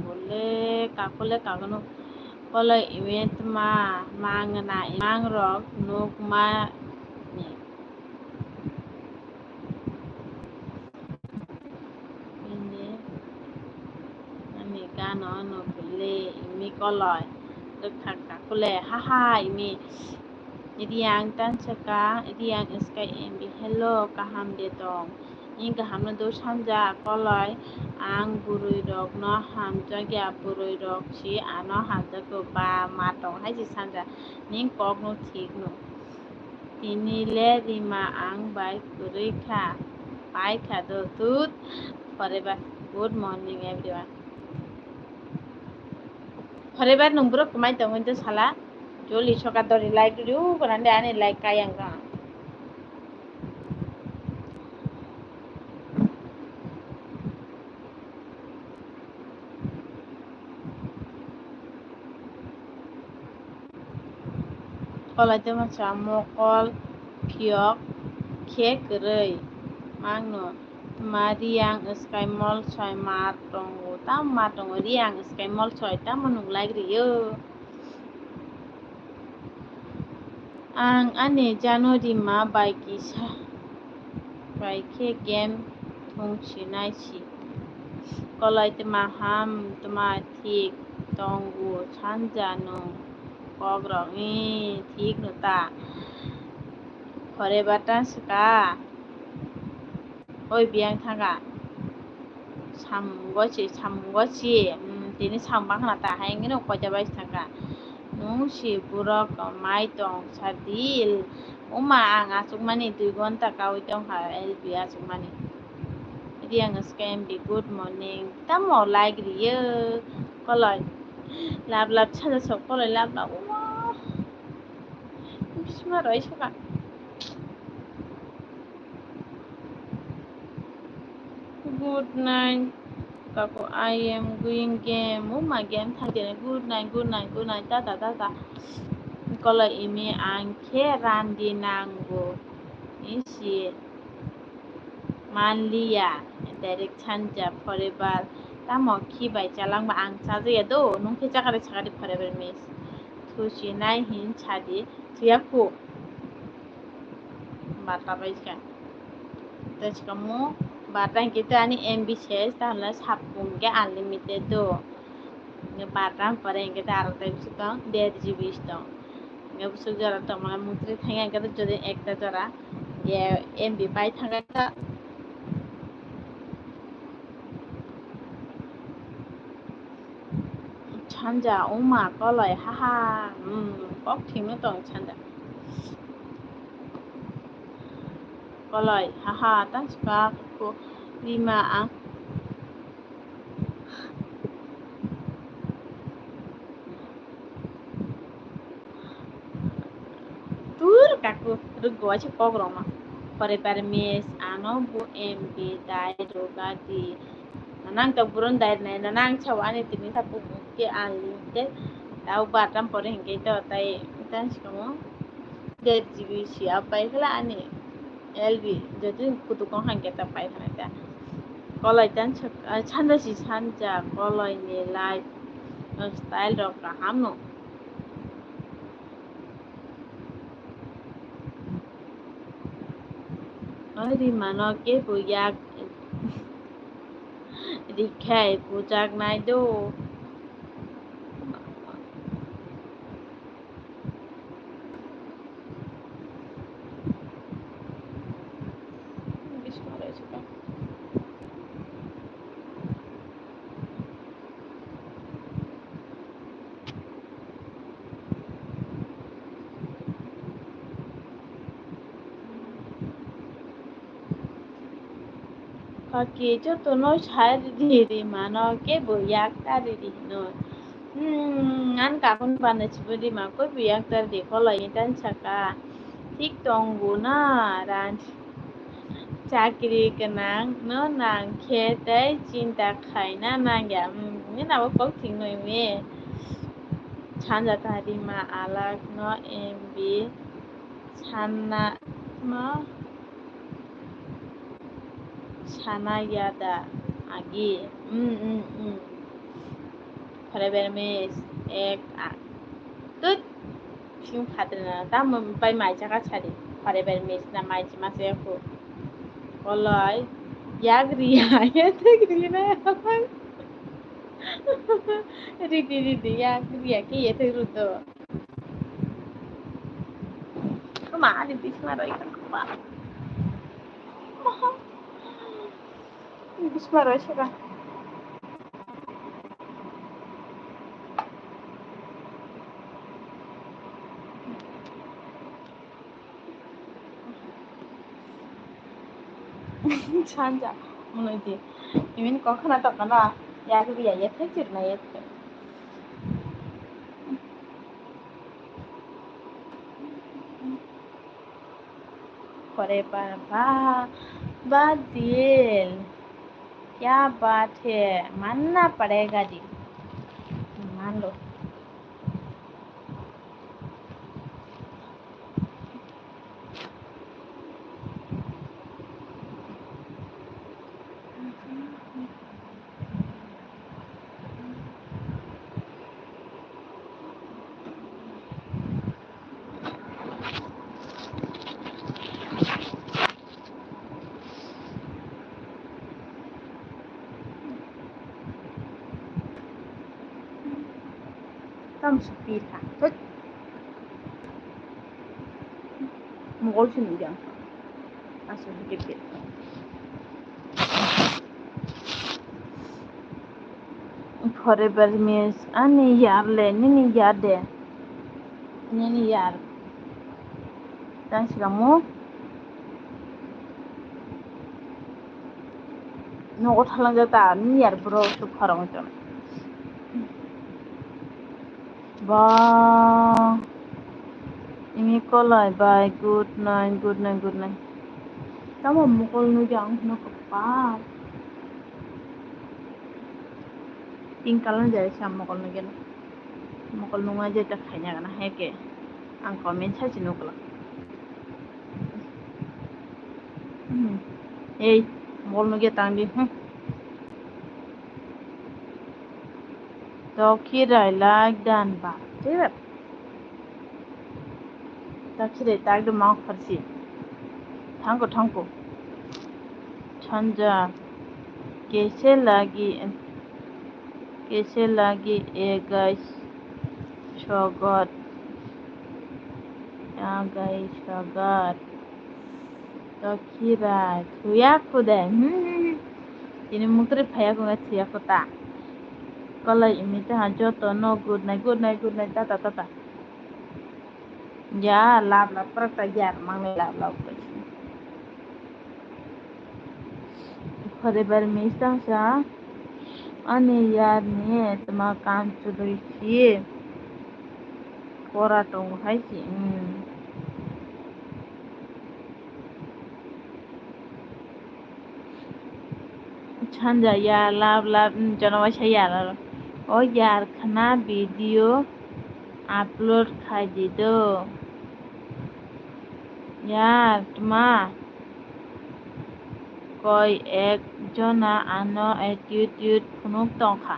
bole kakole kagono kolai event ma mangna imang rok nukma ni. Ini ani gano no bole imi kolai rwkha kakole haha imi. Riang tansaka, Riang Sky M B, hello, kaham de tong? Ni kaham no do sanja kolai, ang bwrwi rok no hamjakya, bwrwi rok si ano hamjakgo ba ma tong hai si sanja, ni kok no thik no. Tini le rima ang bai kwrwi kha, pai kha do tut forever. Good morning everyone. Forever nung borok kwmai tongwi do sala. Joli soka dori like rw, gorande ani like kayang ka. Kolai temo sa mokol phiyok khe kwrwi mangno. Tma Riang Sky Mall soi ma tongo, tam ma tongo Riang Sky Mall soi, tamo nung like rw. Ang ani January ma bai kisa bai khe game thung sinai si. Kolai tma ham tma thik tongo sanja nung kok rok ni thik no ta. Forever ta sika. Oi biyang thanga. Samung gosi, samung gosi. Hmm, tini samung bangkhana ta hai wngino koita bai thangkha. Nung si borok mai tong sa dil. Uma ang achukmani dui gonta kawi tongkha L B achukmani. Riang Sky M B, good morning. Tamo like riyo. Koloi. Lab lab saja sok koloi lab lab. Uma. Bisma roi soka. Good night. Kako, I am going game. Uma game thangkhe good night, good night, good night. Tata, tata. Koloi imi ang khe randi nango. Isi. Manliya. Direct chanja forever. Tamo khi bai chalangba ang chajaya do. Nung khe chakari chakari forever miss. Thusi nai hin chadi. Thuya khu. Bata bai kha. Tei swkang mo bata hinkhe tei ani M B ses, ta hwnle sapung khe unlimited do. Bata pore hinkhe tei aro tei swkang der G B tong. Hinkhe bwswk jora tongmani mutri thangya hinkhe jodi ekta jora hinkhe M B pai thangkha. Sanja, uma, koloi, haha, hmm, kok thwngwi tong sanja. Koloi, haha, ta swkang kho, rima ang. Tur kaku, rwgo waisa kok rwma. Forever miss, ano bo M B dai rwga di. Nanang to buron dai nai, nanang chao ani tini sapu ke unlimited. Tao batam pore hinkhe to tai tan sikomo. Der G B si apai khala ani L B, jodi kutu kong hangke ta pai khala ta. Koloi tan sak-, ah, sanja si sanja, koloi ni life, style rok kaham no. Oi rimano kebo yak rikhai bujaknai do. Kaki jotono sai ridi rimano kebo yak ta ridi hinoi. Hmm, ang kakun bana chibo rima koi bo yak ta ridi koloi ni tan saka. Thik tongo na ran. Chakri gwnang no nang khe tei chinta khaina nangya. Hmm, nini abo kok thik noi me. Sanja ta rima alak no M B sana ma sana yada agi. Hmm, hmm, hmm. Forever miss ek a. Tut. Sing phatrina, tamo bai mai chaka sadi. Forever miss na mai chima se ko. Koloi, yak riya, ya thik rina. Ridi, ridi, yak riya, ke ya thik rudo. Kuma, ridi, sima roi kan kuma. Bisma roi saka. Sanja, mwnwi di. Imin kok khna tongkha na, yak riya, yet thai chirna yet thai. Forever ba, ba dil. Kya baat hai, manna padega di. Man lo. Tamo se pir kha. Thut. Mokol se nung di ang. Aswk hwnkhe pir kha. Forever miss ani yar le, nini yar de. Nini yar. Tang sika mo. Nogo thalang jata, nini yar bro su khorang jom. Ba, ini kolai bai, good night, good night, good night. Tamo mokol nugya ang hino kapa. Pink color ni jai sa mokol nugwi. Mokol nungma jeta khaina gana hai khe. Ang comment sai se nukla. Hmm. Ei, mokol nugwi tang di. Hmm. Tokhirai like dan ba. Tei ba. Tokhirai tak do mang khorsi. Thangko, thangko. Chanja. Kaise lagi, kaise lagi e guys. Sogot. Ya guys, sogot. Tokhirai. Thuya khude. Hmm. Tini mukri phaya kho thuya kho ta. Kolai imi ta joto no good night, good night, good night, tata, tata. Ya, love, love, prak ta yar, mangnai love, love, kaisa. Forever miss tang sa, ani yar ni tma kam chului si, pora tongo hai si, hmm. Chanja ya love love, hmm, jono waisa ya love. O yar khna video upload khai di do. Yar tma koi ek jona ano attitude phunuk tongkha.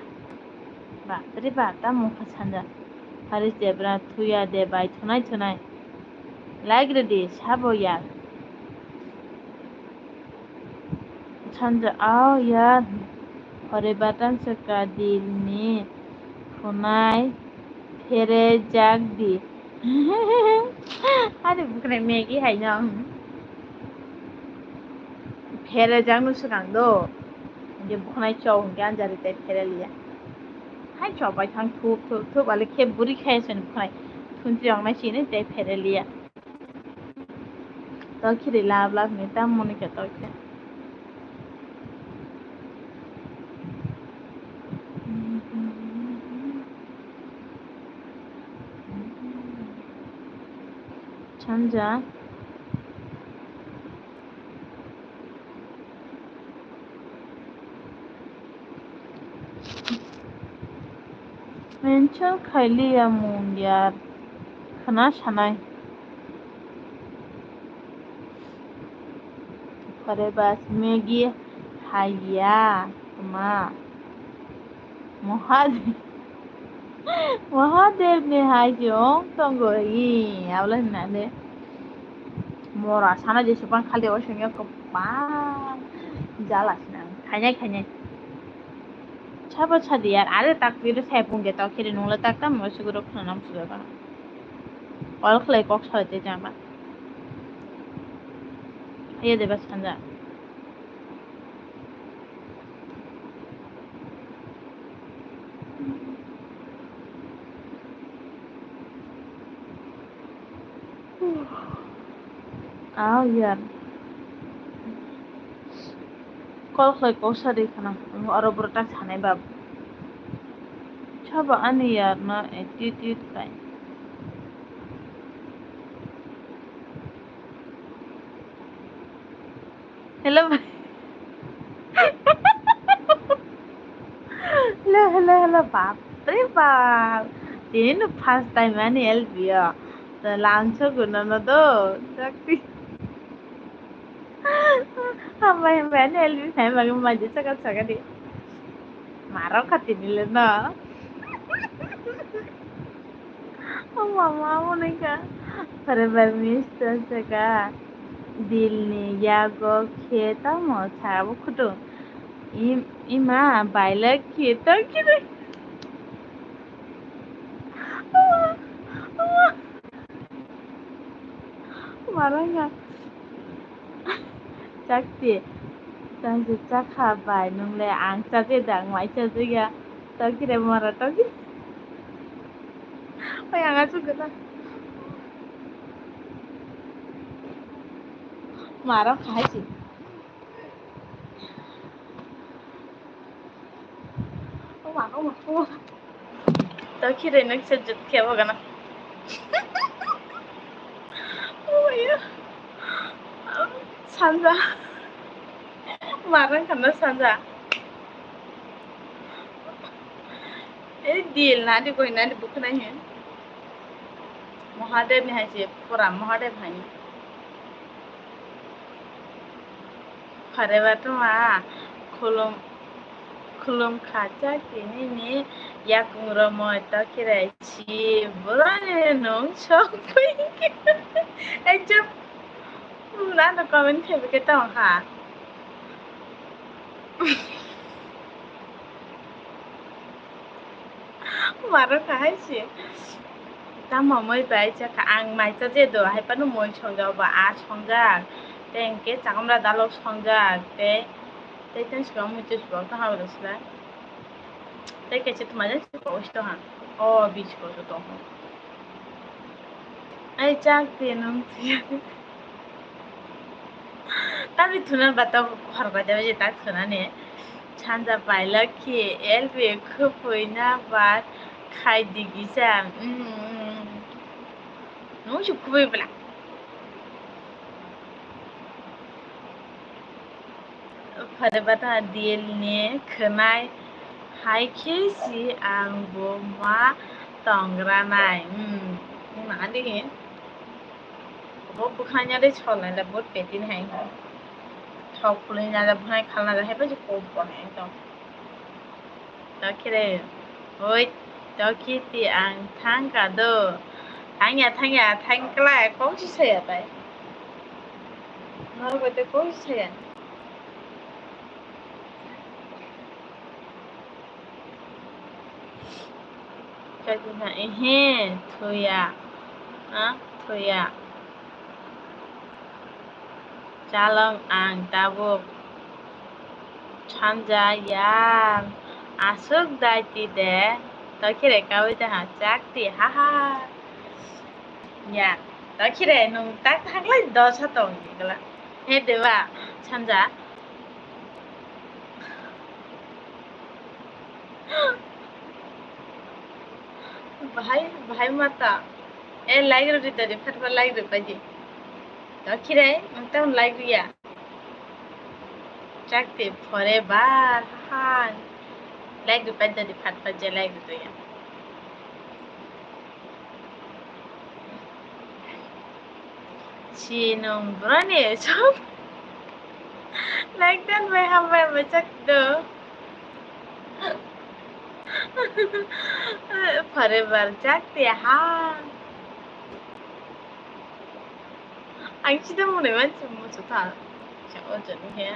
Bapre bap, tamo wngkha sanja. Hari jebra thuya de bai thunai thunai. Like rwdi, sabo ya. Sanja, au ya. Hore batan se ka dilni phunai phere jak di. Hari bukre Maggie hai no. Phere jak no swkang do. Hingke bukhnai chok hingke anjari tei phere liya. Hai chok bai thang thup thup thup ale khe buri khe sen bukhnai. Thunti rok nai sini tei phere liya. Tokhirai lab lab ni tam moni khe tokhe. Sanja. Mention khailiya mung yar. Khna sanai. Kore bas Maggie haiya tma. Mahadev. Mahadev ni hai se ong tongo i abla hinale. Mora sana je supang khali o sengya kwbang jala sinang khainai khainai. Sabo sadi yar are tak tiro sai pung de tok kiri nungla tak tam mo suguro khana nam suga ba. Kol khlai kok salai te jama. Iya de bas sanja. Au yar. Kol khlai kok sa ri khana. Oro boro tak sanai bab. Sabo ani yar no attitude kai. Hello. Hello, hello, hello. Bap re bap. Tini no first time ani L B o. To langso guno no do. Sakti. Hambai, hambai, ani L B phai magi maji saka saka di. Maro khatini le no. O mama, amo nai ka. Forever miss to saka. Dilni yago khe tamo sabo khutu. Im-, ima baila khe to khe. Maranga. Chakti. Tangsi chakha bai nungle ang chaje dang mai chaje ya. Tokire mara toki. Oi ang achu gana. Mara khai si. Tokire nokse jut khe bagana. Sanja. Marang khana sanja. Ei dil nadi koi nadi bukhnai he. Mahadev ni hai se pura Mahadev hai. Phare ba tuma khulum khulum kha cha tini ni yakung romoi tokirai si boroni nung sok pui. Ei chop. Nano comment khe bikhe tong ha. Maro kahai se. Tamo moi bai cha kha ang mai cha je do hai pano moi songjak ba a songjak. Tei hwnkhe chakamra dalok songjak tei tei tei swkang moi cha swkang tong ha bwrwi sla. Tei kaisa tuma je swkang osto ha. O bisko to tong. Ai chak de nung. Tamni thuna ba tok hor koi de je tak thuna ni. Sanja pailak ki L B khupui na ba khai digi cha. Mm, mm, mm. Nung su khupui bla. Phare bata dil ni khwnai hai khe si ang bo ma tong ranai. Hmm, nang di. Bo bwkhanya de cholnai da bot petin hai. Thok khului na da bwkhanya khalna da hai pa ko bo hai to. Tokhire, oi, tokhi ti ang thang ka do. Thangya, thangya, thang kla, kok si saya tai. Norok bai te kok si saya. Kajina, ehe, thuya. Ha, thuya. Chalong ang tabuk. Sanja ya. Aswk dai ti de. Tokhire kawi de ha chak ti ha ha. Ya. Tokhire nung tak haklai dosa tong gala. He deba Sanja. Bahai, bahai mata. E, like rw di, dadi, phatpha like rw pai di. Tokhire, nokta hwn like rw ya. Chakti forever, hai. Like rw pai, dadi, phatpha je like rw ya. Si nung broni chok. Like dan bai hambai bai chak do. Forever chak ti ha. Ang sida mune man chum musu tha. Chak o chun he.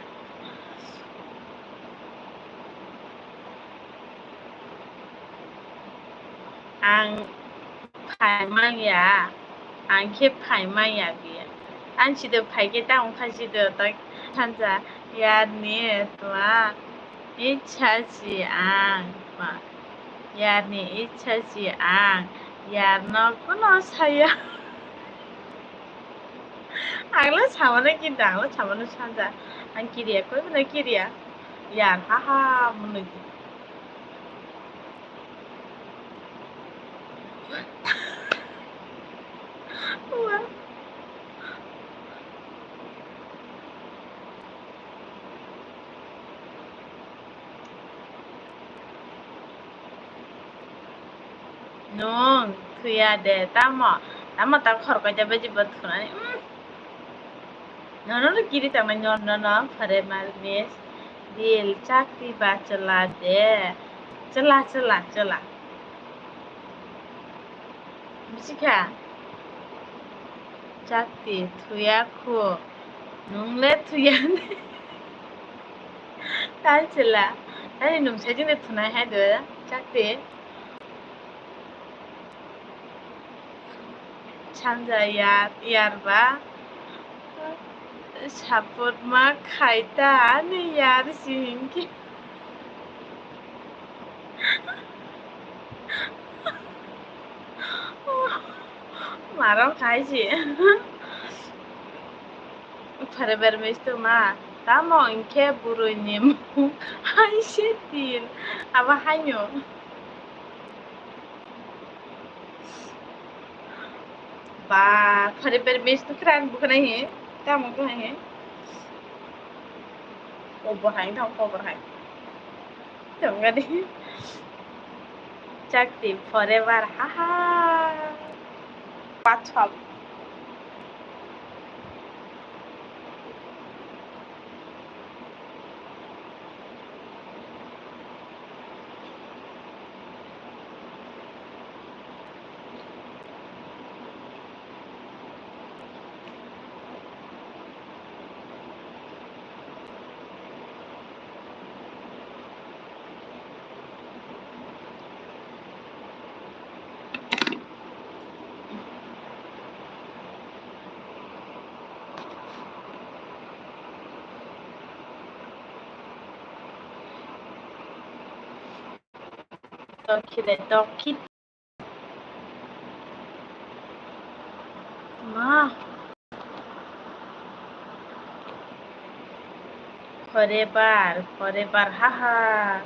Ang phai manya, ang khe phai manya biya. Ang sida phai khe ta wngkha sida ta thansa yarni twa ichha si ang ma yarni ichha si ang yarno kuno saya. Ang le samano kinta ang le samano sanja ang kiriya koi mano kiriya yar ha ha mano. Nung thuya de tamo tamo ta khorkoi de bai jibo thunani. Nono no kiri tangmani nono no phare mar mes dil chakti ba chwla de chwla chwla chwla. Bisi kha chakti thuya khu nung le thuya de. Tai chwla tani nung sai jinde thunai hai de chakti. Sanja yar, yar ba support ma khai ta ani yar si hinkhe. Marom khai si. Phare ber mistu ma tamo hinkhe burui ni mung hai se tin abo haino. Ba, phare per mes tu kran bukan he, tamo tu he. O bo hai, tamo ko bo hai. Tamo gadi. Chakti forever, haha. Pachal. Tokire tokit. Ma. Forever, forever, haha.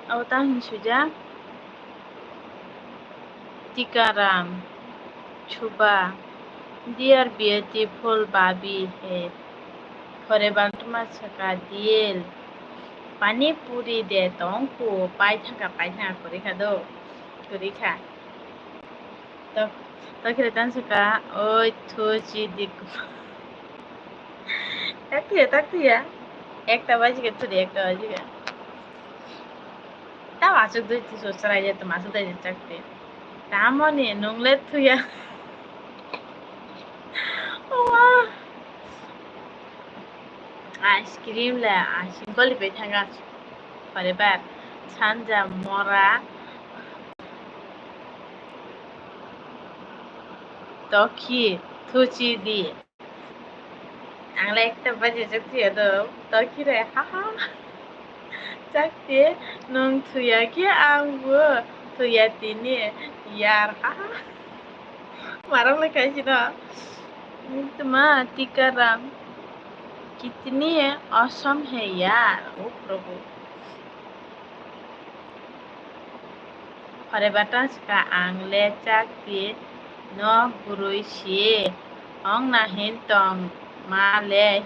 Abo tang hinwi swijak. Tikaram, Chuba, dear beautiful Barbie, he. Forever tuma saka deal. Pani puri de tongku, pai thangka, pai thangka, kuri kha do. Kuri kha. Tok, tokire tan saka, oi thu chi dik. Tak tuya, tak tuya. Ekta baji ke thuri, ekta baji ke. Ta masuk dui tisu chwrai je, ta masuk dui chakti. Tamoni nungle thuya. Owa. Ice cream le, ice cream goli bai thanga. Forever. Sanja mora. Tokhi, thuchi di. Ang le ekta baji chak thuya do. Tokhi re, ha ha. Chakti, nwng thuya khe ang bo thuya tini. Yar, ha ha. Marok le kaisi no. Tuma Tikaram. Kitni awesome hai yaar. Oh Prabhu. Forever tang saka ang le chakti no gurui si ong na hin tong ma le.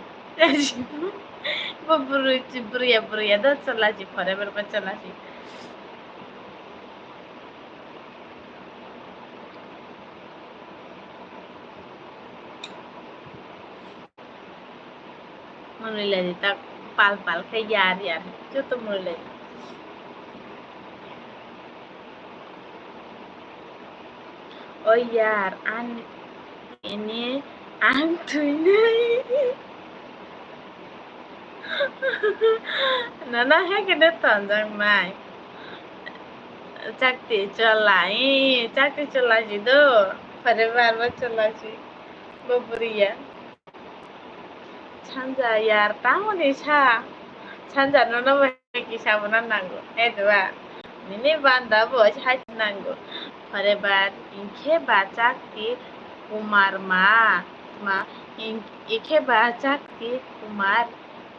Bo bwrwi, bwrwiya, bwrwiya do chwla si, forever bo chwla si. Mwnwi lai di tak pal pal khe yar yar joto mwnwi lai di. O yar, ani ini ang thwinai. Nana hai khe de tonjak nai. Chakti chola, ee, chakti chola si do. Forever bo chola si. Bo bwrwiya. Sanja yar tamoni sa. Sanja nono bai kisa bono nango. He dua. Nini banda bo hai nango. Forever inkhe ba chakti kumar ma. Ma in-, ikhe ba chakti kumar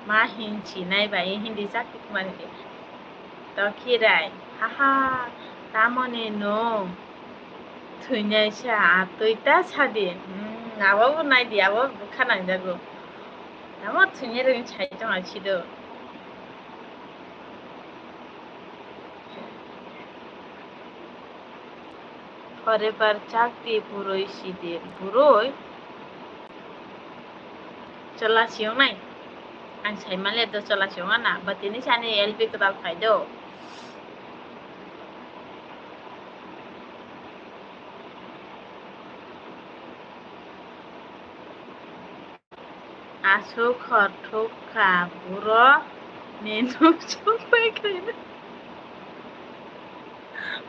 ma hin sinai bai hindi chakti kumar hindi. Tokhirai, haha, tamoni nwng thwinaisa, ah, twi ta sadi. Hmm, abo bo naidi, abo bwkha nangjago. Tamo thwinai rwni sai tongma sido. Forever chakti bwrwi sidir bwrwi. Chola siyongnai. Ang saimale do chola siyongna, ba tini sani L P kwtal phai do. Aswk hor thuk kha buro ni nuk sung pai khaina.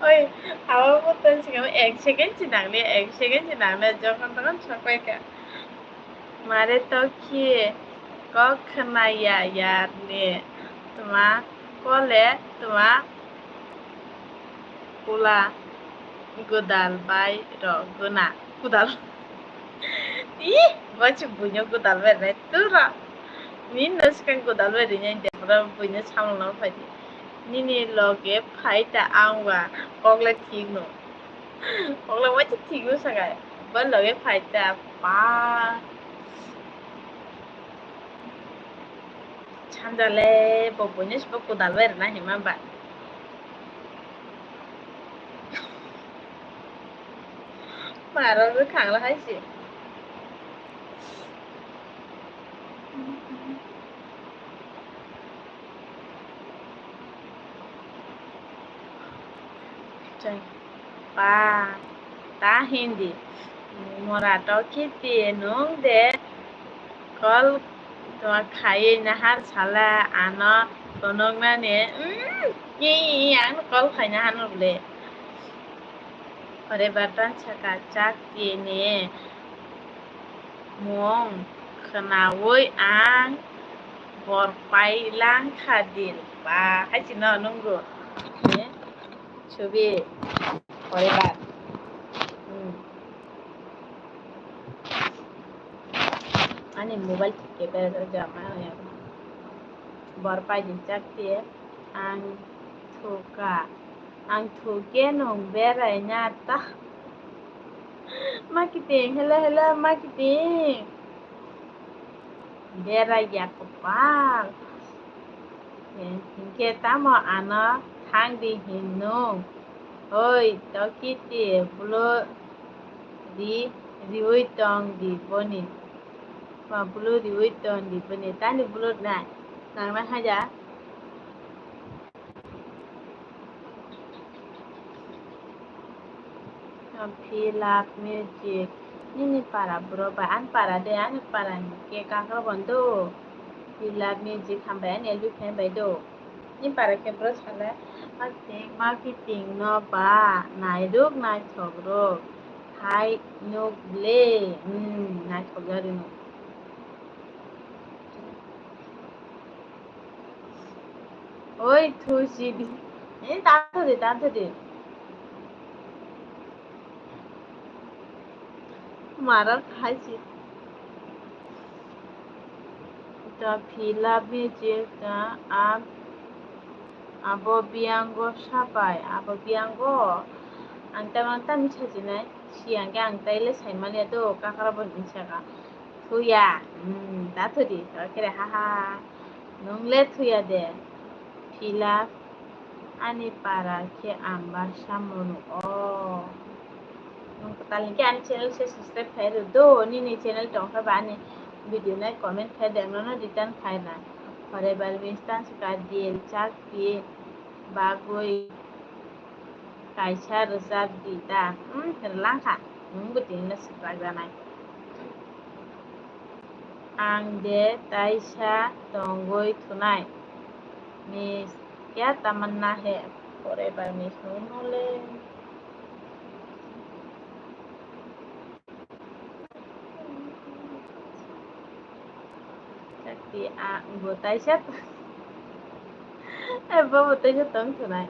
Oi, abo bo tong singamo ek second si nangle, ek second si nangle, jokhon tokhon sok pai kha. Mare tokhi kok khna ya yar ni tma kole tma kula godal bai rw guna. Godal. Ih, bo se buino godal bai rwnai tura. Nini no swkang godal bai rwnai de, bro buino samung no phai di. Nini loge phai ta ang ba kok le thik no. Kok le waisa thik no saka. Bo loge phai ta pa. Sanja le bo buino se bo godal bai rwna hima ba. Aro bwkhang lahai se. Chai. Pa, ta hindi. Mora to kiti nung de kol to khaiwi nahar sala ano phunuknani, mm, ki ang kol khaina hanu bole. Ore batan saka chak tini mung khwnaui ang bor pai lang kha dil. Ba, hai chino nungo. Eh, chubi. Ore ba. Hmm. Ani mobile thik ke bera jama ya. Bor pai di chak tie ang thuka. Ang thuke nung berai na ta. Ma kiting, hello, hello, ma kiting. Berai ya kopal. Hinkhe tamo ano thang di hinno. Oi, to kiti bulo ri, riui tong di boni. Ma bulo riui tong di boni. Tani bulo nai. Nang na haja. Fill up music. Nini para bro bai ani para de, ani para ni ke kakra bondo. Fill up music hambai ani L B fan bai do. Ni para ke bro sala. Asik ma kiting no ba. Nairuk naithok rok. Hai nuk le. Hmm, naithok jari nuk. Oi, thusi di. Eh, tanto de, tanto de. Mara khaisi. Ta phila biji ta ab-, abo biyango sabai, abo biyango ang tamang tani sajinai, siyangke ang taile saimaliya do, kakra bo hinsa ka. Thuya, hmm, ta thudi, ta kere, ha ha, nung le thuya de, phila. Ani para khe ang ba samung o. Nwng kwtal hinkhe ani channel se subscribe khai rw do, nini channel tongkha ba ani video nai comment khai de, ang nono return khai na. Forever miss tan swkha dil chak di bagwi kaisa rwchap di ta. Hmm, rwlang kha. Nwng bo tini no swprak janai. Ang de taisa tongwi thunai. Miss kya tamanna hai, forever miss no le. Chakti a bo taisa. Eh, bo bo taisa tong thunai.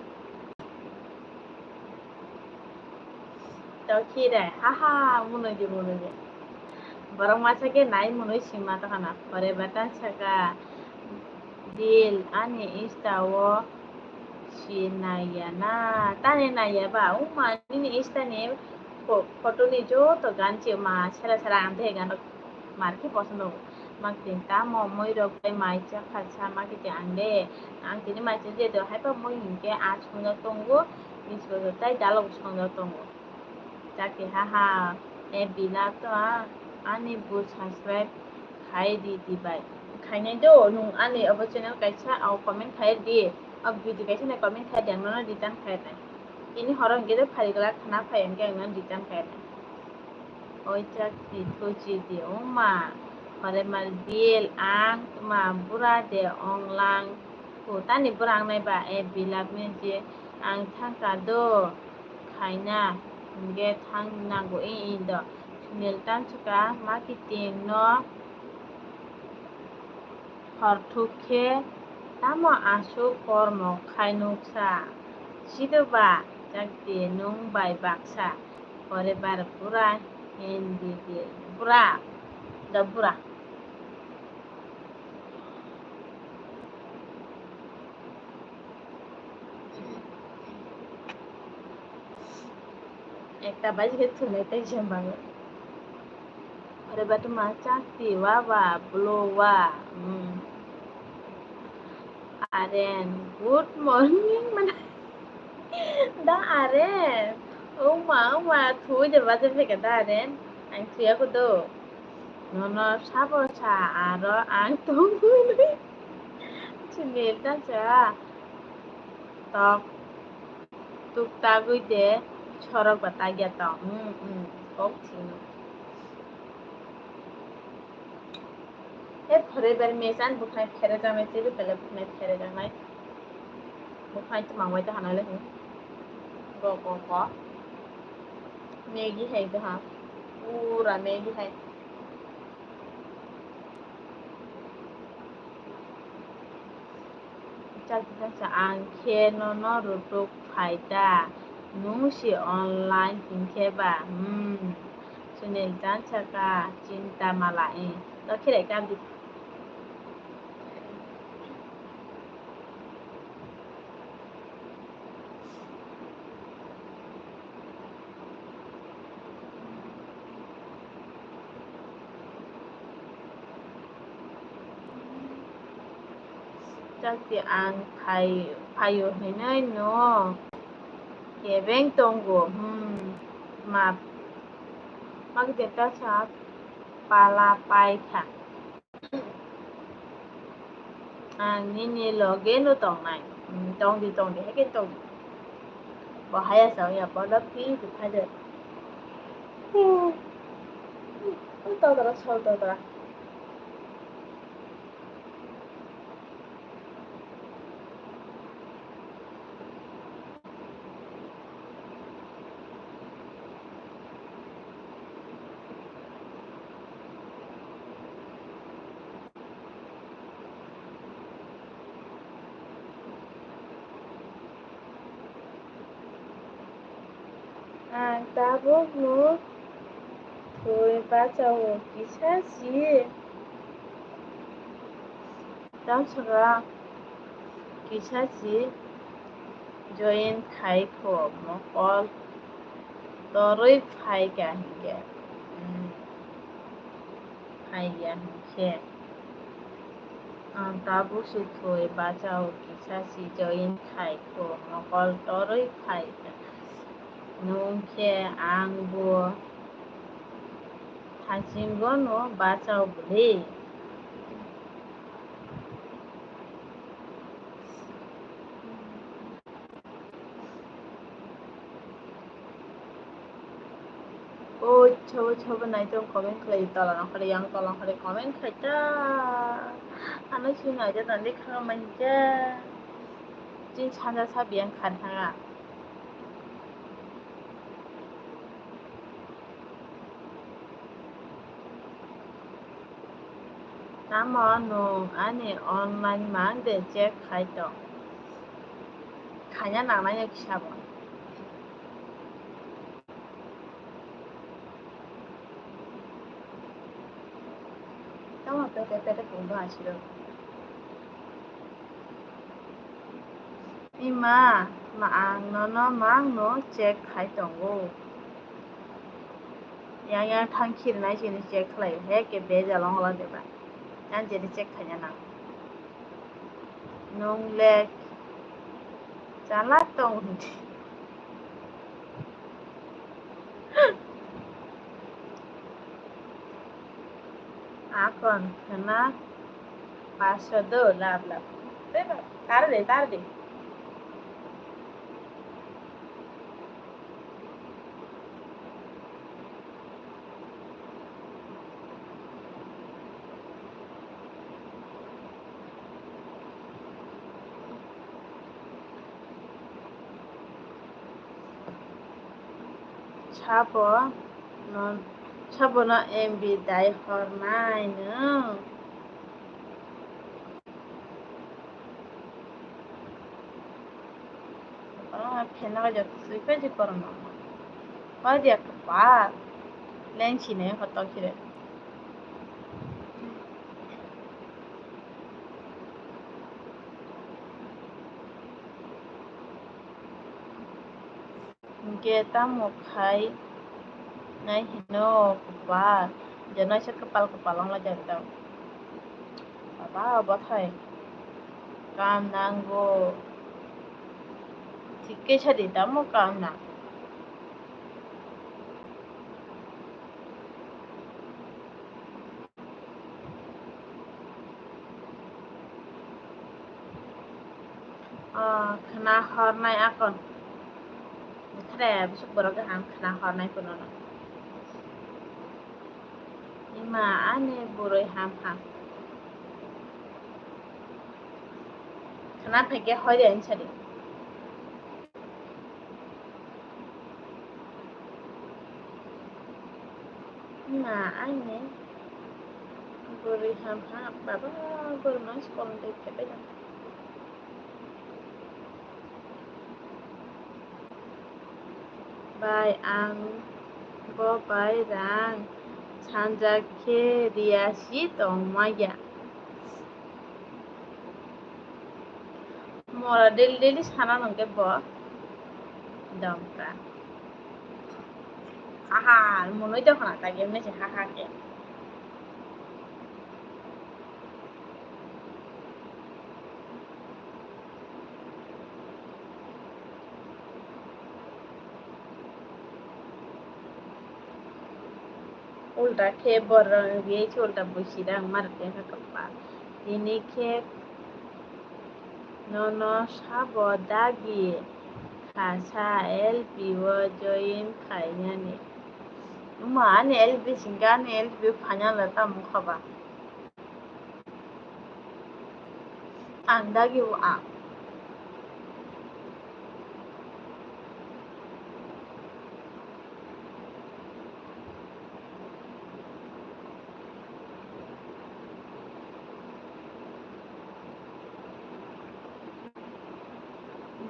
Tokhi de, ha ha, munui di, munui di. Borok masa khe nai munui sima tokana, pore batan saka, dil, ani Insta o si naiya na, tani naiya ba, uma nini Insta ni pho-, photo ni joto gan chi ma sera sera ang de gan rok. Mar khe posono. Mak tin tamo moi rok bai mai cha kha sa ma khe ang de. Ang tini mai cha je do hai pa moi hinkhe a songjak tongo. Bis bojor tai dalok songjak tongo. Chakti ha ha. E bila to a. Ani bo subscribe khai di di bai. Khainai do nung ani obo channel kaisa o comment khai di. O video kaisa nai comment khai di ang nono return khai nai. Tini horo hinkhe de phari glak khna phai hinkhe ang nono return khai nai. Oi chakti thuchi di wngma, hore mal bil ang tma bura de ong lang. Kho tani bura ang nai ba, e bilap ni je ang thang ka do khaina, hingke thang nango e e do. Sunil tan chuka ma kiting no. Hor thuk khe tamo aswk kormo khai nuksa? Sido ba chakti nwng bai baksa forever bura hindi di bura da bura. Ekta baji khe thunai tei se bango. Ore batu ma chakti wa ba blo wa. Hmm. Aren, good morning mana. Da Aren. Oma, oma, thui de bajar phaikha da ren. Ang thuya ko do. Nono sabo sa aro ang tongmani. Chini ta sa. Tok. Tuk tagwi de. Chorok ba tagya tong. Hmm, hmm. Kok chini. He forever mess ani bwkhwnai pherejaknai, teibo belai bwkhwnai pherejaknai. Bwkhwnai twmang bai ta hanai le hwn. Go, go, go. Maggie hai ta ha. Pura Maggie hai. Chaksa ang khe nono rutuk phai ta, nwng si online hinkhe ba, hmm, Sunil chan saka, chinta mala, eh, to khire kap di. Chakti ang phai, phaio hinwi no kebeng tongo, hmm, ma, ma khe ta sa pala pai kha. Ang nini loge no tongnai. Hmm, tongdi, tongdi, hai khe tongdi. Bo haya sa ya, bo lo phi di kha de. Hmm. Hmm, tong tara, sol tong tara. Ang tabukno thwi bachao kisa si. Tamsaka kisa si join khai kho, mokol torwi phai ka hinkhe, hmm, phai ya hinkhe. Ang tabuk si thwi bachao kisa si join khai kho, mokol torwi phai ka. Nwng khe ang bo thasingo no bachao bwlwi. O chhobo chhobo naitok comment khlai tola nongkhorwi yang tola nongkhorwi comment khlai ta. Ano sini aja tadi kha manja. Chin sanja sa biyang khan thanga. Tamo nwng ani online mang de check khai tong? Khaina nangnai no kisa bo. Tamo pete pete pungno asiro. Ima, ma ang nono mangno check khai tongo. Yang yang thang khirinai sini check khlai, he ke bejal ong la deba. Yang jeni check khaina nang. Nwng le chala tong. Akon khna paso do lab lab. Tei ba, tar de, tar de. Sabo no, sabo no M B dai hornai no. Korokma phena bai jotto sui khe je korokma. Hoi dia kwpal. Leng sinai hotok khe. Hinkhe tamo khai nai hino kwpal, je naisa kwpal kwpal wnglaijak tamo. Baba, obo thai kam nango. Thik khe sadi tamo kam nang. Oh, khna hornai akon. Khre, bwswk borok kaham khna hornai phunukno. Ima ani bwrwi ham ham. Khna phaikhe hoi de ani sadi. Ima ani bwrwi ham ham, baba, borok no school twi phaibai tong. Bai, ang bo bai rang sanjak khe riyasi tongmaya. Mora daily daily sana nangkhe bo dongkha. Haha, monoi dokhana ta khe mese haha khe. Ulta khe borok riyai se ulta buisi rang mar tengkha tongkha. Tini khe nono sabo dagi khasa L P o join khainani. Uma ani L P singkha ani L P o phainani tamo khaba. Ang dagi o ang.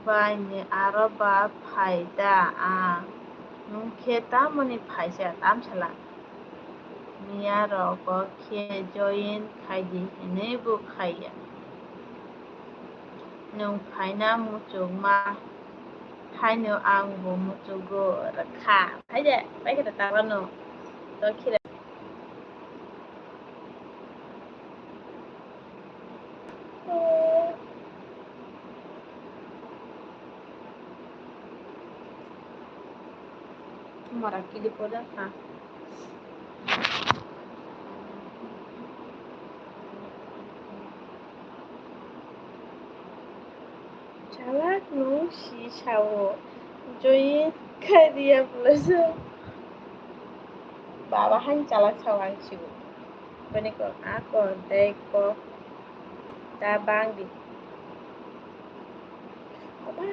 Bai ni aro ba phai da ang nung khe tamoni phaisa tamsala. Miya rogo khe join khaidi hinwi bo khaiya. Nwng phaina muchungma haino ang bo muchungo rwkha. Hai de, bai khe da tabano. To khira. Mora kili poda kha. Chalak no si sao, join khairiya plaza. Baba han chalak sao ang sigo. Bini ko, a ko, dei ko, ta bang di. Apa?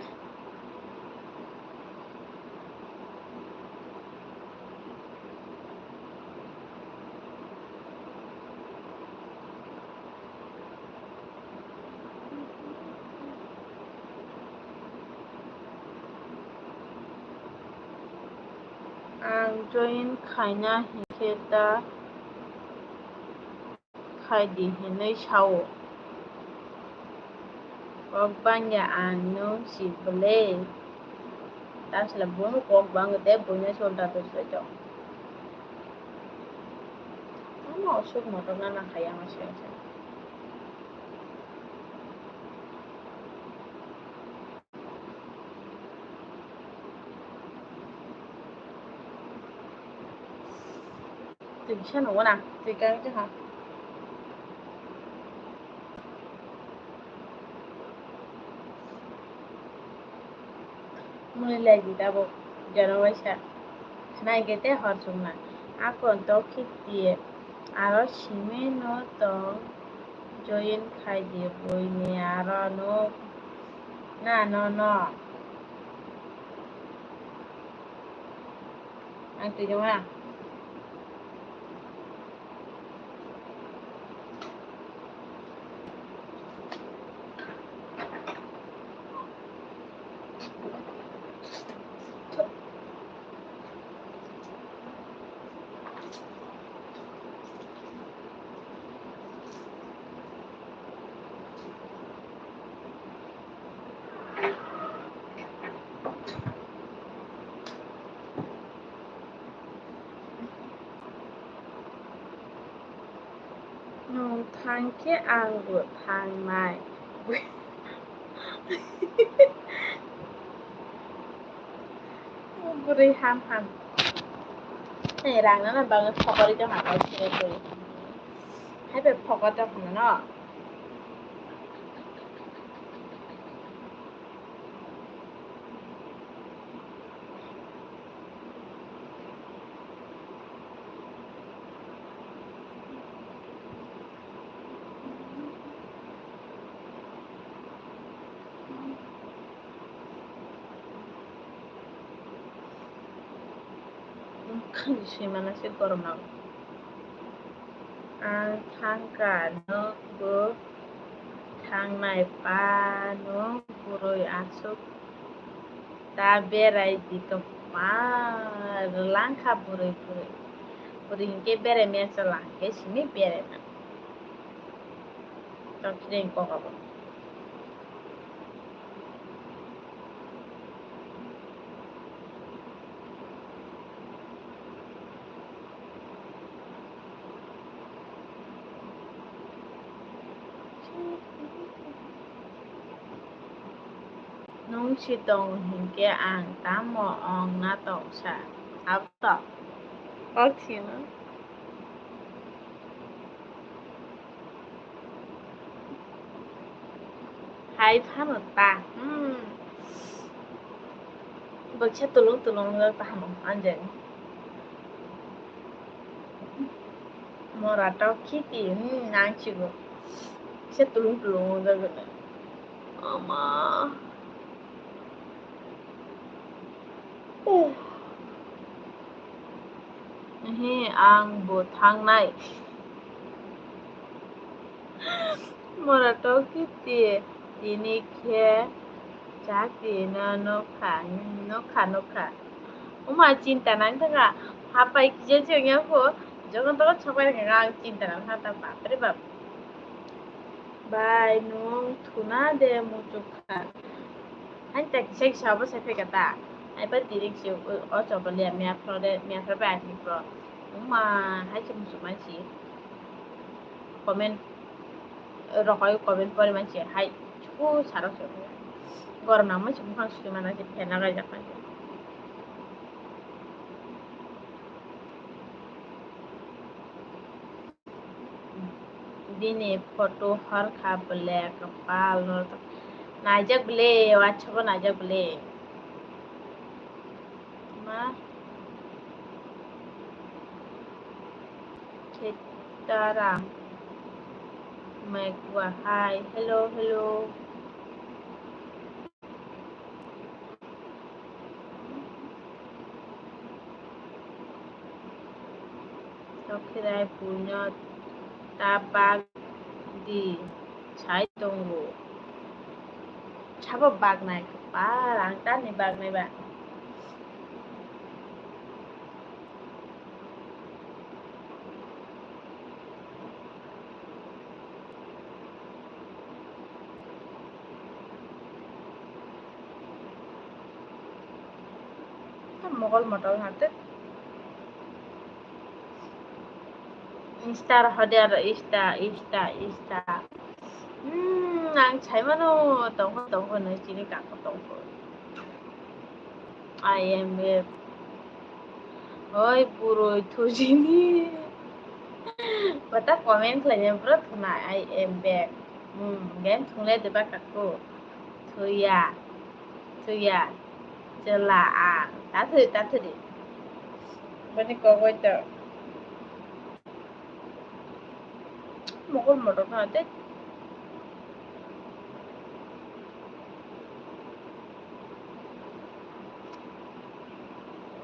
Ang join khaina hinkhe ta khaidi hinwi sao. Kok bangya ang nwng si bwle. Tamsla buino kok bangwi tei buino se ulta twi tong. Tamo aswk motor nana khai ang aswk. Twi bisa nungo na, twi kang khe ha. Mwnwi lai di tabuk, jono waisa. Khnai khe tei hor chukma. Akon tok khik di, aro simi no tong join khai di, buini aro no na no no. Ang twi nung ha. Nwng thang khe ang bo thangnai. Bwrwi ham ham. Ei, rang nana bagwi phokori tongma kok sini bwrwi. Hai bai phokor tongma no. Swimana se gorom nango. Ang thangkha, nwng bo thangnai pa, nwng bwrwi aswk ta berai di tongma, rwlangkha bwrwi bwrwi. Bwrwi hinkhe berai mesa lang khe simi berai mano. Tongthireng kok abo. Nwng si tongo hinkhe ang tamo ong na tongsa? Abo to kok sino. Hai phano ta. Hmm. Baksa tulung tulung wngkha tamo anjani. Mora tok khiti, hmm, nang chigo. Kisa tulung tulung wngkha. Ama. Ehe, ang bo thangnai. Mora tok khiti, tini khe chati no nokha, nokha, nokha. Oma chinta nang thangkha, hapai kisa se wngya kho, jokhon tokon sopai rwkha ang chinta nang thangkha, bapre bap. Bai, nwng thuna de muchukha. Hai ta kisa kisa obo sai phaikha ta. Hai ba direct se o, o chobo le mia phro de, mia phro bai asing phro. Wngma hai se muchuk mansi. Comment, rokoi comment pori mansi hai chu sarok se. Gorom nang mansi buphang sui mana se phen lagai jak mansi. Bini photo horkha bole kwpal no naijak bole, WhatsApp o naijak bole. Ma Khetara Megwa, hi, hello, hello. Tokhirai buino ta bak di sai tongo. Sabo bak nai kwpal, ang tamni bak nai ba. Mogol motor hate. Insta hode aro Insta, Insta, Insta. Hmm, ang saimano tongkho tongkho no chini kako tongkho. I am a Oi, puroi thujini. Bata comment khlaina bro thuna, I am back. Hmm, gen thungle deba kakku. Thuya. Thuya. Chwla a. Tathuri, tathuri. Bani kogoi to. Mogol motor kha de.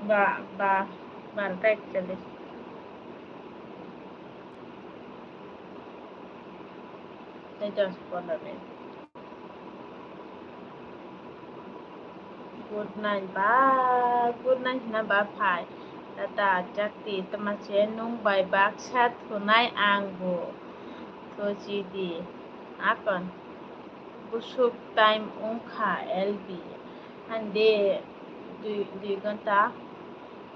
Ba, ba, barota ekchollish. Tei dos pondro minute. Good night ba, good night hina ba phai. Tata chakti tama se nwng bai baksa thunai ang bo. Thuchi di. Akon. Busuk time wngkha L B. Hande dui, dui ghonta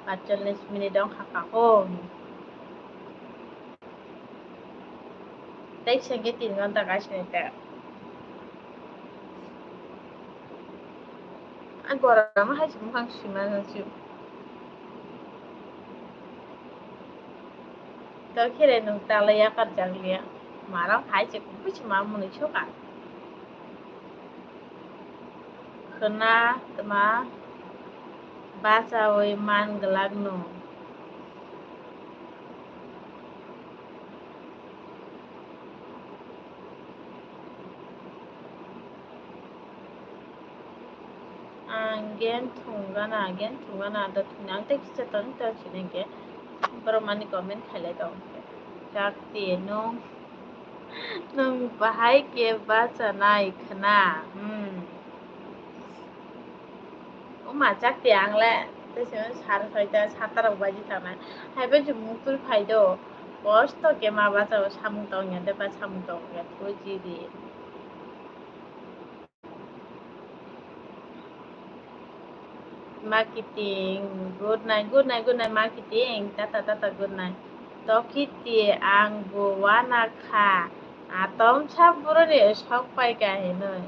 patchollish minute wngkha kako. Tei sengke tin ghonta kaisa ni ta. A gorom hai se buphang sima se. Tokhirai nwng tala yakar jak liya. Marok hai se kubui se ma mwnwi soka. Khwna tma bachaui man glak no. Ang game thwng gana, game thwng gana, do thwngna ang tei kisa tong tong sini hwnkhe borok mani comment khailai tong. Chakti, nwng, nwng bahai khe bachanai khwna? Hmm. Oma, Chakti, ang le tei sini sar soita, sata rok baji thangnai. Haibai se muktwi phai do, kosto khe ma bachao, samung tong ya de ba samung tong ya, thwi chidi. Marketing, good night, good night, good night, marketing, tata, tata, good night. Tokiti, ang bo wana kha, atom sa boroni sok pai ka hinoi.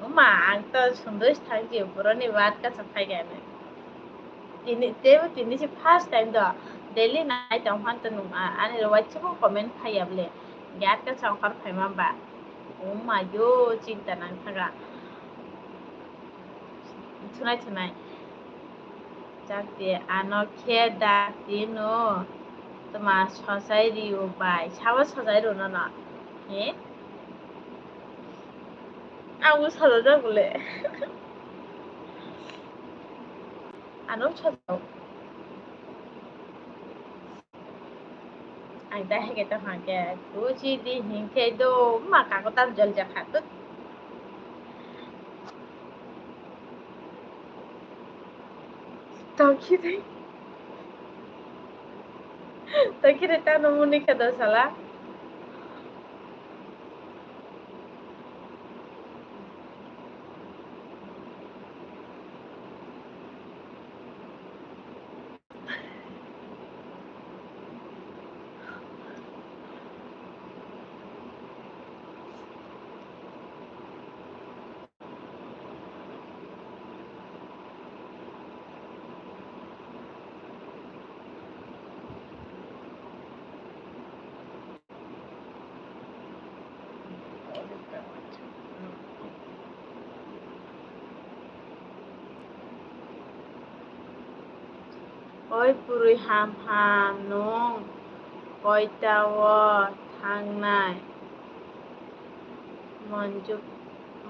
Oma, ang to sundoi thangji boroni bat ka sa pai ka hinoi. Tini, tebo tini si first time do, daily night ang phan to nung, a-, ani ro waisa bo comment phai ya bole, gat ka sa ongkhor phai ma ba. Oma yo, chinta nang thaga. Thunai, thunai. Chakti, ano khe da tino. Tma sojai rio bai. Sabo sojai rio nono. He? Abo sojai jak bole. Ano sojai. Ang ta heke ta hake, kuchi di hingke do, ma kako tam jol jakha, tut. Tokire. Tokire ta no muni kha do sala. Oi purui ham ham, nwng koita o thangnai? Monju,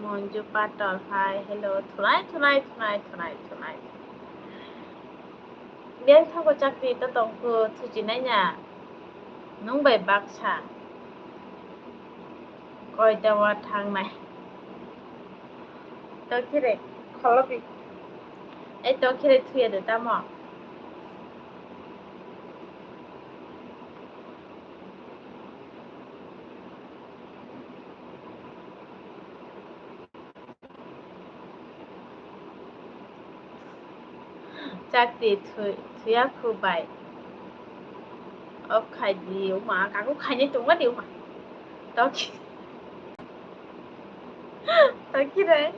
Monju Patal, hi, hello, thunai, thunai, thunai. Beng thago chakti to tongkhu thuchinai na? Nwng bai baksa. Koita wa thangnai? Tokhire kholopi. Ei tokhire thuya de tamo? Chakti thui-, thuya khu bai. Off khai di, uma, kaku khainai tongma di, uma. Toki. Toki re.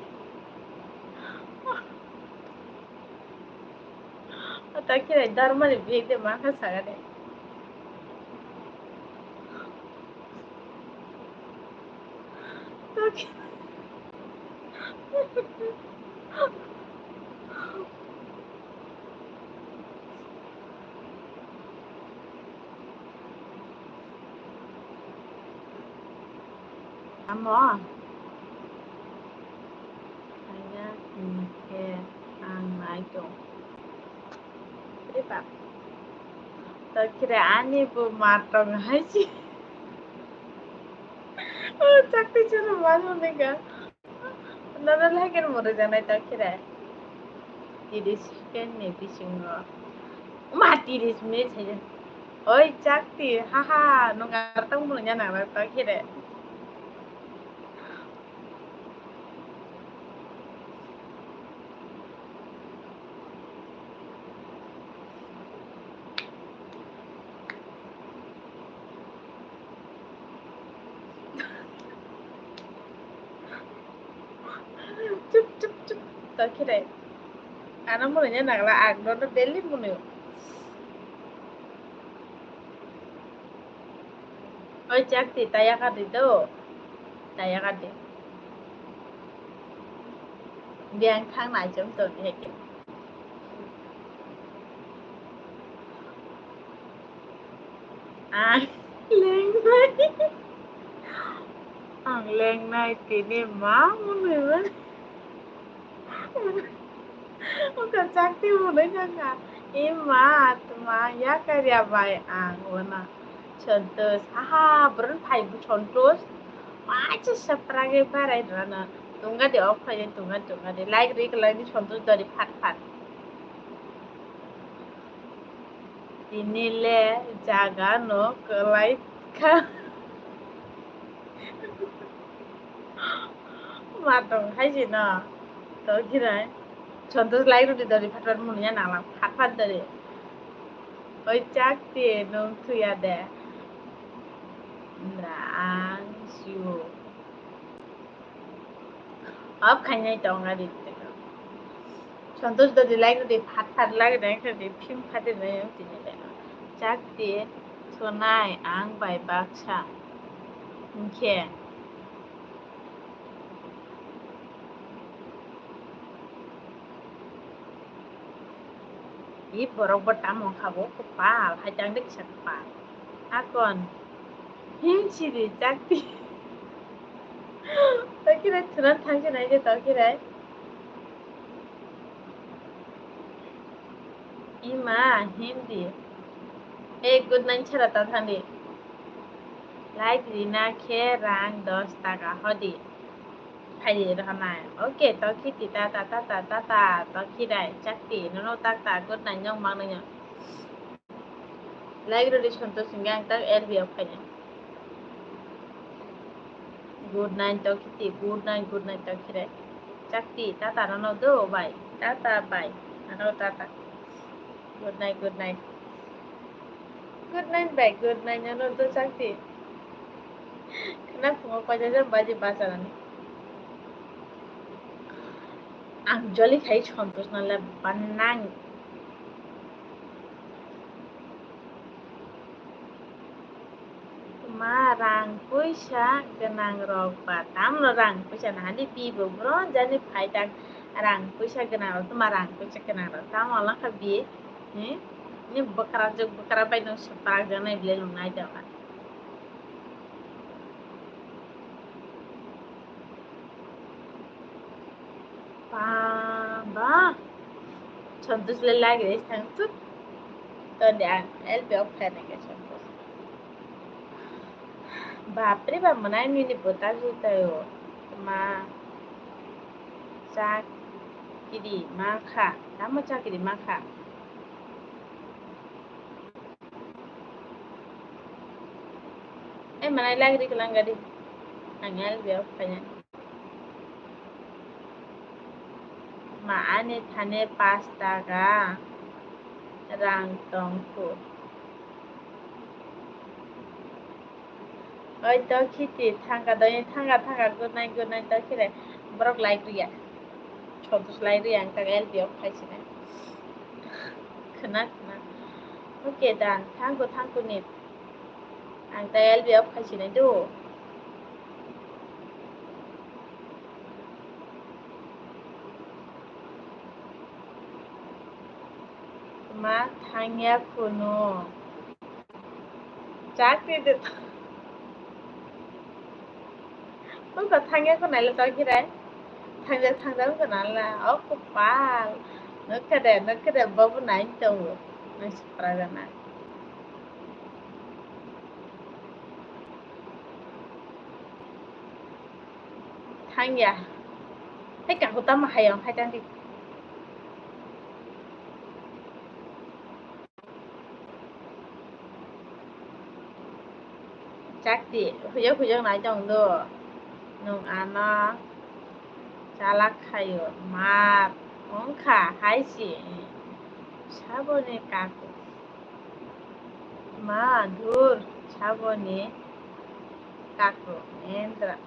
Toki re, darmani big de, ma kha saga de. Amo? Kaya hingke ang nai tong. Riba. Tokire ani bo ma tong hai si. O chakti chana mano nega. Nana lagi mo re janai tokire. Tiris second ni bisingo. Ma tiris minute saja. Oi chakti, haha, nung artang mo nya nang tokire. Chup, chup, chup. Tokire. Ano munu nya nagla, agno no daily munu. Oi chakti, taya kati do. Taya kati. Biang thang nai chum to ni heke. Ang lengnai. Ang lengnai tini ma munu. Wngkha chakti hwnwi thangkha. Ima, tma, yakarya bai ang wana. Santosh, aha, bwrwni phai bo Santosh. Waisa sapragwi barai rwna. Tungadi off khaidi, tunga, tungadi. Like ri kwlai di Santosh dori phat phat. Tini le jaga no kwlai kha. Ma tong hai si no. To khirai. Santosh lai rudi dori phat phat muni ya nang lang phat phat dori. Oi chakti nung thuya de. Nra ang siu. Off khainai tong ari. Santosh dodi like rodi phat phat like rodi phim phati nai ang tini le. Chakti sonai ang bai baksa. Hingkhe. I borok bo tamo kha bo kwpal, hai tang de kisa kwpal. Akon, him sidi chakti. Tokirai thunan thangsi nai de tokirai. Ima, hindi. Hey, good night, sara ta thandi. Like rina khe rang dos taka hodi. Phaidi rohornai. Okay, tokhiti tata, tata, tata, tokhirai, chakti, nono takta, good night, nyong mang nangya. Like rodi Santosh hingga ang tak L B o phainai. Good night, tokhiti, good night, good night, tokhirai. Chakti, tata, nono do, bai, tata, bai, ano tata. Good night, good night. Good night, bai, good night, ano do chakti. Khna phungo koijaijak baji bacharani. Ang joli khai Santosh nale banang. Ma rang puisa gwnang rok ba tamno rang puisa nahani bi bo bro jani phai tak rang puisa gwnang rok tuma rang puisa gwnang rok tamo lang kha bi ni ni bwkra juk bwkra bai no swprak janai bile nung nai da. Ba, ba. Santosh le lagi res thang tu. Ton de ang L P off khai nang ke Santosh. Bapre ba manai nini bota jutai o. Ma. Chakiri ma kha. Tamo chakiri ma kha. Eh, manai lagri kelang gadi. Ang L B off kanya. Ma ani thane pas taka rang tongkhu. Oi to khiti thangka doi thangka thangka good night good night to khire borok like riya. Santosh lai riya ang tak L B off khai sinai. Khna khna. Okay dan. Thank you, thank you ni. Ang tak L B off khai sinai do. Ma thangya kunu. Chakri de. Wngkha thangya kunu naila tokhirai. Thangja thangja wngkha nala. O kwpal. Nokha de, nokha de, babu nai tongo. Nang sipragana. Thangya. Hai kaku tamo hayong hai tangdi. Chakti, huyok huyok nai tong do. Nung ano chalak khayo. Mar, wngkha, hai si. Saboni kaku. Ma, dhur, saboni kaku, Endra.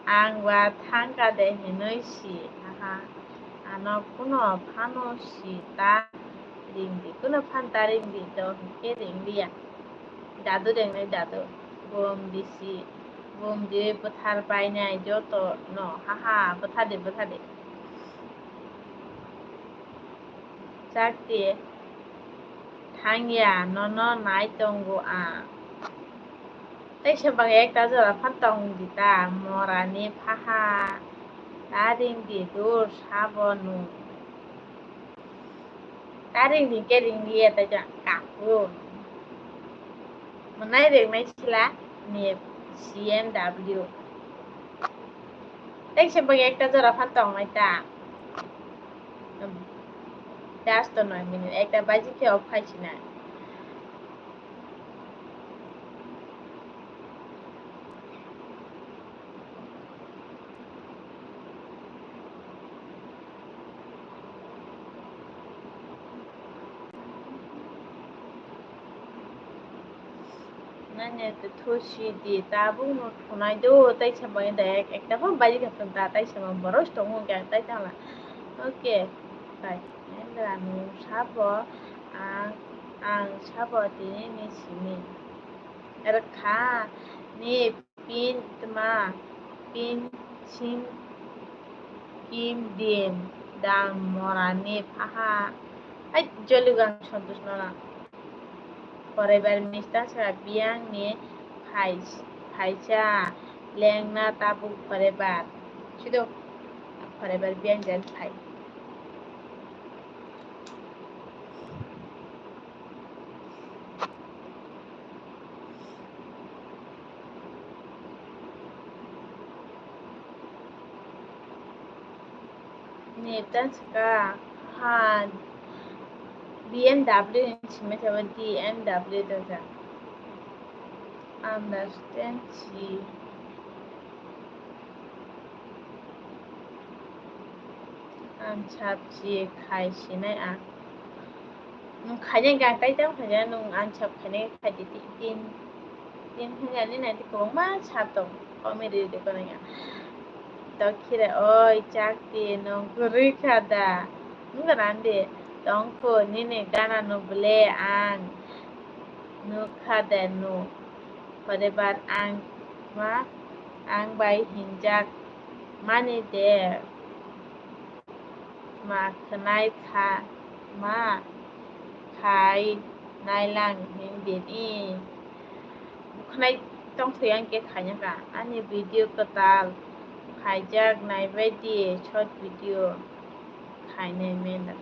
Ang ba thangka de hinwi si, aha. Ano kuno phano si ta ringdi, kuno phan ta ringdi, do hwnkhe ringliya. Dadu ringnai dadu, bom bisi, bom di bwthar bainai joto no, haha, bwthadi, bwthadi. Chakti, thangya, nono nai tongo ang. Teisa bang ekta jora phan tong di ta, morani phaha. Ta ring di dur sabo nung. Ta ring di ke ring di ya ta ja kaku. Mwnai ringnai sila ni C M W. Tei se bo ekta jora phan tong nai ta. Just to noi minute ekta baji ke off khai sinai. Nanya te thusi di tabuk no thunai do tai sama da ek ekta pho bai ka ta tai sama boros tongo kya tai tala. Okay. Tai. Endra no sabo ang ang sabo tini ni sini. Erkha ni pin tma pin sin kim din dam mora ni phaha. Ai joli gang santos nora. Forever mister sa biang ni phai phaisa lengna tabuk forever. Sido forever biang jan phai. Neta saka ha B M W ni simi sabo D M W dosa. Understand si. Ang sab si khai sinai ang. Nung khainai gang tai tamo khainai nung ang sab khainai khai di tin tin khainai ni nai kwbangma sab tong comedy de kono ya. Dokhire oi chakti nung kwrwi kha da. Nung rande tongkho nini gana no ble ang nukha de nu. Forever ang ma ang bai hinjak mani de. Ma khwnai kha ma khai nailang hindin i. Khwnai tongthwi ang khe khaina kha ani video kwtal khaijak naibai di short video khainai mela.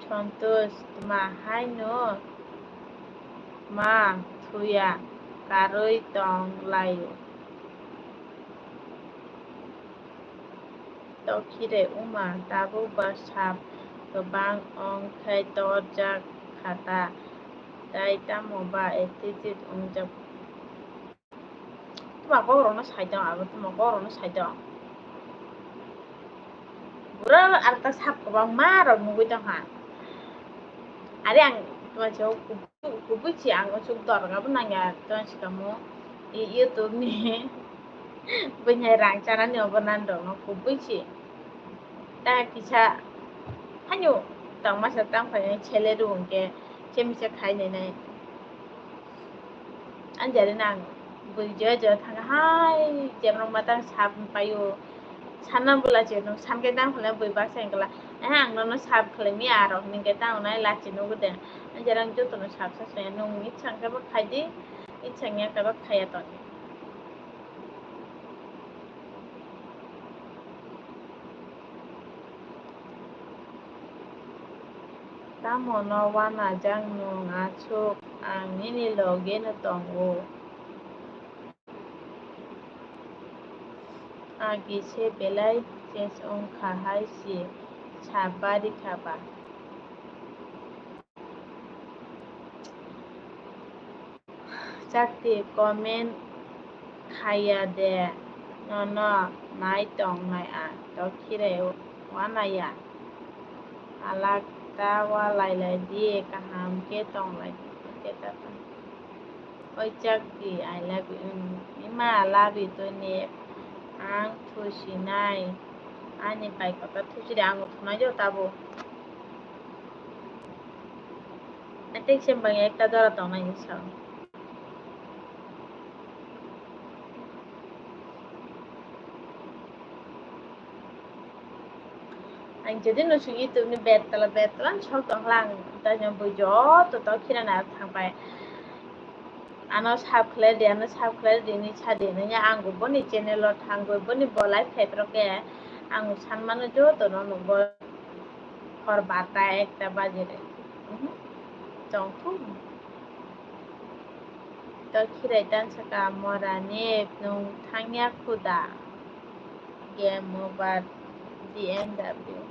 Santosh tma haino ma thuya karwi tong laio. Tokhire wngma tabuk ba sap kwbang wng khe torjak kha ta, tai tamo ba attitude wngjak. Tuma kok rokno sai tong abo, tuma kok rokno sai tong. Bura arta sap kwbangma rok nugui tong ha. Are ang tuma se kubui si ang usuk dorga bo nangya tong sikamo YouTube ni. Bini hai rang chanani obo nan rokno kubui si. Ta kisa haino tongmasa tang phai chele rung ke chemisa khai nai nai. Anjali nang bui jo jo thang hai jemrok matang sab paio. Sana bula je nung san ke tang phale bui baksa engkla. Eh, ang nono sab khlai mi aro hini ke tang nai lachi nugu de. Anjali ang joto no sab sa sa nung ni chang ke ba khai di. Ichang ya ka ba khaya ton. Tamo no wanajak nwng aswk, ang nini loge no tongo. Agi se belai change wngkha hai si sa barikha ba. Chakti comment khaiya de, nono nai tong nai ang, tokhire wanaya. Alak ta walai lai di, kaham khe tong lai di, khe ta ta. Oi chakti, I love you. Ima love you toni, ang thusinai. Ani pai kota thusi de, ang thunai jo tabo. Attention bang ekta jora tongnai ni sao. Ang jadi no su YouTube ni betala betala sok tong lang ta nyam bui joto to khina na thang pai. Ano subscribe di, ano subscribe di hinwi sa di hinwi ang bo boni channel o thangwi boni bo live khaipro khe ang sanmano joto no nukgo hor barta ekta bajire. Mhm. Tongthung. To khirai tan saka morani nung thangya khuda. Game over B M W.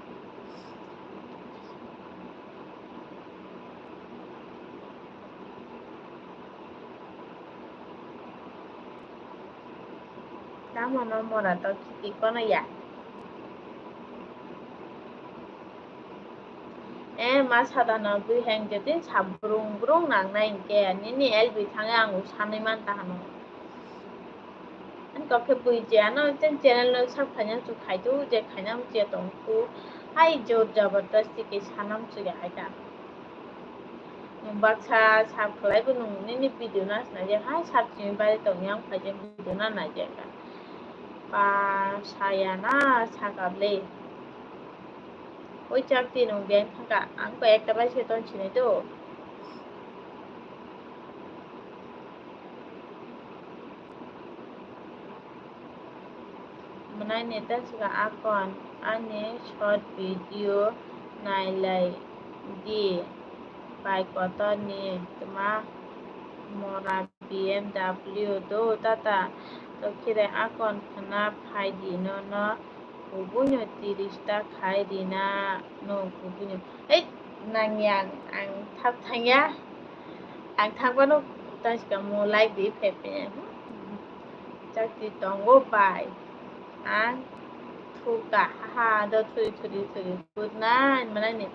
Tamo no mora to khiti kono ya. Eh, ma sadano bui heng jetin sa brung brung nang nai hinkhe nini L B thangwi ang sanwi man ta hano. Ang kok khe bui je ano ten channel no sab khaina chu khai tu je khaina mu je tong tu. Hai jor jabardasti ke sanam chu ya hai ta. Nwng baksa subscribe bo nwng nini video no naijak hai subscribe bai tong yang phaijak video no naijak. Pa saya na sakable. Oi chakti nwng beng thangka ang ko ekta bai se ton sinai do. Mwnai ni ta sika akon ani short video nailai di bai kotor ni tma mora B M W do tata to khire akon khna phai di no no. Kubuino tiris ta khai rina no kubuino. Ei, nangya ang thap thangya. Ang thapano taskamo like di phai phai. Chakti tongo bai. Ang thuka ha do thuri thuri thuri. Good night manani.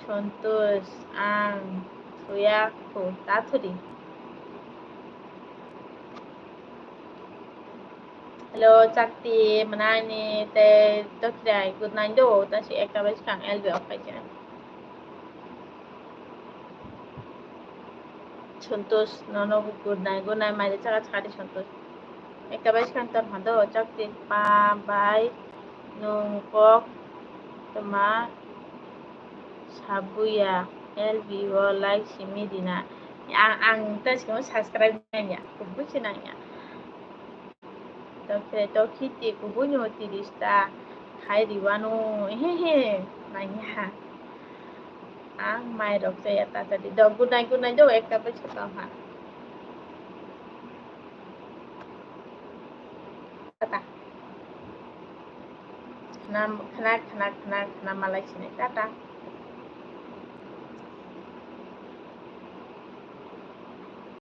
Chontos ang thuya khu ta thuri. Hello, chakti, mwnani, te, dokirai, good night, do, ta si ekta bai swkang L B o phaikha. Santosh, nono good night, good night, mai chaka chaka di Santosh. Ekta bai swkang ton hado, chakti, pa, bai, nung kok, tma, sabuya, L B o like simi dina. Ang, ang ta sikamo subscribe nangya, kubui se nangya. Tokhe, tokhi ti kubui no tiris ta khai riwano, hehe, nangya. Ang mai rok chaya ta chadi. Do, good night, good night, do, ekta bai swkang ha. Tata. Khna, khna, khna, khna, khna malai sini. Tata.